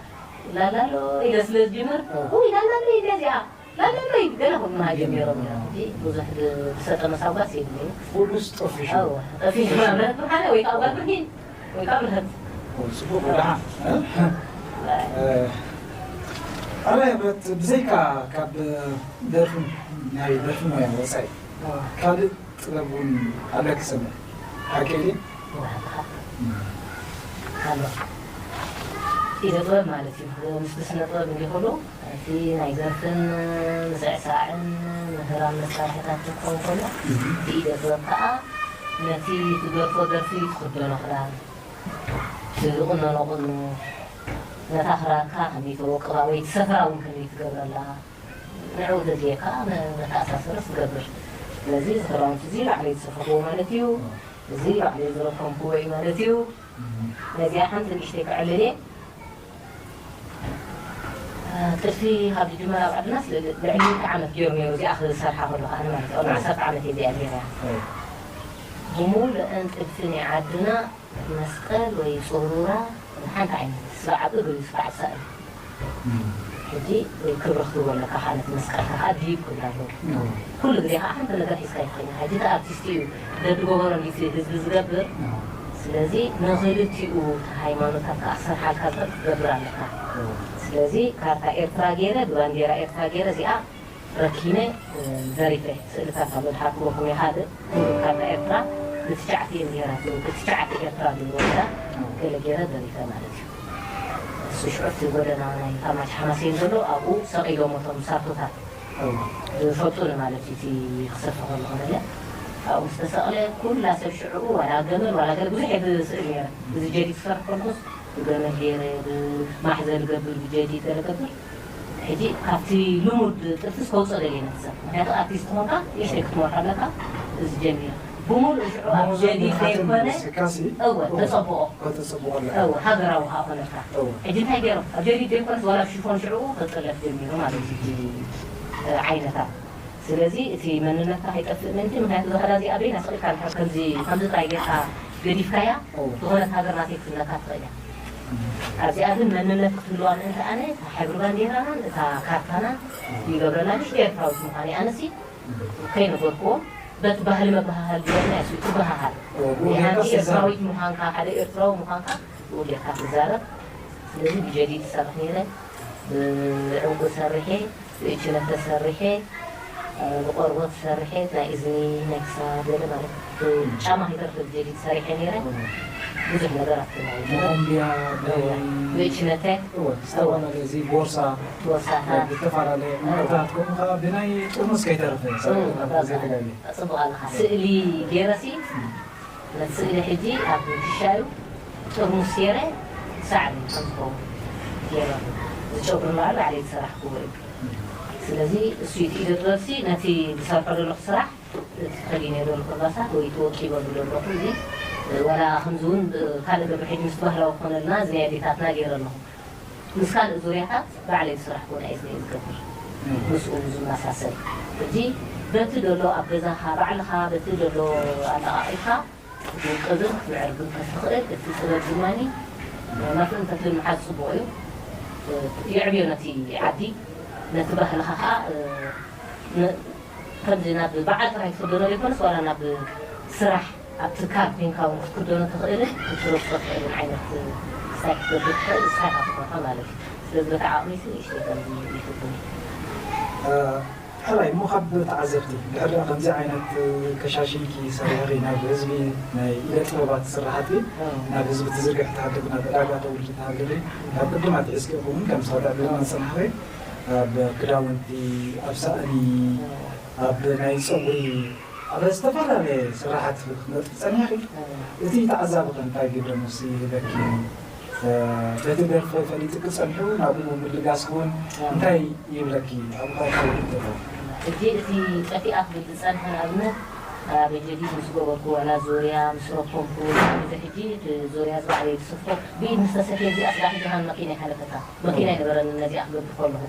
ላላሎ ኢለ ስለ ዝጅምር፣ እ። ውይ፣ ላላሎ ኢለ እዚኣ፣ ላላሎ ኢለ ገለ ከምኡ ጀሚሮም እዮም። ሕጂ ብዙሕ ዝሰጠ መሳጓስ የብለይን። ኩሉስ ጠፊሹ። ኣዎ፣ ጠፊሹ ማለት ብርሃነ ወይ ከዓ ጓል ብርሂን። ወይ ካብ ምህርት። ጽቡቕ ደሓን፣ እ? እ፣ ኣረ፣ በት-፣ ብዘይካ ካብ ደርፍን፣ ናይ ደርፊ ሞያ ወጻኢ፣ እ። ካልእ ጥበብ እውን ኣለኪ ሰምዕ። ሓቂ ድዩ? እ። ኣሎ። ኢደ ጥበብ ማለት እዩ። ምስቲ ስነ ጥበብ እንዲኹሉ፣ እቲ ናይ ደርፍን ምስዕሳዕን ምህራን መሳርሕታት ክኸውን ከሎ፣ እህ። እቲ ኢደ ጥበብ ከኣ ነቲ ትደርፎ ደርፊ ትኽደኖ ክዳን፣ ትቑነኖ ቁኖ፣ ነታ ክራርካ ከመይ ተወቅባ ወይ ትሰፍራ እውን ከመይ ትገብረላ፣ ንዕኡ ዘድልየካ መ-፣ መተኣሳሰሪ ትገብር። ስለዚ እዚ ክዳውንቲ እዚ ባዕለይ ዝሰፈኽዎ ማለት እዩ። እዚ ባዕለይ ዝረከምክዎ እዩ ማለት እዩ። ነዚኣ ሓንቲ ንእሽተይ ክዕልል እየ። ጥልፊ ካብ ዝጅመር ኣብ ዓድናስ ልዕሊ፣ ልዕሊ ሚእቲ ዓመት ገይሩ ነይሩ፣ እዚኣ ክሰርሓ ከለኹ ኣነ ማለት እዩ። ኣብ ዓሰርተ ዓመት እየ እዚኣ ገይረያ። እዎ። ብምሉአን ጥልፊ ናይ ዓድና መስቀል ወይ ጽሩራ ሓንቲ ዓይነት፣ ስጋዕ ኣብ እግሪ እዩ፣ ስጋዕ ኣብ ሳእኒ። እም። ሕጂ ወይ ክብሪ ክትህቦ ኣለካ፣ ካልእ መስቀልካ ከዓ ዲብ ክብላ ኣለዎ። እዎ። ኩሉ ግዜ ከዓ ሓንቲ ነገር ሒዝካ ኣይትኸይድን። ሕጂ እቲ ኣርቲስት እዩ ደድገበሮ እንዲቲ ህዝቢ ዝገብር። እዎ። ስለዚ ንኽልቲኡ ሃይማኖታት ከዓ ክሰርሓልካ ዝኽእል ክትገብር ኣለካ። እዎ። ስለዚ ካርታ ኤርትራ ገይረ፣ ብባንዴራ ኤርትራ ገይረ፣ እዚኣ ረኪነ፣ እ፣ ዘሪፈ ስእልታት ኣሎ፣ ድሓር ክበኩም እየ። ካልእ ኩሉ ካርታ ኤርትራ ብትሽዓተ እየን ብሄራት፣ ብትሽዓተ ኤርትራ ዝብል ወረዳ ገለ ገይረ ዘሪፈ ማለት እዩ። እሱ ሽዑ እቲ ጎደና ናይ ታማች ሓማሴን ዘሎ ኣብኡ ሰቒሎሞ እቶም ሳርቶታት እዎ። ዝፈልጡኒ ማለት እዩ። እቲ ክሰፍር ከለኹ ገለ ኣብኡ ምስ ተሰቕለ ኩላ ሰብ ሽዑ ዋላ ገመል ዋላ ገለ ብዙሕ እየ ዝስእል ነይረ። እዚ ጀዲድ ክሰርሕ ከለኹስ ብገመል ገይረ፣ ብማሕዘል ገብር፣ ብጀዲድ ገለ ገብር። ሕጂ ካብቲ ልሙድ ጥልፍስ ከውፅኦ ደልየ ነቲ ሰብ። ምክንያቱ ኣርቲስት ኾንካ ንእሽተይ ክትመርሖ ኣለካ። እዚ ጀሚረ። ብምሉእ ሽዑ ኣብ ጀዲድ ዘይኮነ፣ እወ፣ ተጸብኦ። ከተጸብኦ ኣለካ። እወ፣ ሃገራዊ ከዓ ኾነካ። እወ። ሕጂ እንታይ ገይሮም? ኣብ ጀዲድ ዘይኮነስ ዋላ ኣብ ሽፎን ሽዑ ክጥለፍ ጀሚሩ ማለት እዩ። እቲ፣ እ፣ ዓይነታት። ስለዚ እቲ መንነትካ ከይጠፍእ ምእንቲ፣ ምክንያቱ እዛ ክዳ እዚኣ በይና ስቕ ኢልካ እንድሕር ከምዚ፣ ከምዚ ጥራይ ጌርካ ገዲፍካያ፣ እወ። ዝኾነት ሃገር ናተይ ክትብለካ ትኽእል እያ። ኣብዚኣ ግን መንነት ክትህልዋ ምእንቲ ኣነ፣ እታ ሕብሪ ባንዴራናን እታ ካርታናን ይገብረላ፣ ምሽ ኤርትራዊት ምዃነይ ኣነሲ ከይነገርክዎም፣ በቲ ባህሊ መበሃሃል ጌርና እሱ ትበሃሃል። እወ፣ ብኡ ጌርካ ንሓንቲ ትዛረብ። ኤርትራዊት ምዃንካ፣ ሓደ ኤርትራዊ ምዃንካ ብኡ ጌርካ ትዛረብ። ስለዚ ብጀዲድ ትሰርሕ ነይረ፣ ብዕንቁ ሰሪሐ፣ ብእችነት ተሰሪሐ፣ ብቆርቦት ሰሪሐ፣ ናይ እዝኒ፣ ናይ ክሳድ፣ ገለ ማለት ጫማ ከይተርፍ ብጀዲድ ሰሪሐ ነይረ። ብዙሕ ነገራት ተማሂረ። መኾምቢያ፣ እወ፣ ብእችነተ። እወ፣ ዝተፈላለየ እዚ ቦርሳ፣ ቦርሳታት። ብዝተፈላለየ ዕንቁታት፣ ከምኡ ከዓ ብናይ ጥርሙስ ከይተረፈ፣ እወ፣ ሰሪሕና ብዘተጋግየ። ጽቡቕ ኣለኻ። ስእሊ ገይረሲ፣ ነቲ ስእሊ ሕጂ ኣብ ክሻዩ ጥርሙስ ገይረ ሳዕሪ ከም ዝኸውን ገይረ ዝጨጉሪ ንላዕሊ ባዕለይ ዝሰራሕክዎ እዩ። ስለዚ እሱ እዩ እቲ ኢደ ጥበብሲ ነቲ ዝሰርሖ ዘለኹ ስራሕ፣ እቲ ተኸዲነ ዘለኹ ኣልባሳት ወይ እቲ ወቂበሉ ዘለኹ እዚ፣ ዋላ ከምዚ እውን ካልእ ገበ ሕጂ ምስ ባህላዊ ክኾነልና እዚ ናይ ኣዴታትና ገይረ ኣለኹ። ምስ ካልእ ዙርያታት ባዕለይ ዝስራሕ ኮነ እየ ዝገብር። ምስኡ ዝመሳሰል። ሕጂ በቲ ዘሎ ኣብ ገዛኻ ባዕልኻ በቲ ዘሎ ኣጠቓቒምካ ክትውቅብን ክትምዕርግን ተትኽእል፣ እቲ ጥበብ ድማ መፍእን ተትልን ምሓዝ ጽቡቕ እዩ። የዕብዮ ነቲ ዓዲ፣ ነቲ ባህልኻ ኸኣ፣ ን-፣ ከምዚ ናብ በዓል ጥራይ ትኽደኖ ዘይኮነስ፣ ዋላ ናብ ስራሕ ኣብ ትካል ኮይንካ እውን ክትክደኖ ትኽእልን ክትረግጾ ትኽእልን ዓይነት ስታይ ክትገብር ትኽእል ንስኻ ኢኻ ትኾንካ ማለት እዩ። ስለዚ በቲ ዓቕመይሲ ንእሽተይ ከምዚ ይፍትን እየ። እ፣ ሕራይ እሞ ካብ ተዓዘብቲ፣ ድሕሪ ደኣ ከምዚ ዓይነት ከሻሽንኪ ሰሪሕኺ ናብ ህዝቢ ናይ ኢደ ጥበባት ስራሓትኪ እ። ናብ ህዝቢ ትዝርግሒ ትሃልኺ፣ ናብ ዕዳጋ ተውርዲ ትሃልኺ፣ ካብ ቅድም ኣትሒዝኪ እውን ከም ዝኸዳ ብዝማን ዝጸናሕኺ፣ ኣብ ክዳውንቲ፣ ኣብ ሳእኒ፣ ኣብ ናይ ጸጉሪ፣ ኣብ ዝተፈላለየ ስራሓት ክትመጽኢ ጸኒሕኺ። እቲ ተዓዛቢ ከ እንታይ ግደ መልሲ ይህበኪ? እ፣ በቲ ደርፊ ፈሊጥኪ ጸኒሑ ናብኡ ምልጋስ እውን እንታይ ይብለኪ? ኣብኡ ከ እንታይ ይብለኪ? ሕጂ እቲ ጠፊኣ ክብል ዝጸንሐ ንኣብነት ኣብ ጀዲድ ምስ ገበርኩ ዋላ ዙርያ ምስ ረኮምኩ፣ እዚ ሕጂ እቲ ዙርያ እዚ ባዕለይ ዝሰፍሮ ብኢድ ምስ ተሰፍየ እዚኣ ስጋ ሕጂ ሃን መኪና ይሓለፈታ። መኪና ኣይነበረንን ነዚኣ ክገብር ከለኹ።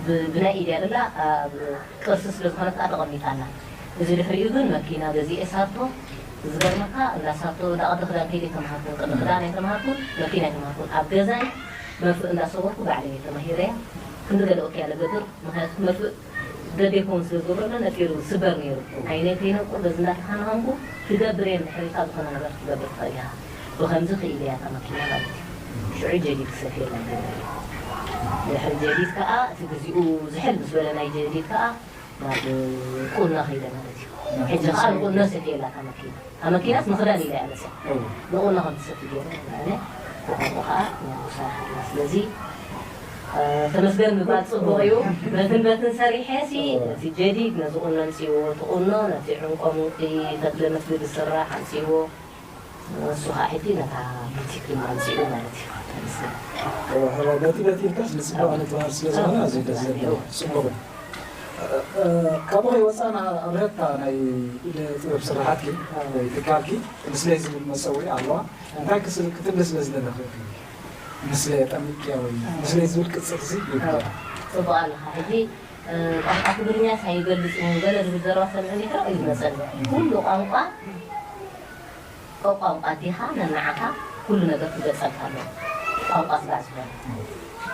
ብ-፣ ብናይ ኢድ እያ ደላ፣ ኣብ ቅርሲ ስለ ዝኾነት ከኣ ተቐሚጣ ኣላ። እዚ ድሕሪኡ ግን መኪና ገዚኤ ሳርቶ፣ ዝገርመካ እንዳ ሳርቶ እንዳ ቅዲ ክዳን ከይደ ተምሃርኩ፣ ቅዲ ክዳን ኣይተምሃርኩ፣ መኪና ኣይተምሃርኩ። ኣብ ገዛይ መርፍእ እንዳሰወርኩ ባዕለይ እየ ተማሂረያ። ክንዲ ገለ ኦኬ ያለ ገበር፣ ምክንያቱ መርፍእ ደዴ ክኸውን ስለ ዝገብረሉ ነጢሩ ዝስበር ነይሩ። ዓይነይ ከይነቁር በዚ እንዳተኻናኸንኩ ክገብር እየ፣ ድሕሪታ ዝኾነ ነገር ክትገብር ትኽእል ኢኻ። ብኸምዚ ክኢለ እያ እታ መኪና ማለት እዩ። ሽዑ ጀዲድ ክሰፍየላ ይገብር እየ። ድሕሪ ጀዲድ ከኣ እቲ ግዚኡ ዝሕል ምስ በለ ናይ ጀዲድ ከኣ ናብ ቁኖ ከይደ ማለት እዩ። ሕጂ ከኣ ንቁኖ ሰፍየላ እታ መኪና። እታ መኪናስ ንኽዳን ኢለ እያ መፅያ። እዎ። ንቁኖ ከም ትሰቲ ገይረ ኣነ ብኸምኡ ከኣ ንጉሳ። ስለዚ እ፣ ተመስገን ምባል ጽቡቕ እዩ። በትን በትን ሰሪሐ ሲ፣ እቲ ጀዲድ ነዚ ቁኖ ኣምጺእዎ፣ እቲ ቁኖ ነቲ ዕንቆ ምንቂ ተክለ መስጊድ ዝስራሕ ኣምጺእዎ። እሱ ኸዓ ሕጂ ነታ ቡቲክ ድማ ኣምጺኡ ማለት እዩ። ተመስገን። ሕራይ በቲ በቲ ኢልካስ ንጽባቐ ንጥበብ ስለ ዝኾነ ኣዝዩ ደስ ዘብል እዩ። ጽቡቕ እዩ። እ፣ ካብኡ ከይወጻና ኣብ ረታ ናይ ኢደ ጥበብ ስራሓትኪ ወይ ትካልኪ ምስለይ ዝብል መጸውዒ ኣለዋ። እንታይ ክስ-፣ ክትብሊ ስለ ዝደለኺ? ምስለ ጠሚቅያ ወይ ምስለ ዝብል ቅጽል እዚ ይብሃል። ጽቡቕ ኣለኻ። ሕጂ፣ እ፣ ቋንቋ ትግርኛ ሳይገልጽ ገለ ዝብል ዘረባ ሰሚዐ እንዲሕሮ እዩ ዝመጸኒ። ኩሉ ቋንቋ፣ ቋንቋ ኣዴኻ ነናዓኻ ኩሉ ነገር ክገልጸልካ ኣለዎ። ቋንቋ ስጋዕ ዝኾነ።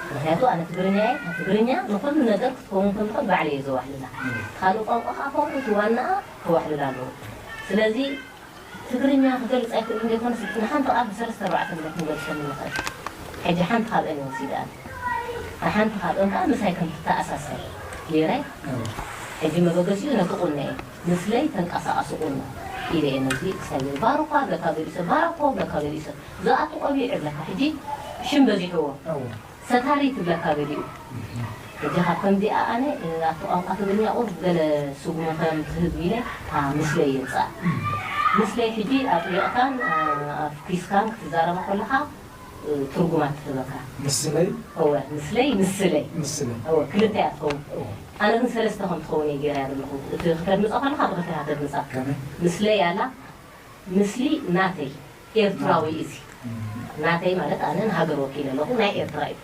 ምኽንያቱ ኣነ ትግርኛ እየ፣ ትግርኛ ንኹሉ ነገር ክትከውን ከም ትኽእል ባዕለይ እየ ዘዋሕልላ። ካልእ ቋንቋ ከኣ ከምኡ እቲ ዋናኣ ከዋሕልላ ኣለዎ። ስለዚ ትግርኛ ክገልጽ ኣይክእልን ዘይኮነስ፣ ንሓንቲ ቃል ብሰለስተ ኣርባዕተ ነገር ክንገልጸሉ ንኽእል። ሕጂ ሓንቲ ካብአን እየ ወሲደኣን። እታ ሓንቲ ካብአን ከኣ ምሳይ ከም ትተኣሳሰር ገይረ፣ ሕጂ መበገሲኡ ነቲ ቁኖ እየ። ምስለይ ተንቀሳቐሲ ቁኖ ኢለ እየ ነዚ ክሳብ ባሮኳ ብለካ ገሊኡ ሰብ፣ ባሮኮ ብለካ ገሊኡ ሰብ። ዝኣቱ ቆቢዕ ይብለካ። ሕጂ ሽም በዚሕዎ። ሰታሪ ትብለካ ገሊኡ። ሕጂ ካብ ከምዚኣ ኣነ፣ እ፣ ኣብቲ ቋንቋ ትግርኛ ቁሩብ ገለ ስጉምቲ ከም ትህብ ኢለ፣ እታ ምስለይ የምጽኣ። ምስለይ ሕጂ ኣጥቢቕካን፣ እ፣ ኣፍኲስካን ክትዛረባ ከለኻ፣ እ፣ ትርጉማ ትህበካ። ምስለይ? እወ፣ ምስለይ፣ ምስለይ። ምስለይ። እወ፣ ክልተ እያ ትኸውን። እወ። ኣነ ግን ሰለስተ ከም ትኸውን እየ ገይረ ዘለኹ። እቲ ከተድምጻ ከለኻ ብኽልተ ኢኻ ተድምጻ። ከመይ? ምስለይ ኣላ፣ ምስሊ ናተይ ኤርትራዊ እዚ። ናተይ ማለት ኣነ ንሃገር ወኪለ ኣለኹ፣ ናይ ኤርትራ እዩ።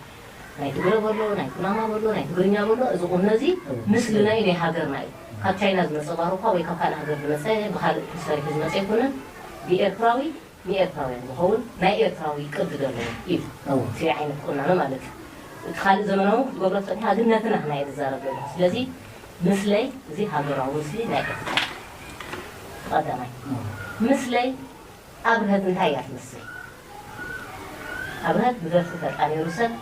ናይ ትግረ በሎ፣ ናይ ኩናማ በሎ፣ ናይ ትግርኛ በሎ፣ እዚ ቁኖ እዚ ምስልና እዩ፣ ናይ ሃገርና እዩ። ካብ ቻይና ዝመጸ ባሮኳ ወይ ካብ ካልእ ሃገር ዝመጸ፣ ብኻልእ ተሰሪሑ ዝመጸ ኣይኮነን። ብኤርትራዊ ንኤርትራውያን ዝኸውን ናይ ኤርትራዊ ቅዲ ዘለዎ እዩ። እቲ ዓይነት ቁናኖ ማለት እዩ። እቲ ካልእ ዘመናዊ ክትገብሮ ጸኒሕካ፣ ግን ነቲ ናህና እየ ዝዛረብ ዘለኹ። ስለዚ ምስለይ እዚ ሃገራዊ ምስሊ ናይ ኤርትራ እዩ። ቀዳማይ ምስለይ ኣብርሀት እንታይ እያ ትመስል? ኣብርሀት ብደርፊ ፈጣ ነይሩ ሰብ፣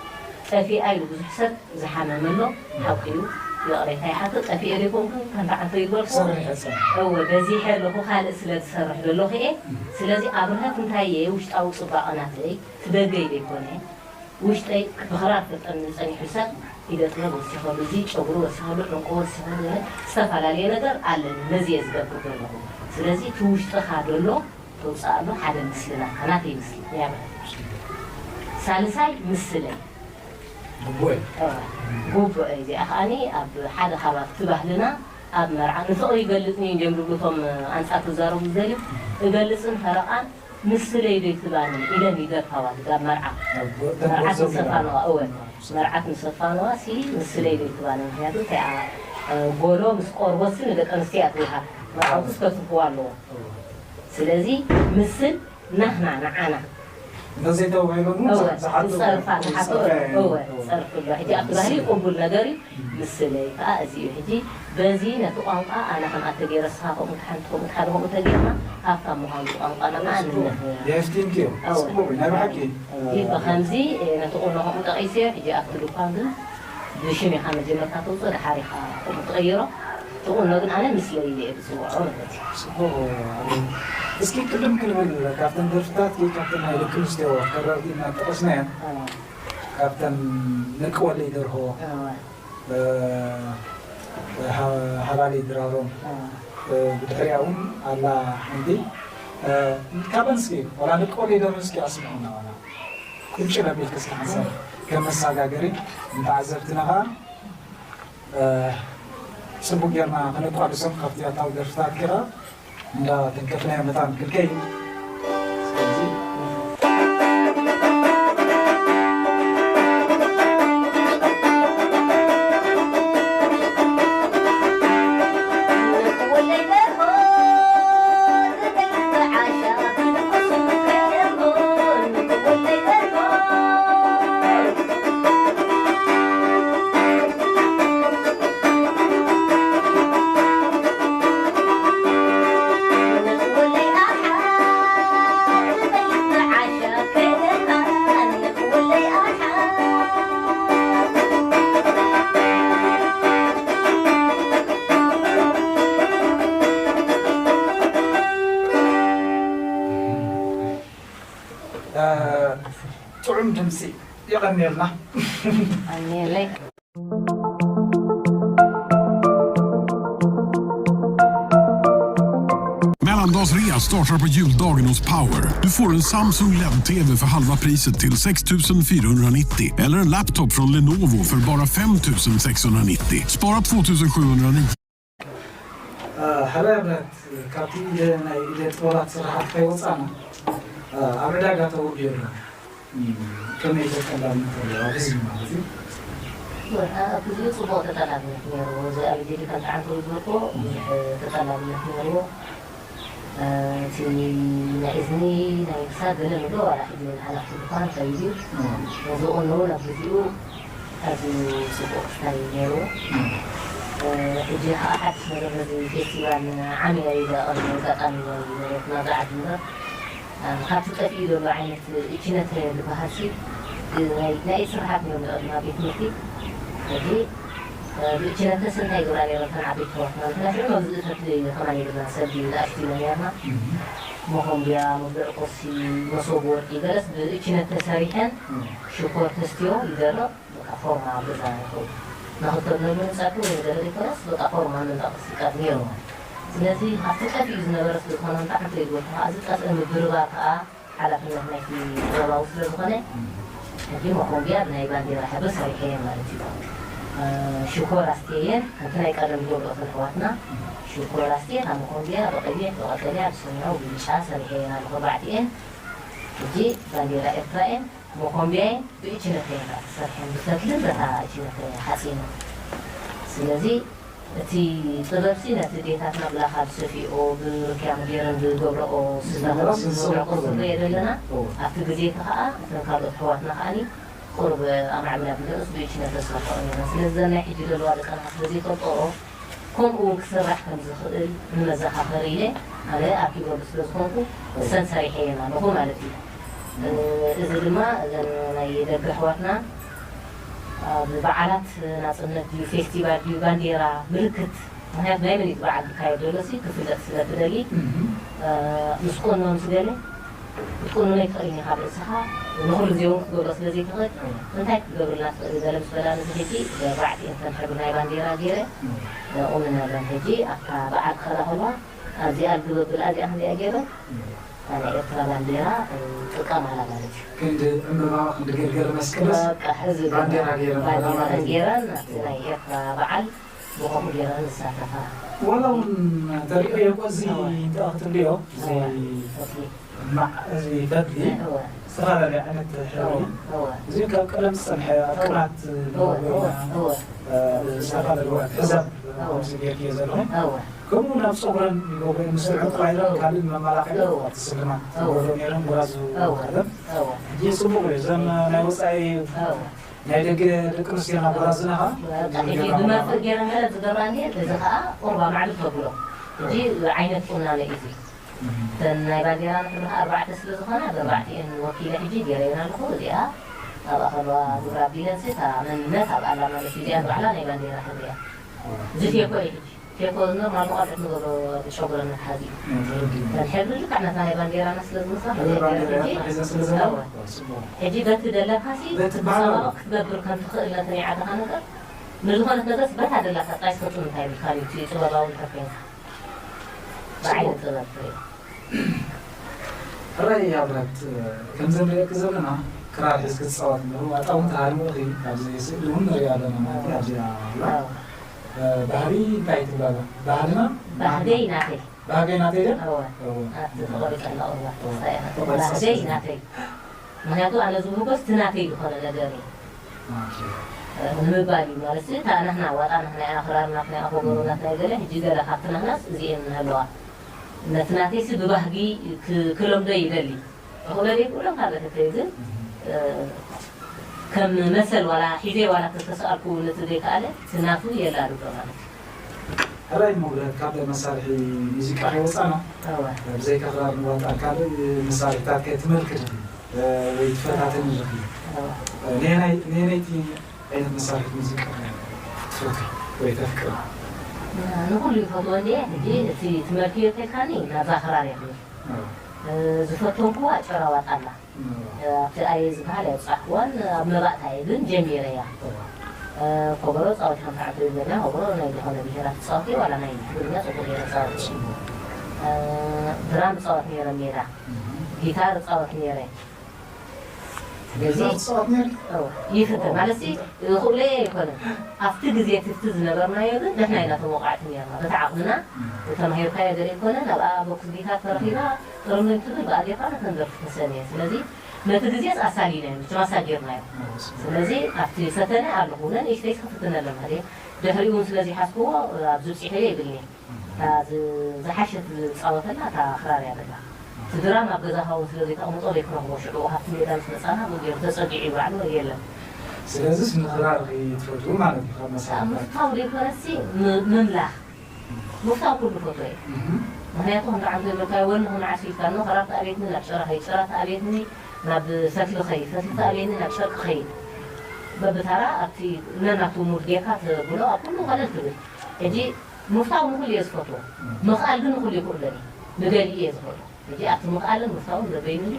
ጠፊኣ ኢሉ ብዙሕ ሰብ ዝሓመመ ኣሎ። ሓቁ እዩ። ይቕሬታ ይሓትት። ጠፊኤ ዶ ይኮንኩ? ከምቲ ዓንቶ ይግበርኩ። ሰሪሐ ጸኒሐ። እወ፣ በዚሐ ኣለኹ፣ ካልእ ስለ ዝሰርሕ ዘለኹ እየ። ስለዚ ኣብርሀት እንታይ እየ? ውሽጣዊ ጽባቐ ናተይ፣ እቲ ደገይ ዘይኮነ፣ ውሽጠይ ብኽራር ክጠሚ ጸኒሑ ሰብ፣ ኢደ ጥበብ ወሲኸሉ፣ እዚ ጨጉሪ ወሲኸሉ፣ ዕንቁ ወሲኸሉ፣ ዝተፈላለየ ነገር ኣለኒ። ነዚ እየ ዝገብር ዘለኹ። ስለዚ እቲ ውሽጥኻ ዘሎ ተውፅኣሉ ሓደ ምስልና፣ ናተይ ምስሊ ናይ ኣብርሀት። ሳልሳይ ምስለይ። ግቡእ እዩ። እወ፣ ግቡእ እዩ። እዚኣ ከዓኒ ኣብ ሓደ ከባቢ እቲ ባህልና ኣብ መርዓ ንፍቕሪ ይገልጽ እዩ እንዲዮም ዝብሉ እቶም ኣንጻር ክዛረቡ ዝደልዩ። እገልጽን ፈረቓን ምስለይ ዶ ይትባኒ ኢለን ይደርፋዋ ኣብ መርዓ። ኣብ መርዓት ጎዘብ ንሰፋ ይላሉ። ነዋ፣ እወ፣ መርዓት ንሰፋ ነዋ ሲ ምስለይ ዶ ይትባኒ። ምክንያቱ እቲኣ፣ እ፣ ጎሎ ምስ ቆርቦት ሲ ንደቂ ኣንስትዮ እያ ትወሃብ። መርዓውቲ እወ። ከተትርፍዋ ኣለዎ። እወ። ስለዚ ምስል ናህና ንዓና። ነዚ ተባሂሉ እውን እወ፣ ዝሓቱ ዝጸርፋ፣ ዝሓቱ፣ ዝጸርፋ እወ፣ እወ። ጸርፊ ኣሎ። ሕጂ ኣብቲ ባህሊ ቅቡል ነገር እዩ። ምስለይ ከኣ እዚ እዩ። ሕጂ በዚ ነቲ ቋንቋ ኣነ ከም ኣተ ገይረ፣ እስኻ ከምኡ፣ ሓንቲ ከምኡ፣ ሓደ ከምኡ ተገይርና ሃብታም ምዃኑ ቋንቋና ከኣ ንነፍንዮ። የፍቲንክዮ። እወ። ጽቡቕ እዩ፣ ናይ ብሓቂ። ሕጂ ብኸምዚ፣ እ፣ ነቲ ቁኖ ከምኡ ጠቒሰዮ። ሕጂ ኣብቲ ድኳን ግን ብሽም ኢኻ መጀመርታ ተውጽኦ፣ ድሓር ኢኻ ከምኡ ትቐይሮ። እቲ ቁኖ ግን ኣነ ምስለይ ኢለ እየ ዝጽውዖ ማለት እዩ። ጽቡቕ። እስኪ ቅድም ክንብል ካብተን ደርፍታት፣ ካብተን ናይ ደቂ ኣንስትዮ ከረርቲ እናጠቐስናየን፣ እወ። ካብተን ንቂ ወለይ ደርሆ፣ እወ። እ፣ ሃ-፣ ሃባሊ ድራሮም፣ እወ። እ፣ ብድሕሪኣ እውን ኣላ ሓንቲ። እ፣ ካበን እስኪ፣ ዋላ ንቂ ወለይ ደርሆ እስኪ ኣስምዑና፣ ዋላ ቁንጭ ነቢልክ እስኪ ሓንሳብ ከም መሳጋገሪ ንተዓዘብትና ኸዓ፣ እ፣ ጽቡቅ ጌርና ከነቋድሶም ካብቲ ያታዊ ደርፍታት ጌራ እንዳ ተንከፍናዮ መታን ክልከይ። ስለዚ ጥዑም ድምፂ። የቐንየልና። ኣሜለይ። Mellandagsrea startar på juldagen hos Power. Du får en Samsung L E D-T V för halva priset till sex tusen fyrahundranittio eller en laptop från Lenovo för bara fem tusen sexhundranittio. Spara två tusen sjuhundranio. እ፣ ሃላይ ኣብነት ካብቲ ኢደ፣ ናይ ኢደ ጥበባት ስራሓት ከይወፃና፣ እ፣ ኣብ ዕዳጋ ተወዲኡ ኣሎ። እም፣ ከመይ ተጠላብነት ኣለዎ ኣብ ህዝቢ ማለት እዩ? ወ-፣ ኣብ ግዜኡ ጽቡቕ ተጠላብነት ነይርዎ። እዚ ኣብ ጀሪካን ጣዕም ከይግበርኮ ብዙሕ ተጠላብነት ነይርዎ። እ፣ እቲ ናይ እዝኒ፣ ናይ ክሳድ ገለ ንብሎ ዋላ ሕጂ እውን ሓላፍቲ ድኳን ከይዱ እዩ። እም። እዚ ቁኖ እውን ኣብ ግዜኡ ኣዝዩ ጽቡቕ ስታይ ነይርዎ። እም። እ፣ ሕጂ ኸኣ ሓድሽ ነገር ነዚ ፌስቲቫል ዓሚያ እዩ ዘቐርብ ኣጋጣሚ እዩ ነይሩ ናብዛ ዓዲ እምበር፣ እ፣ ካብቲ ጠፊኡ ዘሎ ዓይነት እችነተ ዝበሃል ሲ፣ እ፣ ናይ፣ ናይ ስርሓት እዮም ዝቐርብ ኣብ ቤት ትምህርቲ። ሕጂ፣ እ፣ ብእችነተስ እንታይ ይገብራ ነይረን እተን ዓበይቲ ኣሕዋትና? ምክንያቱ ኣብዚ እቶት ከማን ይብልና ሰብ እዩ ዝኣሽትዮ ነይርና። እም። መኾምብያ፣ መብልዒ ቁርሲ፣ መሶብ ወርቂ፣ ገለስ ብእችነት ተሰሪሐን እም። ሽኮር ተስትዮ ይደረቕ። በቃ ፎርማ ኣብ ገዛ ይኸውን። ንኽልተ ብነብሎ ንጸርፊ ወይ ንገለ ዘይኮነስ፣ በቃ ፎርማ ምንጣፍ ይቀርብ ነይሩ። ስለዚ፣ ኣብቲ ጠፊኡ ዝነበረ ስለ ዝኾነ፣ ብጣዕሚ ተይዝወርኩ ከኣ፣ እዚ ጠፍኢ ምብርባር ከኣ ሓላፍነት ናይቲ ጥበባዊ ስለ ዝኾነ፣ ሕጂ መኾምብያ ብናይ ባንዴራ ሕብሪ ሰሪሐየን ማለት እዩ። እ፣ ሽኮር ኣስትየየን፣ ከምቲ ናይ ቀደም ዝገብርኦ እተን ኣሕዋትና፣ ሽኮር ኣስትየ፣ ካብ መኾምብያ ብቐይሕ፣ ብቐጠልያ፣ ብሰማያዊ፣ ብብጫ ሰሪሐየን ኣለኹ ኣርባዕቲኤን። ሕጂ ባንዴራ ኤርትራ እየን። መኾምብያይ ብእችነተይ እያ ተሰሪሐን፣ ብፈትልን በታ እችነት ሓፂንን። ስለዚ፣ እቲ ጥበብሲ ነቲ ዴታትና ብላኻ ዝሰፍይኦ ብርክያም ገይረን ዝገብረኦ ስፍራታት ዝገብረኦ ስፍራ የደለና። ኣብቲ ግዜ እቲ ከዓ እተን ካልኦት ኣሕዋትና ከዓኒ ቁሩብ ኣማዕብላ ብልዑስ ብእችነት ተስፋ ከቕርብ ኢና። ስለዚ እዘን ናይ ሕጂ ዘለዋ ደቀና ስለ ዘይፈልጥኦ ከምኡ እውን ክስራሕ ከም ዝኽእል ንመዘኻኸሪ ኢለ ኣነ ኣብ ኪቦርድ ስለ ዝኾንኩ እሰን ሰሪሐ እየን ኣለኹ ማለት እዩ። እዚ ድማ እዘን ናይ ደገ ኣሕዋትና ኣብ በዓላት ናፅነት ድዩ ፌስቲቫል ድዩ ባንዴራ ምልክት ምክንያቱ ናይ መን እዩ በዓል ዝካየድ ዘሎ ሲ ክፍለጥ ስለ ትደሊ ምስ ቁኖ ምስ ገለ ክትቁንኖ ይትኽእል ኢኻ ርእስኻ ንኹሉ ግዜ እውን ክትገብሮ ስለ ዘይትኽእል እንታይ ክትገብርልና ትኽእል ገለ ምስ በላ ንዚ ሕጂ በባዕቲ እንተን ሕብሪ ናይ ባንዴራ ገይረ ቁንነለን ሕጂ ኣብታ በዓል ክኸዳ ከልዋ ኣብዚኣ ግበብል ኣዚኣ ክንዲኣ ገይረ ናይ ኤርትራ ባንዴራ ጥቀማላ ማለት እዩ። ክንዲ ዕምበባ ክንዲ ገልገለ መስቀልስ በቃ ሕዚ ባንዴራ ገይረን ባንዴራ ገይረን ኣብቲ ናይ ኤርትራ በዓል ብኸምኡ ገይረን ዝሳተፋ። ወላ እውን ተሪኦ የቆ እዚ እንተኣ ክትሪኦ እዚ ማዕ እዚ ፈትሊ ዝተፈላለዩ ዓይነት ሕብሪ እዚ ካብ ቀደም ዝፀንሐ ኣብ ቅናት ዝተፈላለዩ ሕዛብ ከምዚ ጌርክዮ ዘለኹ ከምኡ ናብ ፀጉረን ይገብረ ምስ ዕንቋይረን ካልእ መመላኽዒ ኣብቲ ስልማት ትገብሮ ነይረን ጎራዙ ቀደም ሕጂ ፅቡቕ እዩ እዘን ናይ ወፃኢ ናይ ደገ ደቂ ኣንስትዮና ጎራዝና ከዓ ብመርፍእ ገይረን ገለ ዝገብራ እንድየን እዚ ከዓ ቁርባ ማዕብል ተብሎ ሕጂ ዓይነት ቁናኖ እዩ እዚ እተን ናይ ባንዴራ ንሕብሪ ከዓ ኣርባዕተ ስለ ዝኾና በርባዕቲኤን ወኪለ ሕጂ ገይረየን ኣለኹ እዚኣ ኣብኣ ከለዋ ግብረ ኣቢለንሲ እታ መንነት ኣብኣ ኣላ ማለት እዩ እዚኣ ባዕላ ናይ ባንዴራ ሕብሪ እያ እዚ ፌኮ እዩ ሕጂ ፌኮ ኖርማል መቐልዑት ንገብሮ ጨጉረ መትሓዚ እዩ እተን ሕብሪ ልክዕ ነታ ናይ ባንዴራና ስለ ዝመስላ ሕጂ በቲ ደለካሲ ክትፀባበቕ ክትገብር ከም ትኽእል ነቲ ናይ ዓድኻ ነገር ንዝኾነት ነገርስ በታ ደላካ ጥራይ ትፈቱ እንታይ ይብልካ እዩ እቲ ጥበባዊ እንተ ኮይንካ ብዓይኒ ጥበብ ትሪኦ ሕራይ ኣብረት ከምዚ ንሪኦ ዘለና ክራር ሒዝኪ ትፃወት ኣለኹ ኣጣውን ተሃርሙ ኢኺ ኣብዚ ስእሊ እውን ንሪኦ ኣለና ማለት እዩ ኣብዚኣ ኣላ ባህሪ እንታይ ትብላላ ባህልና ባህገይ ናተይ ባህገይ ናተይ ድያ ተቆሪፀ ኣለቑ ባህገይ ናተይ ምክንያቱ ኣነ ዝብህጎ ስቲ ናተይ ዝኾነ ነገር እዩ ንምባል እዩ ማለት እታ ናህና ዋጣ ናህና እያ ክራር ናትና እያ ኮበሮ ናትና ገለ ሕጂ ገለ ካብቲ ናህናስ እዚኤን ኣለዋ ነቲ ናተይሲ ብባህጊ ክለምዶ ይደሊ እኽእሎ ዘይክእሎ ካልእ ሕቶ እዩ ግን ከም መሰል ዋላ ሒዘ ዋላ ተተሰኣልኩ ነቲ ዘይከኣለ እቲ ናቱ የላልዶ ማለት እዩ ሕራይ ሞግለት ካብ መሳርሒ ሙዚቃ ከይወፃና ብዘይካ ክራር ንዋጣ ካልእ መሳርሒታት ከይትመልክት ወይ ትፈታተን ንረኽቢ ነየነይቲ ዓይነት መሳርሒት ሙዚቃ ትፈትዊ ወይ ተፍቅሪ ንኩሉ ይፈትዎ እንድየ ሕጂ እቲ ትመልክዮ ተልካኒ ናብዛ ክራር እየ ክብል ዝፈተንክዋ ጨረዋጣ ኣላ ኣብቲ ኣየ ዝበሃል ኣይብፃሕክዋን ኣብ መባእታ እየ ግን ጀሚረያ ኮበሮ ፃወት ሓንቲ ዓንተ ይብለና ኮበሮ ናይ ዝኾነ ብሄራት ፃወት ዋላ ናይ ትግርኛ ፅቡቅ ገይረ ፃወት ድራም ፃወት ነይረ ሜዳ ጊታር ፃወት ነይረ ስለዚ ይፍትን ማለት ይኽእለየ ኣይኮነን ኣብቲ ግዜ ትፍቲ ዝነበርናዮ ግን ንሕና ኢና ተወቃዕቲ ነርና በቲ ዓቕምና ተማሂርካዮ ገለ ኣይኮነን ኣብኣ ቦክስ ጊታር ተረኺባ ጥርምም ትብል ብኣዴርካ ነተን ደርፊ ተሰንየ ስለዚ ነቲ ግዜስ ኣሳሊናዮ መቸም ኣሳጊርናዮ ስለዚ ኣብቲ ፈተነ ኣለኹ ነንእሽተይ ክፍትነ ኣለና ድሕሪኡ እውን ስለዚ ሓዝክዎ ኣብዚ ብፂሐዮ ይብልኒ እታ ዝሓሸት ዝፃወተላ እታ ክራር እያ ዘላ እቲ ድራም ኣብ ገዛኻ እውን ስለ ዘይተቕምጦ ዘይክረኽቦ ሽዑ ካብቲ ሜዳ ምስ መፃና ብኡ ገይሩ ተፀጊዑ እዩ ባዕሉ የለን ስለዚስ ንኽራር ትፈትዉ ማለት እዩ ካብ መሳርሕታት ምፍታው ዘይኮነሲ ምምላኽ ምፍታው ኩሉ ፈትዎ እየ ምኽንያቱ ከምቲ ዓንቶ ይብለካ ወኒ ክመዓስ ኢልካ እኖ ክራር ተኣብየትኒ ናብ ጨረኸይ ጨራ ተኣብየትኒ ናብ ፈትሊ ኸይድ ፈትሊ ተኣብየኒ ናብ ጨርቂ ኸይድ በብታራ ኣብቲ ነናቱ ሙድ ጌርካ ተብሎ ኣብ ኩሉ ኸለል ትብል ሕጂ ምፍታው ንኹሉ እየ ዝፈትዎ ምኽኣል ግን ንኹሉ ይኽእሎን እዩ ንገሊኡ እየ ዝኽእሎ ሕጂ ኣብቲ ምኽኣልን ምፍታውን በበይኑ እዩ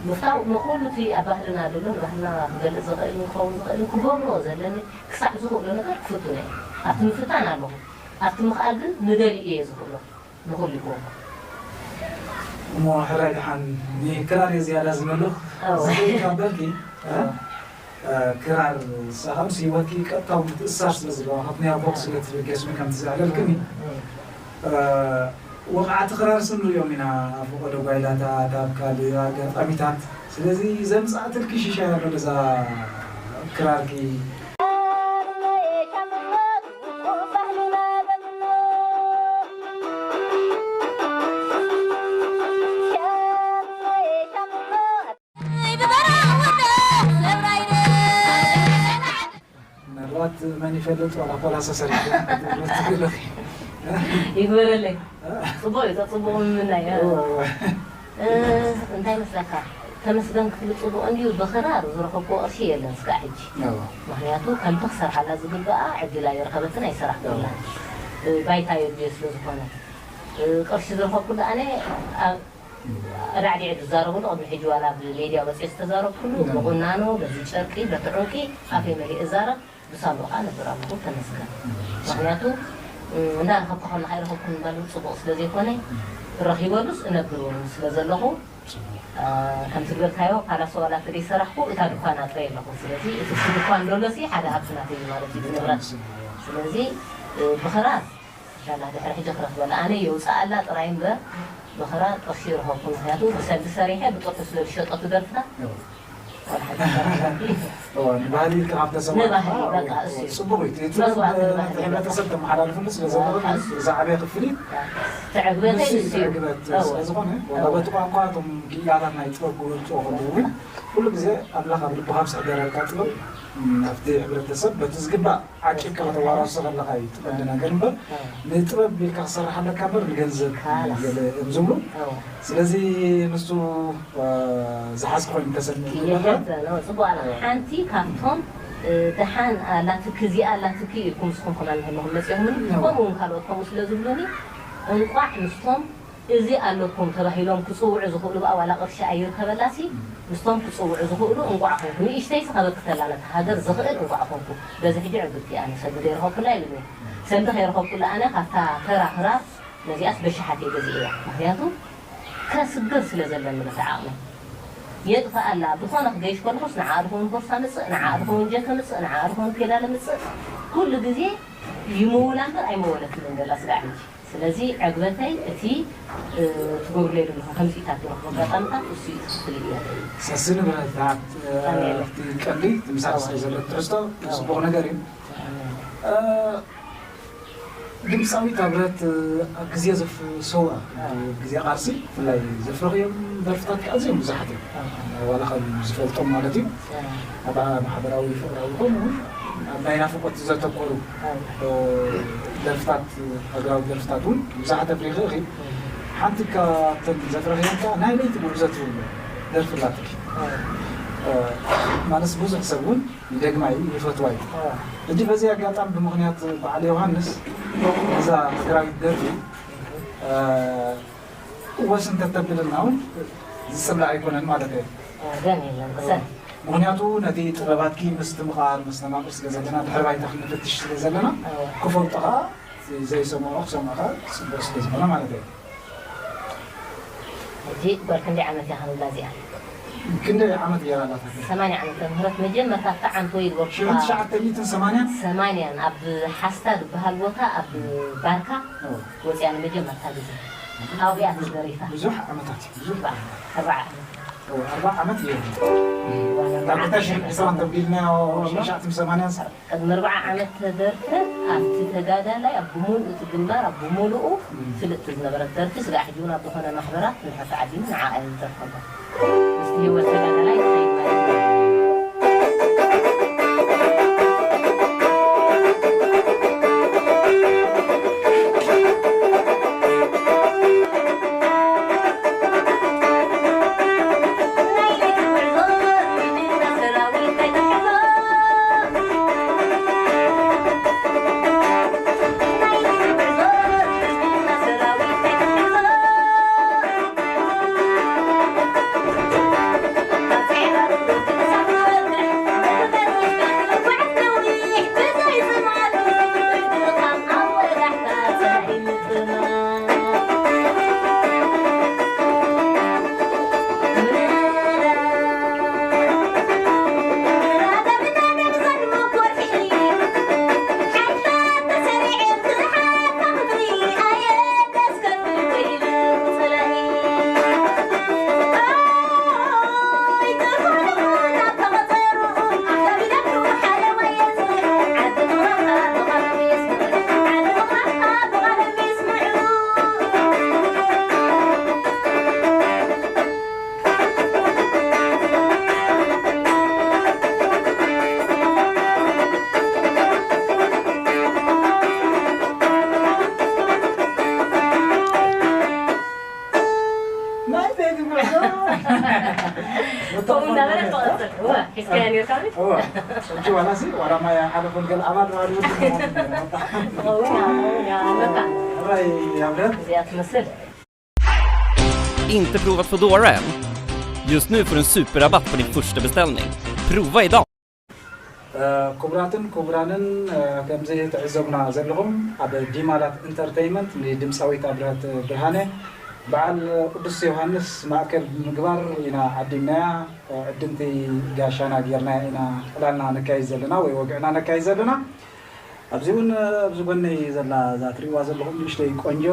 ምፍታው ንኹሉ እቲ ኣብ ባህልና ዘሎ ንባህልና ክገልፅ ዝኽእል ክኸውን ዝኽእል ክገብሮ ዘለኒ ክሳዕ ዝኽእሎ ነገር ክፍትኖ እየ ኣብቲ ምፍታን ኣለኹ ኣብቲ ምኽኣል ግን ንገሊኡ እየ ዝኽእሎ ንኹሉ ይገብሮ እሞ ሕራይ ደሓን ንክራር እየ ዝያዳ ዝመልኽ ዝኽእል ካብ በልኪ ክራር ንሳ ምስ ህይወትኪ ቀጥታዊ ምትእስሳር ስለ ዘለዋ ካብቲ ናይ ኣቦኪ ስለ ትብል ጌስሚ ከምቲ ዘዕለልክኒ ወቕዓቲ ክራር ስም ንሪኦም ኢና ኣብ ፈቐዶ ጓይላታት ኣብ ካልእ ኣጋጣሚታት ስለዚ ዘምፃእትልኪ ሽሻይ ኣሎ ነዛ ክራርኪ መን ይፈልጥ ዋላ ፖላሰ ሰሪሑ ክትብሉ ትኽእሉ። ይግበረለይ። ጽቡቕ እዩ፣ ጽቡቕ ምምናይ። እንታይ መስለካ፣ ተመስገን ክትብል ጽቡቕ እንድዩ። ብኽራር ዝረኸብኩዎ ቅርሺ የለን ስጋዕ ሕጂ። ምኽንያቱ ከምቲ ክሰርሓላ ዝግብኣ ዕድል ኣይረኸበትን ኣይሰራሕኩላን። ባይታ የድልዮ ስለ ዝኾነ፣ ቅርሺ ዝረኸብኩሉ ኣነ ኣዳዕዲዐ ዝዛረበሉ፣ ቅድሚ ሕጂ ዋላ ኣብ ሜድያ ወፂአ ዝተዛረብኩሉ፣ ብቁናኖ፣ በዚ ጨርቂ፣ በቲ ዑንቂ ኣፈይ መሊእ እዛረብ። ብሳንዱቕ ከዓ ነብር ኣለኹ፣ ተመስገን። ምኽንያቱ እንዳረኸብኩ ከለኻ ኣይረኸብኩን ምባል እውን ፅቡቕ ስለ ዘይኮነ፣ ረኺበሉስ እነብር እውን ስለ ዘለኹ፣ ከምቲ ዝበልካዮ ፓላሶ ዋላ ተደይሰራሕኩ እታ ድኳን ኣጥረየ ኣለኹ። ስለዚ እቲ ድኳን ደሎሲ ሓደ ሃብቲ ናተይ እዩ ማለት እዩ፣ ንብረት። ስለዚ ብኽራር ሻላ ድሕሪ ሕጂ ክረኽበላ ኣነ የውፅኣላ ጥራይ እምበር፣ ብኽራር ቅርሺ ይረኸብኩ። ምኽንያቱ ብሰልዲ ሰሪሐ ብጥርሑ ስለ ዝሸጦ ትደርፍታ። ንባህሊ ኢልካ ካብ ተሰማዕካ ጽቡቕ እዩ። እቲ ጥበብ ነቲ ሕብረተሰብ ተመሓላልፍሉ ስለ ዘለኹ ዝዓበየ ክፍሊት ትዕግበተይ ንሱ እዩ። ዕግበት ስለ ዝኾነ ዋላ በቲ ቋንቋ እቶም ክኢላታት ናይ ጥበብ ክበልፅዎ ከለዉ እውን ኩሉ ግዜ ኣምላኽ ኣብ ልብኻ ምስ ሕደረልካ ጥበብ ናብቲ ሕብረተሰብ በቲ ዝግባእ ዓቂብካ ከተዋራርሶ ከለኻ እዩ እቲ ቀንዲ ነገር እምበር ንጥበብ ኢልካ ክሰርሕ ኣለካ እምበር ንገንዘብ ገለ እዮም ዝብሉ። ስለዚ ንሱ ዝሓዝ ኮይኑ ተሰሚዑ ጽቡቅ ኣላ። ሓንቲ ካብቶም ደሓን ኣላትኪ እዚኣ ኣላትኪ ኢልኩም ንስኹም ከማን ንህልኹም መጺኹምኒ ከምኡ እውን ካልኦት ከምኡ ስለ ዝብሉኒ እንቋዕ ምስቶም እዚ ኣለኩም ተባሂሎም ክጽውዑ ዝኽእሉ ብኣ ዋላ ቅርሺ ኣይርከበላሲ ምስቶም ክጽውዑ ዝኽእሉ እንቋዕ ኮንኩ ንእሽተይሲ ከበርክተላ ነታ ሃገር ዝኽእል እንቋዕ ኮንኩ በዚ ሕጂ ዕግብቲ ኣነ ሰልዲ ዘይረኸብኩላ ኢሉኒ ሰልዲ ከይረኸብኩላ ኣነ ካብታ ተራ ክራር ነዚኣስ በሽሓት እየ ገዚኤያ ምኽንያቱ ከስግር ስለ ዘለኒ በቲ ዓቕመይ የጥፍኣላ ዝኾነ ክገይሽ ከለኹስ ንዓ ድኸውን ቦርሳ ምጽእ ንዓ ድኸውን ጀከ ምጽእ ንዓ ድኸውን ፔዳለ ምጽእ ኩሉ ግዜ ይመውላ እምበር ኣይመወለትንን ዘላ ስጋዕ ሕጂ ስለዚ ዕግበተይ እቲ ትገብርለይ ዘለኹም ከምዚኢታት ዝረኽቦ ኣጋጣሚታት እሱ እዩ ትኽክል እዩ ሰሲ ንብረታት እቲ ቀንዲ ምሳሌ ስለ ዘሎ ትሕዝቶ ጽቡቕ ነገር እዩ ድምፃዊት ኣብረት ኣብ ግዜ ሰውራ ግዜ ቃልሲ ብፍላይ ዘፍረኽዮም ደርፍታት ኣዝዮም ብዙሓት እዮም ዋላ ካብ ዝፈልጦም ማለት እዩ ኣብ ማሕበራዊ ፍቕራዊ ከምኡ እውን ኣብ ናይ ናፍቆት ዘተኮሩ ደርፍታት ሃገራዊ ደርፍታት እውን ብዙሓት ኣፍሪኺ ኢኺ ሓንቲ ካብተን ዘፍረኽዮም ከዓ ናይ ለይቲ ጉዕዞ ትብል ደርፊ ኣላትኪ ማለት ብዙሕ ሰብ እውን ይደግማ እዩ ይፈትዋ እዩ ሕጂ በዚ ኣጋጣሚ ብምኽንያት በዓል ዮሃንስ እዛ ሃገራዊት ደርፊ ወስ እንተተብልና እውን ዝፅላእ ኣይኮነን ማለት እየ ደም የለን ቅሰን ምክንያቱ ነቲ ጥበባትኪ ምስትምቓር መስተማቕር ስለ ዘለና ድሕሪ ባይታ ክንፈትሽ ስለ ዘለና ክፈልጦ ከዓ ዘይሰምዖ ክሰምዖ ከዓ ፅቡቅ ስለ ዝኾነ ማለት እየ ሕጂ ጓል ክንደይ ዓመት እያ ክንብላ እዚኣ ክንደይ ዓመት ገይራ ኣላታ ሰማንያ ዓመተ ምህረት መጀመርታ እታ ዓንቶ ይግበርኩ ሽዑ ትሽዓተ ሚእትን ሰማንያን ሰማንያን ኣብ ሓስታ ዝበሃል ቦታ ኣብ ባርካ ወፅያ ንመጀመርታ ግዜ ኣብያ ተዘሪፋ ብዙሕ ዓመታት እዩ ብዙሕ ኣርባዓ ዓመት እወ፣ ኣርባዓ ዓመት እየ። ዳርታ ሽሕን ዕስራን ተቢልናዮ፣ ሽሻትን ሰማንያን ሰ- ቅድሚ ኣርባዓ ዓመት ተደርፈ ኣብቲ ተጋዳላይ ኣብ ብምሉእ እቲ ግንባር ኣብ ብምሉኡ ፍልጥቲ ዝነበረት ደርፊ ስጋዕ ሕጂ እውን ኣብ ዝኾነ ማሕበራት ንድሕር ተዓዲሙ ንዓኣ እየ ዝደርፈሎም ምስቲ ህይወት ተጋዳላይ ይኸይድ ማለት እዩ ከምኡ እናበለት ትቐጽል። እወ፣ ሒዝካያ ነርካ ድዩ? እወ። ሕጂ ዋላ ሲ፣ ዋላ ማይ ኣይሓለፎን፣ ገለ ኣባል ረኣድ ይወድእ። እወ፣ እወ፣ እወ፣ ኣለካ። ሕራይ ኣብረት። እዚኣ ትመስል። Inte provat Foodora än? Just nu får du en superrabatt på din första beställning. Prova idag! ክቡራትን ክቡራንን፣ ከምዚ ትዕዘቡና ዘለኹም፣ ኣብ ዲማላት ኢንተርተይመንት ንድምፃዊት ኣብርሀት ብርሃነ በዓል ቅዱስ ዮሃንስ ማእከል ብምግባር ኢና ዓዲምናያ። ዕድምቲ ጋሻና ጌርናያ ኢና ዕላልና ነካይድ ዘለና ወይ ወግዕና ነካይድ ዘለና። ኣብዚ እውን ኣብዚ ጎነይ ዘላ እዛ ትሪእዋ ዘለኹም ንእሽተይ ቆንጆ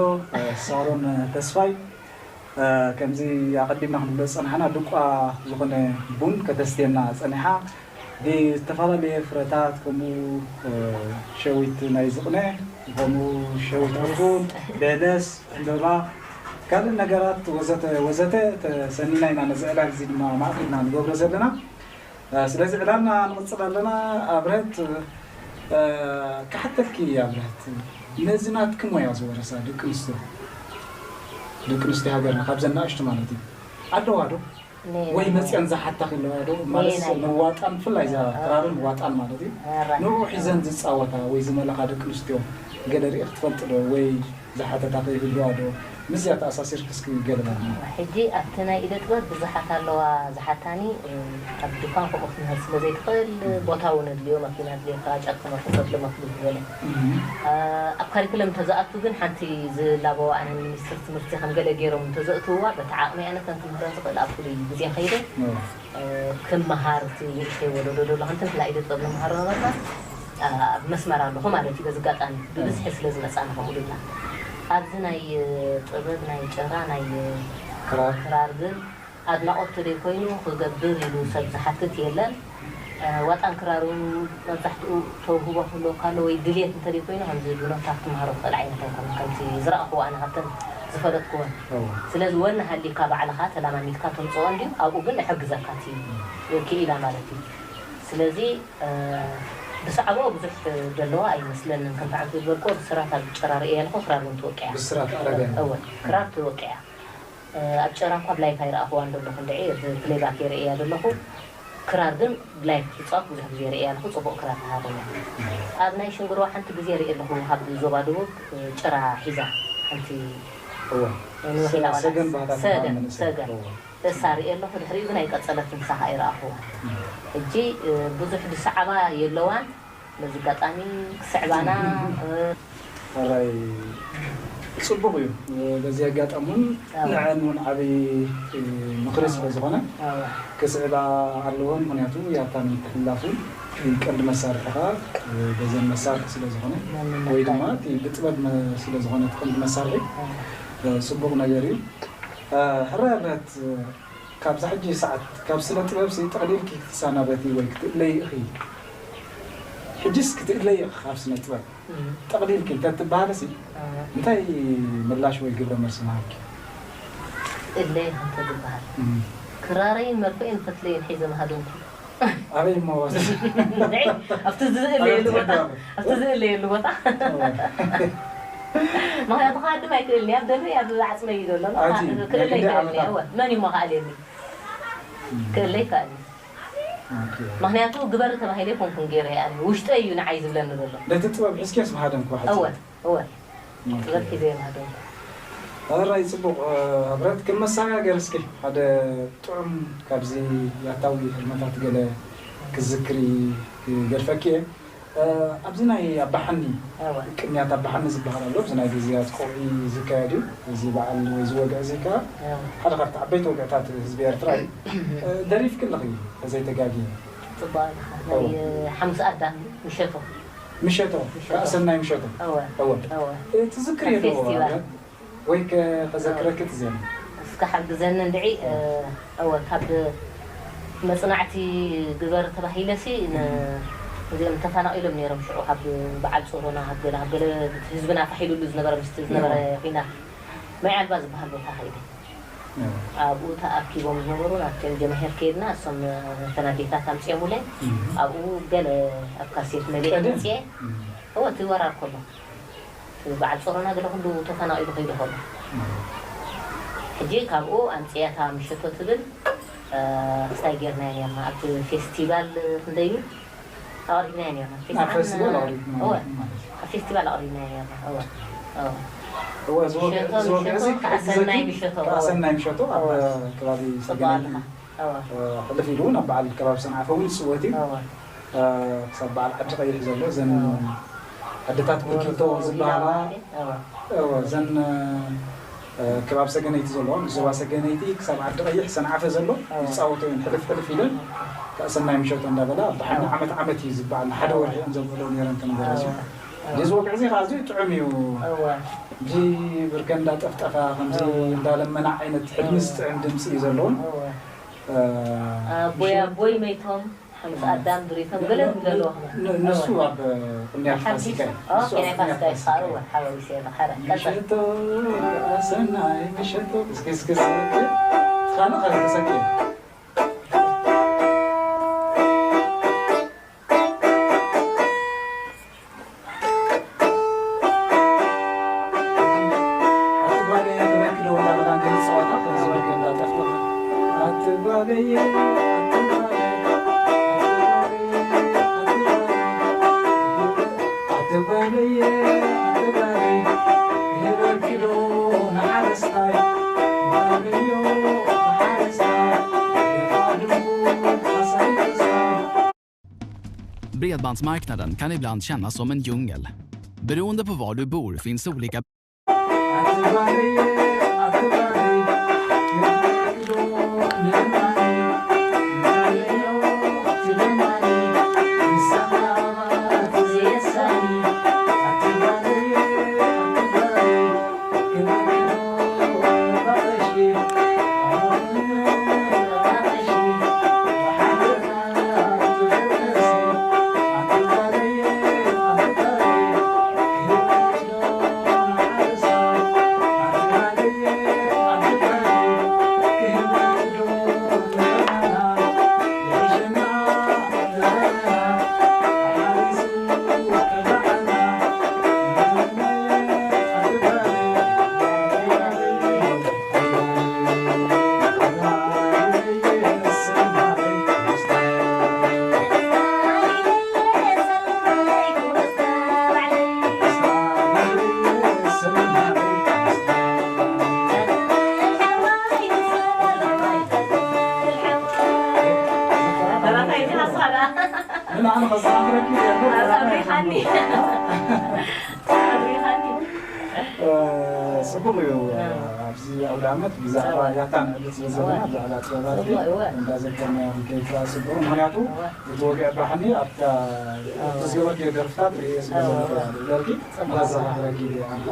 ሳሮን ተስፋይ፣ ከምዚ ኣቐዲምና ክንብሎ ዝጸናሕና ድቋ ዝኾነ ቡን ከተስትየና ጸኒሓ። ብዝተፈላለየ ፍረታት፣ ከምኡ ሸዊት ናይ ዝቕነ፣ ከምኡ ሸዊት ዕፉን፣ በለስ፣ ዕምበባ፣ ካልእ ነገራት ወዘተ ወዘተ ተሰኒና ኢና ነዚ ዕላል እዚ ድማ ማእከልና ንገብሮ ዘለና። ስለዚ ዕላልና ንቕጽል ኣለና። ኣብረት፣ ክሓተኪ ኣብረት፣ ነዚ ናትኪ ሞያ ዝወረሳ ደቂ ኣንስትዮ፣ ደቂ ኣንስትዮ ሃገርና ካብዘን ንኣሽቱ ማለት እዩ፣ ኣለዋ ዶ? ወይ መጽአን ዝሓታኺ ኣለዋ ዶ? ማለት ንዋጣን ብፍላይ እዛ ክራርን ዋጣን ማለት እዩ። ንኡ ሒዘን ዝጻወታ ወይ ዝመለኻ ደቂ ኣንስትዮ ገለ ርኢኺ ትፈልጢ ዶ? ወይ ዝሓተታኺ ይህልዋ ዶ? ምስዚኣ ተኣሳሲርኪ እስኪ ገለ በልኒ። ሕጂ ኣብቲ ናይ ኢደ ጥበብ ብዙሓት ኣለዋ ዝሓታኒ፣ ኣብ ድኳን ከምኡ ክትምህር ስለ ዘይትኽእል፣ ቦታ እውን ኣድልዮ፣ መኪና ኣድልየካ፣ ጨርቂ መፍረሰ ኣድልዮ መፍሊ ዝበለ። ኣብ ካሪኩለም እንተዝኣቱ ግን ሓንቲ ዝላበዋ ኣነ ሚኒስትር ትምህርቲ ከም ገለ ገይሮም እንተዘእትውዋ በቲ ዓቕሚ ኣነ ከም ክምህረን ዝኽእል ኣብ ፍሉይ ግዜ ከይደ ክመሃር እቲ ንእሽተይ ወለዶ ዘሎ ከምቲ ንሕና ኢደ ጥበብ ንመሃሮ ነበርና ኣብ መስመር ኣለኹ ማለት እዩ። በዚ ኣጋጣሚ ብብዝሒ ስለ ዝመጻና ከምኡ ድብላ ኣብዚ ናይ ጥበብ ናይ ጭራ ናይ ክራር ግን ኣድናቖት ተደይ ኮይኑ ክገብር ኢሉ ሰብ ዝሓትት የለን። ዋጣን ክራር እውን መብዛሕትኡ ተውህቦ ክህልወካ ኣሎ ወይ ድልየት እንተደይ ኮይኑ ከምዚ ብኖታ ክትምሃሮ ትኽእል ዓይነት ኣይኮነን ከምቲ ዝረኣኽዎ ኣነ ካብተን ዝፈለጥክወን። ስለዚ ወኒ ሃሊካ ባዕልኻ ተላማሚድካ ተምፅኦ እንድዩ ኣብኡ ግን እሕግዘካ እቲ ክኢላ ማለት እዩ። ስለዚ ብሳዕባኡ ብዙሕ ዘለዋ ኣይመስለንን ከምቲ ዓንቱ ዝበልክዎ ብስራት ኣብ ጭራ ርእየ ኣለኹ ክራር እውን ትወቅያ። ብስራት ኣረጋይ። እወ ክራር ትወቅያ። ኣብ ጨራ እኳ ብላይፍ ኣይረኣኽዋን ዘለኹ እንድዒ ፕሌይባክ የርእያ ዘለኹ። ክራር ግን ብላይፍ ትፃወት ብዙሕ ግዜ ርእያ ኣለኹ ፅቡቕ ክራር ትሃርም እያ። ኣብ ናይ ሽንግርዋ ሓንቲ ግዜ ርእየ ኣለኹ ካብ ዞባ ደቡብ ጭራ ሒዛ ሓንቲ እዋ ንውሒላ ዋላ ሰገን ባህታ ሰገን ትበሃል መንእሰይ። ሰገን እዋ። እሳ ርእየ ኣለኹ ድሕሪኡ ግን ኣይቀፀለትን ንሳ ከዓ ኣይረኣኽዋ። ሕጂ ብዙሕ ዝሰዓባ የለዋን። በዚ ኣጋጣሚ ክስዕባና። ሕራይ ፅቡቕ እዩ። በዚ ኣጋጣሚ እውን ንዐን እውን ዓብዪ ምኽሪ ስለ ዝኾነ ክስዕባ ኣለዎ። ምኽንያቱ ያታ ንምትሕልላፍ እውን ቀንዲ መሳርሒ ከዓ በዘን መሳርሒ ስለ ዝኾነ ወይ ድማ እቲ ብጥበብ ስለ ዝኾነ እቲ ቀንዲ መሳርሒ ፅቡቕ ነገር እዩ። ሕራይ ኣብረት ካብዛ ሕጂ ሰዓት ካብ ስነ ጥበብ ሲ ጠቕሊልኪ ክትሰናበቲ ወይ ክትእለይ ኢኺ? ሕጂስ ክትእለይ ኢኺ ካብ ስነ ጥበብ ጠቕሊልኪ እንተትበሃልሲ እንታይ ምላሽ ወይ ግብረ መልሲ ምሃብኪ? ክትእለይ ከምተ ዝበሃል ክራረይን መርፍኤን ፈትለይን ሒዘ ምሃደምኩ። ኣበይ እሞ ኣብቲ ዝእለየሉ ቦታ ኣብቲ ዝእለየሉ ቦታ ምክንያቱ ክሃድም ኣይክእልን ኣብ ደመይ ኣብ ዓፅመይ እዩ ዘሎ ክእለ ይክእልኒ እወ መን እዩ ከኣልየኒ ክእለ ይከኣልኒ ምክንያቱ ግበር ተባሂለ ይኮንኩን ገይረ ኣነ ውሽጠይ እዩ ንዓይ ዝብለኒ ዘሎ ነቲ ጥበብ ሒዝኪያስ ምሃደምኩ እወ እወ ጥበብ ሒዘ የማደንኩ ኣራይ ፅቡቕ ኣብረት ከም መሳጋገር እስኪ ሓደ ጥዑም ካብዚ ያታዊ ሕልመታት ገለ ክዝክሪ ክገድፈኪ እየ ኣብዚ ናይ ኣባሓኒ ቅንያት ኣባሓኒ ዝበሃል ኣሎ እዚ ናይ ግዝያት ቆብዒ ዝካየድ እዩ እዚ በዓል ወይ ዝወግዕ እዚ ከዓ ሓደ ካብቲ ዓበይቲ ወግዕታት ህዝቢ ኤርትራ እዩ ደሪፍኪ ኣለኺ ተዘይተጋጊ ፅቡቅ ናይ ሓሙስ ኣዳም ምሸቶ ምሸቶ ከዓ ሰናይ ምሸቶ እወ እወ እወ ትዝክር የለዎ ፌስቲቫል ወይ ከ- ከዘክረኪ ትዜና እስከ ሓግዘኒ እንድዒ እወ ካብ መፅናዕቲ ግበር ተባሂለሲ ን- እዚኦም ተፈናቒሎም ነይሮም ሽዑ ካብ በዓል ፆሮና ካብ ገለ ካብ ገለ ህዝብና ፋሒሉሉ ዝነበረ ምስቲ ዝነበረ ኲናት ማይ ዓልባ ዝበሃል ቦታ ከይደ ኣብኡ ተኣኪቦም ዝነበሩ ናብተን ጀማሂር ከይድና እሶም ተን ኣዴታት ኣምፅኦምለይ ኣብኡ ገለ ኣብ ካሴት መሊአ መፅአ እወ እቲ ወራር ከሎ በዓል ፆሮና ገለ ኩሉ ተፈናቒሉ ከይዱ ከሎ ሕጂ ካብኡ ኣምፅያታ ምሸቶ ትብል። ክስታይ ጌርናዮ ኔርና ኣብቲ ፌስቲቫል ክንደዩ ኣቕሪብናዮ ኔርና። ኣብ ፌስቲቫል ኣቕሪብና ማለት እዩ። ኣብ ፌስቲቫል ኣቕሪብናዮ ኔርና። እወ እወ እወ እዚ ወግዒ እዚ ወግዒ እዚ ከኣሰናይ ምሸቶ ከኣሰናይ ምሸቶ ኣብ ከባቢ ሰገነይቲ ሕልፍ ኢሉ እውን ኣብ በዓል ከባቢ ሰንዓፈ እውን ዝፅወት እዩ። ክሳብ በዓል ዓዲ ቀይሕ ዘሎ እዘን ዓድታት ብርኪቶ ዝበሃላ እዘን ከባብ ሰገነይቲ ዘሎ ንዞባ ሰገነይቲ ክሳብ ዓዲ ቀይሕ ሰንዓፈ ዘሎ ይፃወቶ እየን ሕልፍ ሕልፍ ኢለን ከእሰናይ ምሸቶ እንዳበላ ብሓና ዓመት ዓመት እዩ ዝበዓል ንሓደ ወርሒ እዮም ዘብዕሎ ነይረን ከነበረ እዚ ወግዒ እዚ ከዓ ኣዝዩ ጥዑም እዩ። እዚ ብርከ እንዳጠፍጠፋ ከምዚ እንዳለመና ዓይነት ሕልሚ ዝጥዕም ድምፂ እዩ ዘለውን። ኣቦይ ኣቦይ መይቶም ሓምስ ኣዳም ድሪቶም ገለ ዝብለልዎ ንሱ ኣብ ቅንያት ፋሲካ እዩ። ናይ ፋሲካ እዩ። ሓበሪሰ ይመሓረ ምሸቶ ኣሰናይ ምሸቶ እስኪ እስኪ እስኪ ትኻነ ኸ ተሰኪ Bredbandsmarknaden kan ibland kännas som en djungel, beroende på var du bor finns olika ፅቡቕ እዩ። ኣብዚ ኣውደ ዓመት ብዛዕባ ያታ ንዕልል ስለ ዘለና ብዛዕባ ጥበባት እንዳዘከርና ክንከይድ ከዓ ፅቡቕ። ምክንያቱ እቲ ወግዒ ባህኒ ኣብታ ዝገበርክዮ ደርፍታት ርእየ ስለ ዘለኩ መዘኻኽረኪ ኣንታ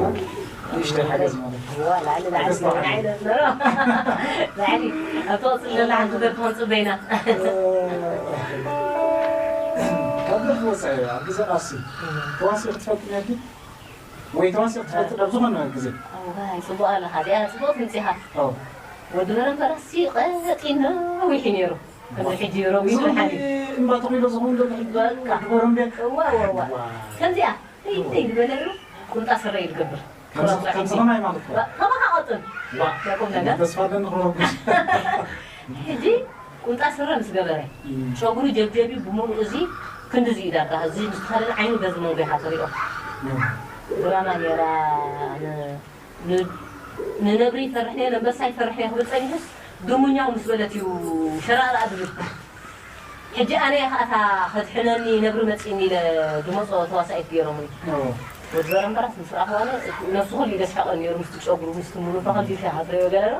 ንእሽተይ ሓገዝ ማለት እዩ። ላዕሊ ላዕሊ ላዕሊ ኣብቲ ቅፅል ዘላ ሓንቲ ደርፊ ክንፅበ ኢና። ካብ ደርፊ ወፃኢ ኣብ ግዜ ቃልሲ ተዋሲእኺ ትፈልጢ ነርኪ? ወይ ተዋሲእኺ ትፈልጢ ዶ ኣብ ዝኾነ ግዜ? እዋይ ፅቡቕ ኣለኻ እዚኣ ፅቡቕ ትምፂኻ። ወዲ በረምበረሲ ቀጢን ነዊሕ እዩ ነይሩ። ከምዚ ሕጂ ረዊሑ ሓሊፉ። እምባ ተኺሉ ዝኸውን ዘሎ ሕጂ ወዲ በረምቤ። እዋ እዋ እዋ ከምዚኣ ተይተይ ዝበለ ነይሩ ቁምጣ ስረ እዩ ዝገብር። ከምዚ ከማይ ማለት እዩ። ከማኻ ቀጥን። ቁም ነገር ተስፋ ኣለኒ ክረጉስ። ሕጂ ቁምጣ ስረ ምስ ገበረ ጨጉሩ ጀብጀብዩ ብምሉእ እዚ ክንድዚ እዩ ዳርጋ እዚ ምስ ተኸደነ ዓይኑ በዚ መንጎ ኢኻ ትሪኦ። ድራማ ነይራ ንነብሪ ይፈርሕ ነይሩ ነንበሳ ይፈርሕ ነይሩ ክብል ጸኒሑስ ድሙኛው ምስ በለት እዩ ሸራርኣ ዝብል። ሕጂ ኣነ እየ ከኣ እታ ከድሕነኒ ነብሪ መጺኒ ኢለ ዝመጾ ተዋሳኢት ገይሮምኒ። ወዲ በረምበራስ ምስ ረኣኽዎ ኣነ ነብሱ ኩሉ እዩ ዘስሕቐኒ ነይሩ ምስቲ ጨጉሩ ምስቲ ሙሉ ፈኸል ኢልካ ኢኻ ትርእዮ ገለ ዶ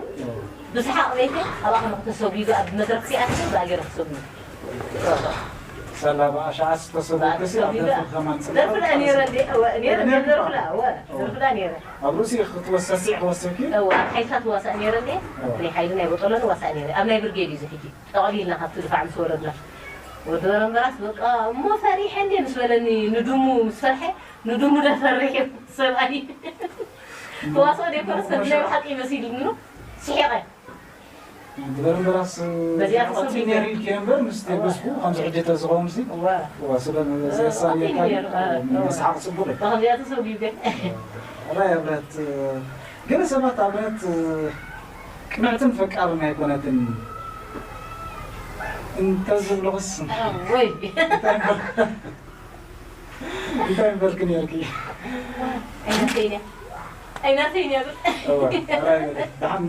ብሰሓቕ ቤተ ኣብኣ ከማኹ ተሰጒጉ ኣብ መድረኽ ሲኣትኒ ብኣ ገይረ ክሰጒጉ። ሰላ ብኣሽዓስ ተሰጉግሲ ኣብ ደርፊ ከማን ጽቡቕ ደርፍዳ ነይረ እንዴ? እወ ነይረ እንዴ? ደርፍዳ እወ ደርፍዳ ነይረ። ኣብ ርእሲ ክትወሰሲ ክወሰኪ እወ ኣብ ሓይልካ ትዋሳእ ነይረ እንዴ? ናይ ሓይሊ ናይ ቦጠሎኒ ዋሳእ ነይረ ኣብ ናይ ብርጌድ እዩ እዚ ሕጂ። ጠቕሊልና ካብቲ ድፋዕ ምስ ወረድና ወዲ በረምበራስ በቃ እሞ ፈሪሐ እንዴ ምስ በለኒ ንድሙ ምስ ፈርሐ ንድሙ ደፈርሕ እዩ ሰብኣይ ተዋስኦ ደይኮነስ ከምዚ ናይ ብሓቂ መሲሉኒ ስሒቐ ወዲ በረምበራስ በዚኣ ቀልጢ ተሰቢተ ነይሩ ኢልኪ እምበር ምስ ተገስኩ ከምዚ ሕጂ ተዝኸውን ሲ እዋ ስለ ዘሳየካ ቀልጢ ነይሩ፣ እ፣ እዋ። ምስሓቕ ፅቡቕ እዩ ብኸምዚኣ ተሰቢተ ራይ ኣብረት ገለ ሰባት ኣብረት ቅንዕትን ፈቃርን ኣይኮነትን እንተዝብልኽስ ወይ እንታይ ምበልክ ነርኪ? ኣይናተይን እያ ኣይናተይን እያ እወ፣ ኣራይ በለ። ደሓን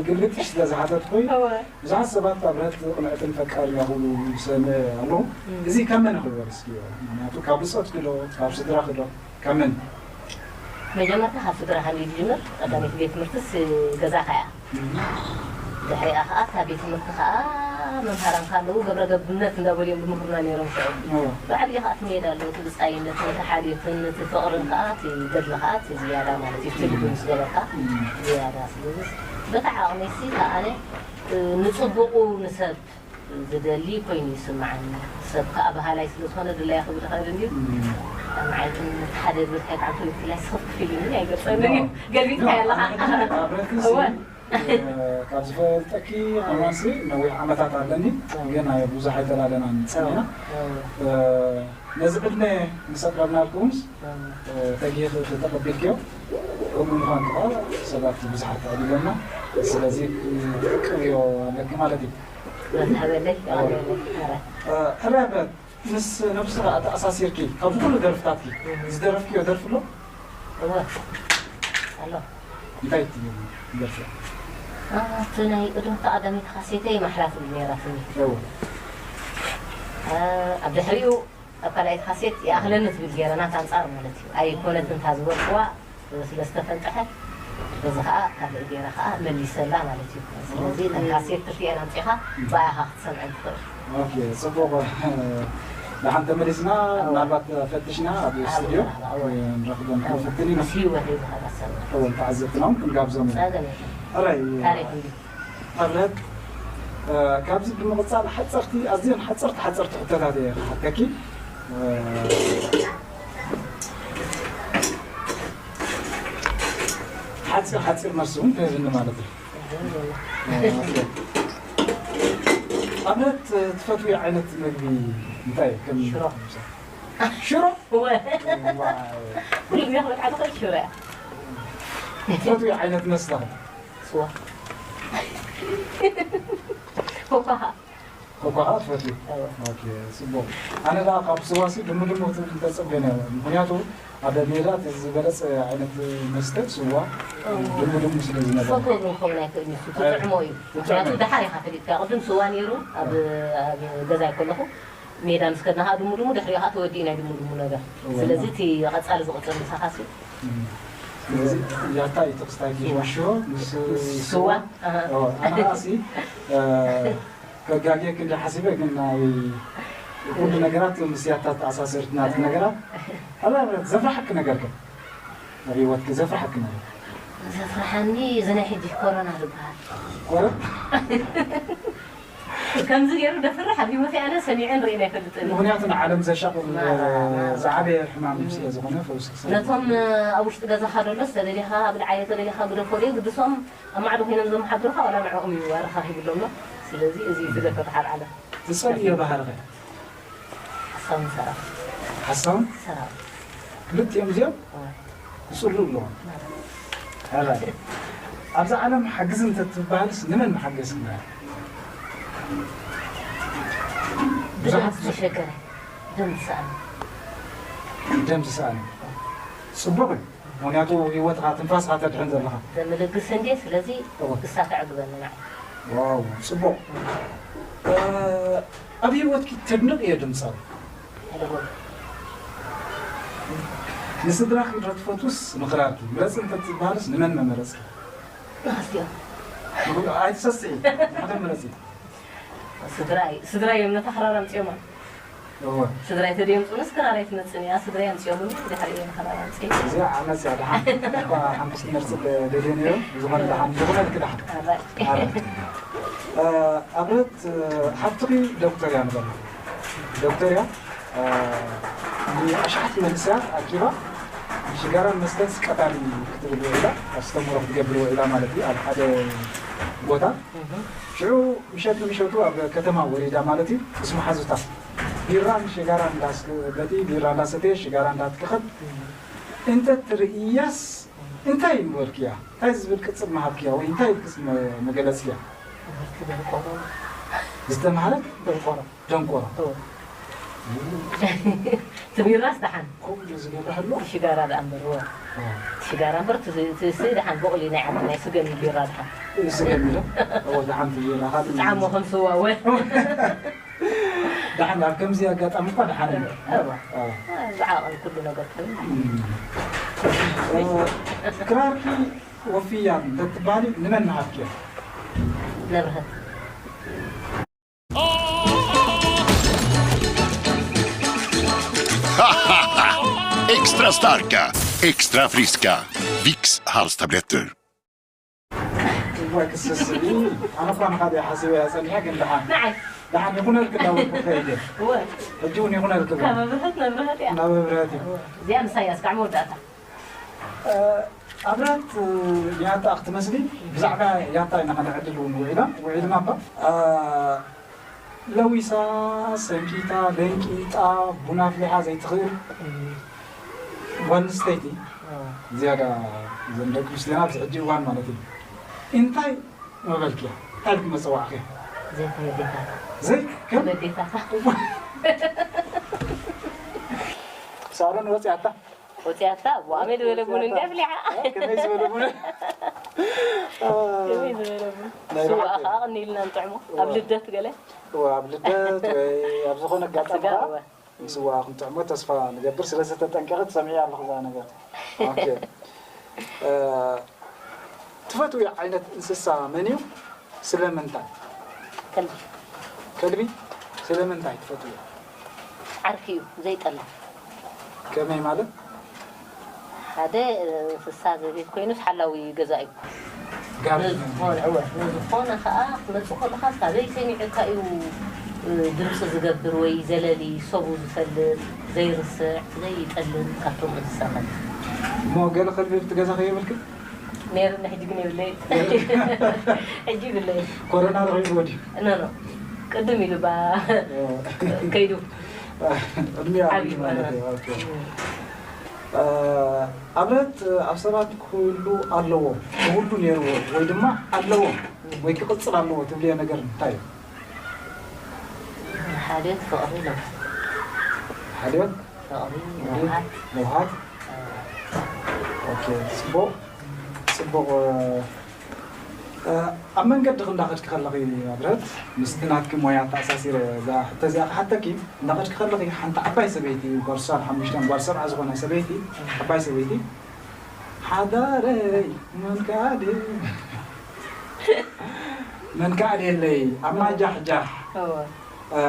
ግልብጥሽ ስለ ዝሓተትኩይ እወ ብዙሓት ሰባት ኣብረት ቅንዕትን ፈቃርን እያ ክብሉ ይሰምዕ ኣለኹ። እዚ ካብ መን ይኽበር እስኪ? ምክንያቱ ካብ ብጾትኪ ዶ ካብ ስድራኺ ዶ ካብ መን? መጀመርታ ካብ ስድራኻ እዩ ዝጅምር። ቀዳመይቲ ቤት ትምህርትስ ገዛኻ እያ። ድሕሪኣ ከዓ እታ ቤት ትምህርቲ ከዓ መምሃራንካ ኣለዉ ገብረ ገብነት እንዳበሉ እዮም ዝምህሩና ነይሮም ሽዑ። ብዓብዪ ከዓ እቲ ሜዳ ኣለዉ እቲ ብፃይነትን እቲ ሓልዮትን እቲ ፍቕርን ከዓ እቲ ገድሊ ከዓ እቲ ዝያዳ ማለት እዩ ፍልይ ምስ ገበርካ ዝያዳ ስለዚ በታ ዓቕመይሲ ከዓ ኣነ ንፅቡቑ ንሰብ ዝደሊ ኮይኑ ይስምዓኒ። ሰብ ከዓ በሃላይ ስለ ዝኾነ ድላያ ክብል ይኽእል እንድዩ። ንዓይ ግን እቲ ሓደ ዝብል ከይትዓርፉ ብፍላይ ስኽፍክፍ ኢሉኒ ኣይገልፀንን እዩ። ገልቢጥካዮ ኣለኻ። እወ። ካብ ዝፈልጠኪ ኣማሲ ነዊሕ ዓመታት ኣለኒ ግን ብዙሕ ኣይተላለናን ፀኒና ነዚ ዕድመ ምስ ኣቅረብናልኩምስ ተጊኺ ተቐቢልክዮ ከምኡ ምዃን ከዓ ሰባት ብዙሓት ኣዕሊሎምና ስለዚ ክቅብዮ ኣለኪ ማለት እዩ መዝሃበለይ ሕራይ ብረት ምስ ነብስኻ ተኣሳሲርኪ ካብዚ ኩሉ ደርፍታትኪ ዝደረፍክዮ ደርፊ ኣሎ እወ ኣሎ እንታይ ትብሉ ደርፊ እቲ ናይ ቅድም ተቐዳሚት ካሴተይ ማሕላ ትብል ነይራትኒ እወ ኣብ ድሕሪኡ ኣብ ካልኣይቲ ካሴት ይኣኽለኒ ትብል ገይረ ናት ኣንፃር ማለት እዩ ኣይኮነትን እታ ዝበልክዋ ስለ ዝተፈንጠሐት በዚ ከዓ ካልእ ገይረ ከዓ መሊሰላ ማለት እዩ ስለዚ እተን ካሴት ክልቲኤን ኣምፂኻ ብኣኻ ክትሰምዐን ትኽእል ኦኬ ፅቡቅ ደሓን ተመሊስና ምናልባት ፈትሽና ኣብ ስቱድዮ ንረኽቦም ክንፍትን ኢና ምስ ህይወተይ ዝኸዳ ሰብ እወን ተዓዘብትና እውን ክንጋብዞም ኢና ፀገም የለን ሕራይ ታሪክ እንዲ ኣብነት ካብዚ ብምቕፃል ሓፀርቲ ኣዝየን ሓፀርቲ ሓፀርቲ ሕቶታት እየ ክሓተኪ ሓፂር ሓፂር መልሲ እውን ትህብኒ ማለት እዩ ኣብነት ትፈትዊ ዓይነት ምግቢ እንታይ ከም ሽሮ። ሽሮ እወ ኩሉ ግዜ ክበልዓ ትኽእል ሽሮ እያ ትፈትዊ ዓይነት መስተ ስዋ ኮኳኻ ኮኳኻ ትፈትዊ እወ ኦኬ፣ ጽቡቕ። ኣነ ደኣ ካብ ስዋሲ ድሙ ድሙ ክትብል እንተጸበየ ነይረ። ምኽንያቱ ኣብ ሜዳ እቲ ዝበለጸ ዓይነት መስተ ስዋ ድሙ ድሙ ስለ ዝነበረ። ፈትዎ ግን ክኸውን ኣይክእልን እዩ። ትጥዕሞ እዩ። ምኽንያቱ ደሓር ኢኻ ፈሊጥካ። ቅድም ስዋ ነይሩ ኣብ ኣብ ገዛይ ከለኹ ሜዳ ምስ ከድና ከዓ ድሙ ድሙ ድሕሪኡ ከዓ ተወዲኡ ናይ ድሙ ድሙ ነገር። ስለዚ እቲ ቀጻሊ ዝቕጽል ምሳኻ ሲ ስለዚ ያታ እዩ እቲ ክስታይ ሽሮ ምስ ስዋ ኣነ ራሲ ከጋግየክ እንደ ሓሲበ ግን ናይ ኩሉ ነገራት ምስ ያታ ተኣሳሰርትና እቲ ነገራት ሕራይ ዘፍርሓክ ነገር ከ ኣብ ህይወትክ ዘፍርሓክ ነገር ዘፍርሓኒ እዚ ናይ ሕጂ ኮሮና ዝበሃል ኮረ ከምዚ ገይሩ ደፍርሕ ኣብ ህይወት ኣነ ሰሚዐን ርእየን ኣይፈልጥን ምክንያቱ ንዓለም ዘሻቕል ዝዓበየ ሕማም ስለ ዝኾነ ፈውሲ ክሳብ ነቶም ኣብ ውሽጢ ገዛኻ ደሎ ዝተደሊኻ ብልዓዮ ተደሊኻ ግደፎ ደዩ ግድሶም ኣብ ማዕዶ ኮይኖም ዘመሓድሩኻ ዋላ ንዕኦም እዩ ኣረኻኺብሎም ሎ ስለዚ እዚ እዩ ዝገፈት ሓር ዓለም ትጸልዮ ባህርኸ ሓሳውን ሰራፍ ሓሳውን ሰራፍ ክልቲኦም እዚኦም ክጽሉ ኣለዎም ሕራይ ኣብዛ ዓለም ሓግዝ እንተትበሃልስ ንመን መሓገዝክና ብደም ዝተሸገረ ደም ዝሰኣነ ደም ዝሰኣነ ጽቡቕ እዩ ምክንያቱ ህይወትካ ትንፋስካ ተድሕን ዘለካ ዘምልግስ እንዴ ስለዚ እሳ ተዕግበኒ ንዓይ ዋው ጽቡቕ ኣብ ህይወትኪ ተድንቕ እየ ድምፃዊ ሕደጎል ንስድራኺ ዶ ትፈትውስ ንኽራርኪ ምረፂ እንተትበሃልስ ንመን መመረፅኪ ንክልቲኦም ኣይትሰስዒ ሓደ ምረፂ ስድራይ ስድራይ እዮም ነታ ክራር ኣምፅኦማ እወ ስድራይ ተደምፁንስ ክራረይ ትመፅን እያ ስድራይ ኣምፅኦምኒ ድሕሪ እዮም ክራር ኣምፅእ እዚኣ ዓመፅ እያ ደሓን እኳ ሓንቲ ክትመርፅ ደልየ ነይሩ ዝኾነ ደሓን ዝኾነልክ ደሓን ኣብረት ሓብትኺ ዶክተር እያ ንበላ ዶክተር እያ ንኣሽሓት መንእሰያት ኣኪባ ሽጋራን መስተንስ ቀታሊ ክትብል ውዒላ ኣስተምህሮ ክትገብር ውዒላ ማለት እዩ ኣብ ሓደ ቦታ ሽዑ ምሸት ንምሸቱ ኣብ ከተማ ወሪዳ ማለት እዩ ምስ መሓዙታ ቢራን ሽጋራ እንዳስ በቲ ቢራ እንዳሰተየ ሽጋራ እንዳትክኽል እንተ ትርእያስ እንታይ ምበልክያ? እንታይ ዝብል ቅጽል ምሃብክያ ወይ እንታይ ቅጽል መ-፣ መገለጽያ? ትምህርቲ ደንቆሮ። ዝተማህረት ደንቆሮ። ደንቆሮ። እወ። ትቢራስ ደሓን። ከምኡ ዝገብር ኣሎ። ሽጋራ ደኣ እምበር፣ እወ። ሽጋራ እምበር፣ እቲ፣ እቲ፣ እቲ ደሓን ቦቕሊ ናይ ዓዲ ናይ ስገም ቢራ ደሓን። ስገም ኢለ? እወ፣ ደሓን ትብል ኢኻ። ጣዕሙ ከም ስዋ፣ እወ። ደሓን፣ ኣብ ከምዚ ኣጋጣሚ እኳ ደሓን እዩ። እወ። እወ። ዝዓቐን ኩሉ ነገር ኮይኑ። እም። ክራርኪ ወፍያ እንተትበሃሊ ንመን ምሃብክዮ? ነብርሀት። Extra starka, extra friska. Vicks havstabletter. እዋይ ክስስኒ፣ ኣነ እኳ ንኻደ ሓሲበ እያ ጸኒሐ፣ ግን ደሓን ንዓይ ደሓን ይኹነልክ እንዳበልኩ ከይደ። እወ። ሕጂ እውን ይኹነልክ ካብ መብርሀት ነብርሀት እያ። ናብ መብርሀት እዩ። እዚኣ ምሳይ እያ፣ እስካዕ መወዳእታ። ኣብረት ያታ ክትመስሊ ብዛዕባ ያታ ኢና ከነዕልል እውን ውዒልና ውዒልና እባ። ለዊሳ፣ ሰንኪታ፣ ደንቂጣ፣ ቡና ኣፍሊሓ ዘይትኽእል ጓል ኣንስተይቲ፣ ዝያዳ እዘን ደቂ ኣንስትዮና ኣብዚ ሕጂ እዋን ማለት እዩ። እንታይ ምበልክያ? እንታይ ኢልኪ መጸዋዕኽያ? ዘይኮነ ኣዴታታ። ዘይ ከም ኣዴታታ። ሳሎን ወጺኣታ? ወጺኣታ፣ ዋሜ ዝበለ ቡን እንዲ ኣፍሊሓ። ከመይ ዝበለ ቡን? ከመይ ዝበለ ቡን? ናይ ስዋ ብሓቂ። ከዓ ቅኒ ኢልና ንጥዕሞ። ኣብ ልደት ገለ። እወ፣ ኣብ ልደት ወይ ኣብ ዝኾነ ኣጋጣሚ ስጋ፣ ከዓ እወ። ንስዋ ክንጥዕሞ ተስፋ ንገብር። ስለዚ ተጠንቀቒ፣ ትሰምዒ ኣለኹ እዛ ነገር። ኦኬ። እ፣ ትፈትውዮ ዓይነት እንስሳ መን እዩ? ስለምንታይ? ከልቢ። ከልቢ? ስለምንታይ ትፈትውዮ? ዓርኪ እዩ፣ ዘይጠልም። ከመይ ማለት? ሓደ እንስሳ ዘቤት ኮይኑስ ሓላዊ ገዛ እዩ። ጋሪ ንዝኾነ፣ እወ፣ ንዝኾነ ከዓ ክመፅእ ከለኻ ካበይ ሰሚዑካ እዩ፣ እ፣ ድምፂ ዝገብር ወይ ዘለሊ፣ ሰቡ ዝፈልጥ፣ ዘይርስዕ፣ ዘይጠልም ካብቶም እንስሳታት። እሞ ገለ ከልቢ ኣብቲ ገዛ ከየብልክን? ነይሩኒ፣ ሕጂ ግን የብለይ። ሕጂ ይብለይ። ኮሮና ረኺብዎ ድዩ? ኖ፣ ኖ። ቅድም ኢሉ ባ ከይዱ። ዕድሜ ዓብዩ ዓብዩ ማለት እዩ። ማለት። ኦኬ። እ፣ ኣብረት ኣብ ሰባት ክህሉ ኣለዎ፣ ክህሉ ነይርዎ ወይ ድማ ኣለዎ ወይ ክቕጽል ኣለዎ ትብልዮ ነገር እንታይ እዩ? ሓልዮት፣ ፍቕሪ፣ ለውሃት። ሓልዮት፣ ፍቕሪ፣ ለውሃት። ለውሃት። ኦኬ፣ ጽቡቕ፣ ጽቡቕ። እ፣ ኣብ መንገዲ እንዳኸድኪ ከለኺ ኣብረት፣ ምስቲ ናትኪ ሞያ ተኣሳሲረ እዛ ሕቶ እዚኣ ክሓተኪ፣ እንዳኸድኪ ከለኺ ሓንቲ ዓባይ ሰበይቲ፣ ጓል ሱሳን ሓሙሽተን ጓል ሰብዓ ዝኾነ ሰበይቲ፣ ዓባይ ሰበይቲ፣ ሓዳረይ መን ከኣ ድየ፣ መን ከኣ ድየለይ፣ ኣብ ማጃሕጃሕ፣ እወ። እ፣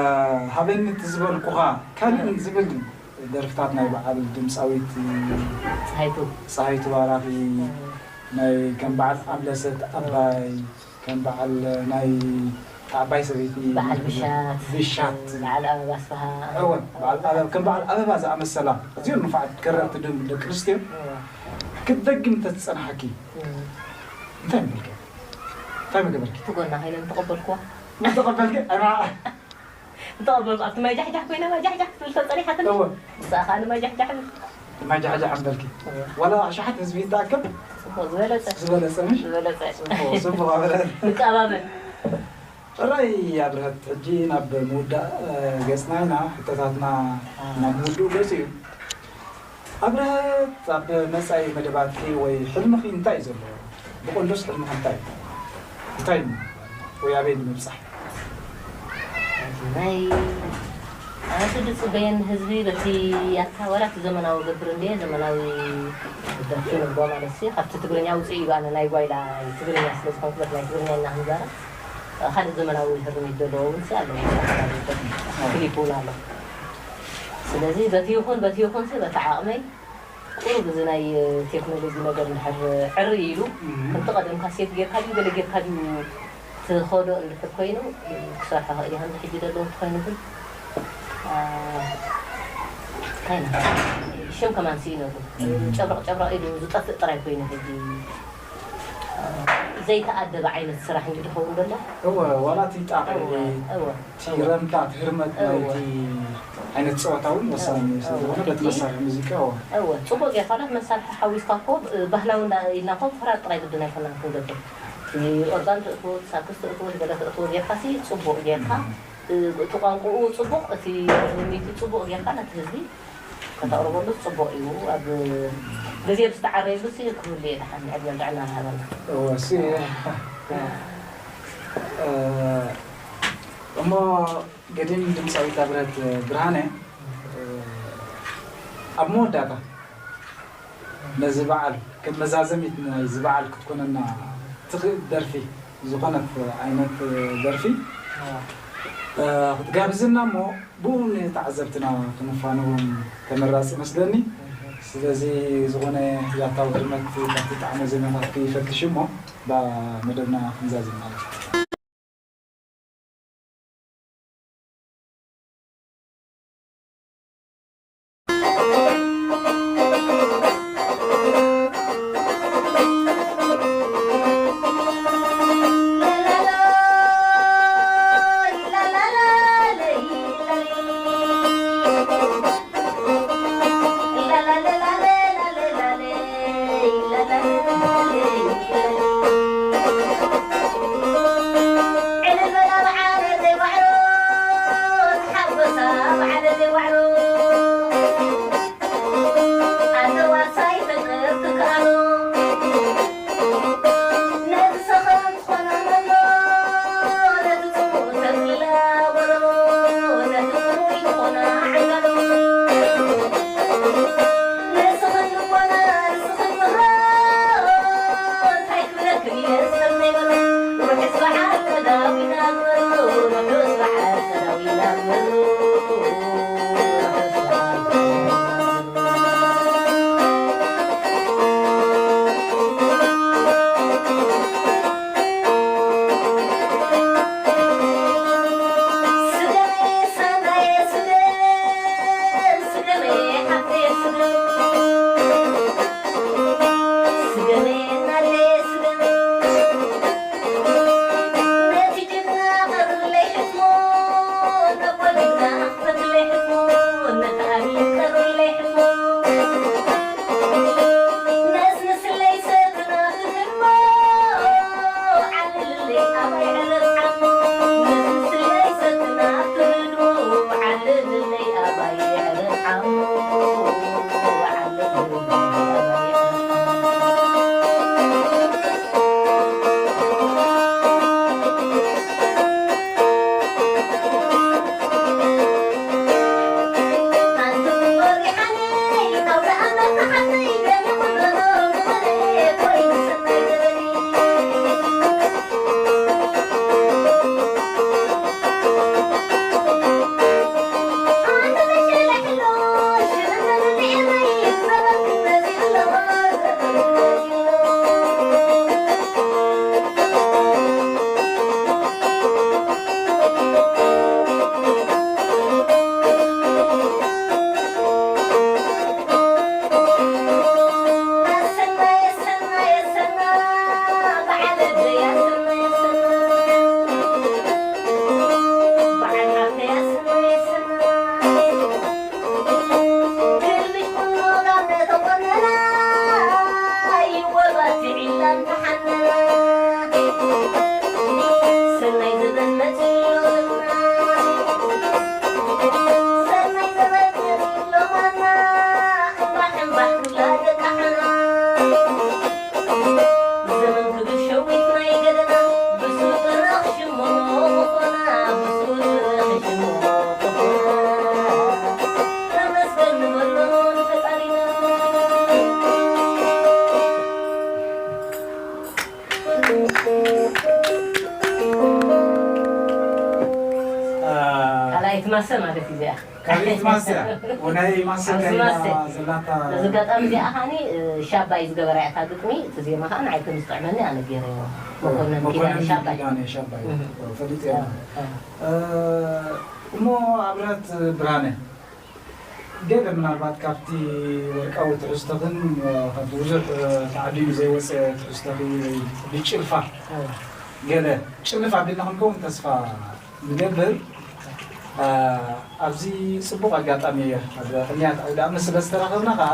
ሃበኒ እቲ ዝበልኩኻ፣ ካልእን ዝብል ደርፍታት ናይ በዓል ድምፃዊት ፀሃይቱ። ፀሃይቱ ባራኺ፣ ናይ ከም በዓል ኣምለሰት ኣባይ፣ ከም በዓል ናይ ዓባይ ሰበይቲ በዓል ብሻት። ብሻት። በዓል ኣበባ ኣስፍሃ። እወ፣ በዓል ኣበባ፣ ከም በዓል ኣበባ ዝኣመሰላ ኣዝዮ ንፉዓት ከረርቲ ድም-፣ ደቂ ኣንስትዮ እወ። ክትደግም እንተዝፀናሕኪ እም። እንታይ ምበልኪ? እንታይ ምገበርኪ? እቲ ጎና ኮይነ ምተቐበልኩዋ። ምተቐበልኪ? ኣና ምተቐበልኩ። ኣብቲ ማይ ጃሕጃሕ ኮይነ ማይ ጃሕጃሕ ክትብል ተፀኒሓትኒ። እወ። ንስኣ ከዓ ንማይ ጃሕጃሕ። ማይ ጃሕጃሕ ምበልኪ? እወ። ዋላ ኣሽሓት ህዝቢ ይተኣከብ? ጽቡቕ ዝበለጸ። ዝበለጸ ምሽ? ዝበለጸ። ጽቡቕ፣ ጽቡቕ ኣበለ። ንቀባበል። ጥራይ ኣብርሀት፣ ሕጂ ናብ ምውዳእ፣ እ፣ ገጽና ኢና። ሕቶታትና ናብ ምውድኡ ገጹ እዩ። ኣብርሀት፣ ኣብ መጻኢ መደባትኪ ወይ ሕልምኺ እንታይ እዩ ዘሎ? ብቐንዱስ ሕልምኺ እንታይ እዩ? እንታይ እዩ? ወይ ኣበይ ንምብጻሕ? ናይ ኣቲ ዝጽበየኒ ህዝቢ በቲ ኣታ ወላ እቲ ዘመናዊ ገብር እንደ ዘመናዊ ደርፊ ንብሎ ማለት ሲ ካብቲ ትግርኛ ውጽእ እዩ። ኣነ ናይ ጓይላ ትግርኛ ስለ ዝኾንኩ በቲ ናይ ትግርኛ ኢና ክንዛረብ። ካልእ ዘመናዊ ህርም ይደለዎ እውን ሲ ኣለዎ። ክሊፕ እውን ኣሎ። ስለዚ በቲ ይኹን በቲ ይኹን ሲ በቲ ዓቕመይ ቁሩብ እዚ ናይ ቴክኖሎጂ ነገር እንድሕር ዕርይ ኢሉ ከምቲ ቀደም ካሴት ጌርካ ድዩ ገለ ጌርካ ድዩ ትኸዶ እንድሕር ኮይኑ ክሰርሖ ክእል እየ። ከምዚ ሕጂ ዘለዎ እንተኮይኑ ግን አ፣ እንታይ ኢና ሽም ከማን ስኢነሉ ጨብረቕ ጨብረቕ ኢሉ ዝጠፍእ ጥራይ ኮይኑ ሕጂ አ፣ ዘይተኣደበ ዓይነት ስራሕ እንዲ ዝኸውን ዘሎ። እወ፣ ዋላ እቲ ጣቕዒ፣ እወ፣ እወ፣ እቲ እወ። ረምታ፣ እቲ ህርመት እወ። ናይቲ ዓይነት ጸወታ እውን ወሳኒ እወ፣ ስለ እወ። ዝኾነ፣ በቲ ሕጂ መሳርሒ ሙዚቃ፣ እወ። እወ፣ ጽቡቕ ጌርካ፣ ነቲ መሳርሒ ሓዊስካ እኮ፣ ብ-፣ ባህላዊ እንዳ ኢልና እኮ ፍራድ ጥራይ ግድን ኣይኮናን ክንገብር። እቲ ኦርጋን ትእትዎ፣ ሳክስ ትእትዎ፣ ገለ ትእትዎ ጌርካ ሲ ጽቡቕ ጌርካ፣ እ፣ እቲ ቋንቋኡ ጽቡቕ፣ እቲ ርሚቱ ጽቡቕ ጌርካ ነቲ ህዝቢ ከተቕርበሉ ጽቡቕ እዩ። ኣብ ግዜ ብዝተዓረየሉ ሲ ክህሉ እየ ደሓን፣ ዕድመን ጥዕናን ሃበና። እወ፣ እሲ፣ እ። እ፣ እሞ ገዲም ድምጻዊት ኣብረት ብርሃነ፣ እ፣ ኣብ መወዳእታ ነዚ በዓል ከም መዛዘሚት ናይዚ በዓል ክትኮነና ትኽእል ደርፊ፣ ዝኾነት ዓይነት ደርፊ፣ እ፣ ክትጋብዝና እሞ ብኡ ንተዓዘብትና ክንፋነዎም ተመራጺ ይመስለኒ። ስለዚ ዝኾነ ያታዊ ህርመት ካብቲ ጣዕመ ዜማታት ክይፈትሽ እሞ ባ መደብና ክንዛዝም ማለት እዩ። ካልኣይቲ ማሰ ማለት እዩ እዚኣ። ካልኣይቲ ማሰ እያ። ወናይ ማሰ ኣብዚ ካይና ማሰ። ዘላታ በዚ ኣጋጣሚ እዚኣ ኸዓኒ፣ እ፣ ሻባይ ዝገበራ እያ እታ ግጥሚ፣ እቲ ዜማ ኸዓ ንዓይ ከም ዝጥዕመኒ ኣነ ገይረዮ። መኮነን መኮነን ኪዳነ ሻባይ። ኪዳነ ሻባይ። እህ። ፈሊጠ እየ። እ፣ እ። እ፣ እሞ ኣብረት ብርሃነ፣ ገለ ምናልባት ካብቲ ወርቃዊ ትሕዝቶኽን ካብቲ ብዙሕ ተዓዲሉ ዘይወፀ ትሕዝቶኺ ወይ ብጭልፋ ገለ ጭልፍ ኣቢልና ክንከውን ተስፋ ንገብር። ኣብዚ ፅቡቕ ኣጋጣሚ እየ ኣብ ቅንያት ኣውዳእመ ስለ ዝተረኸብና ከዓ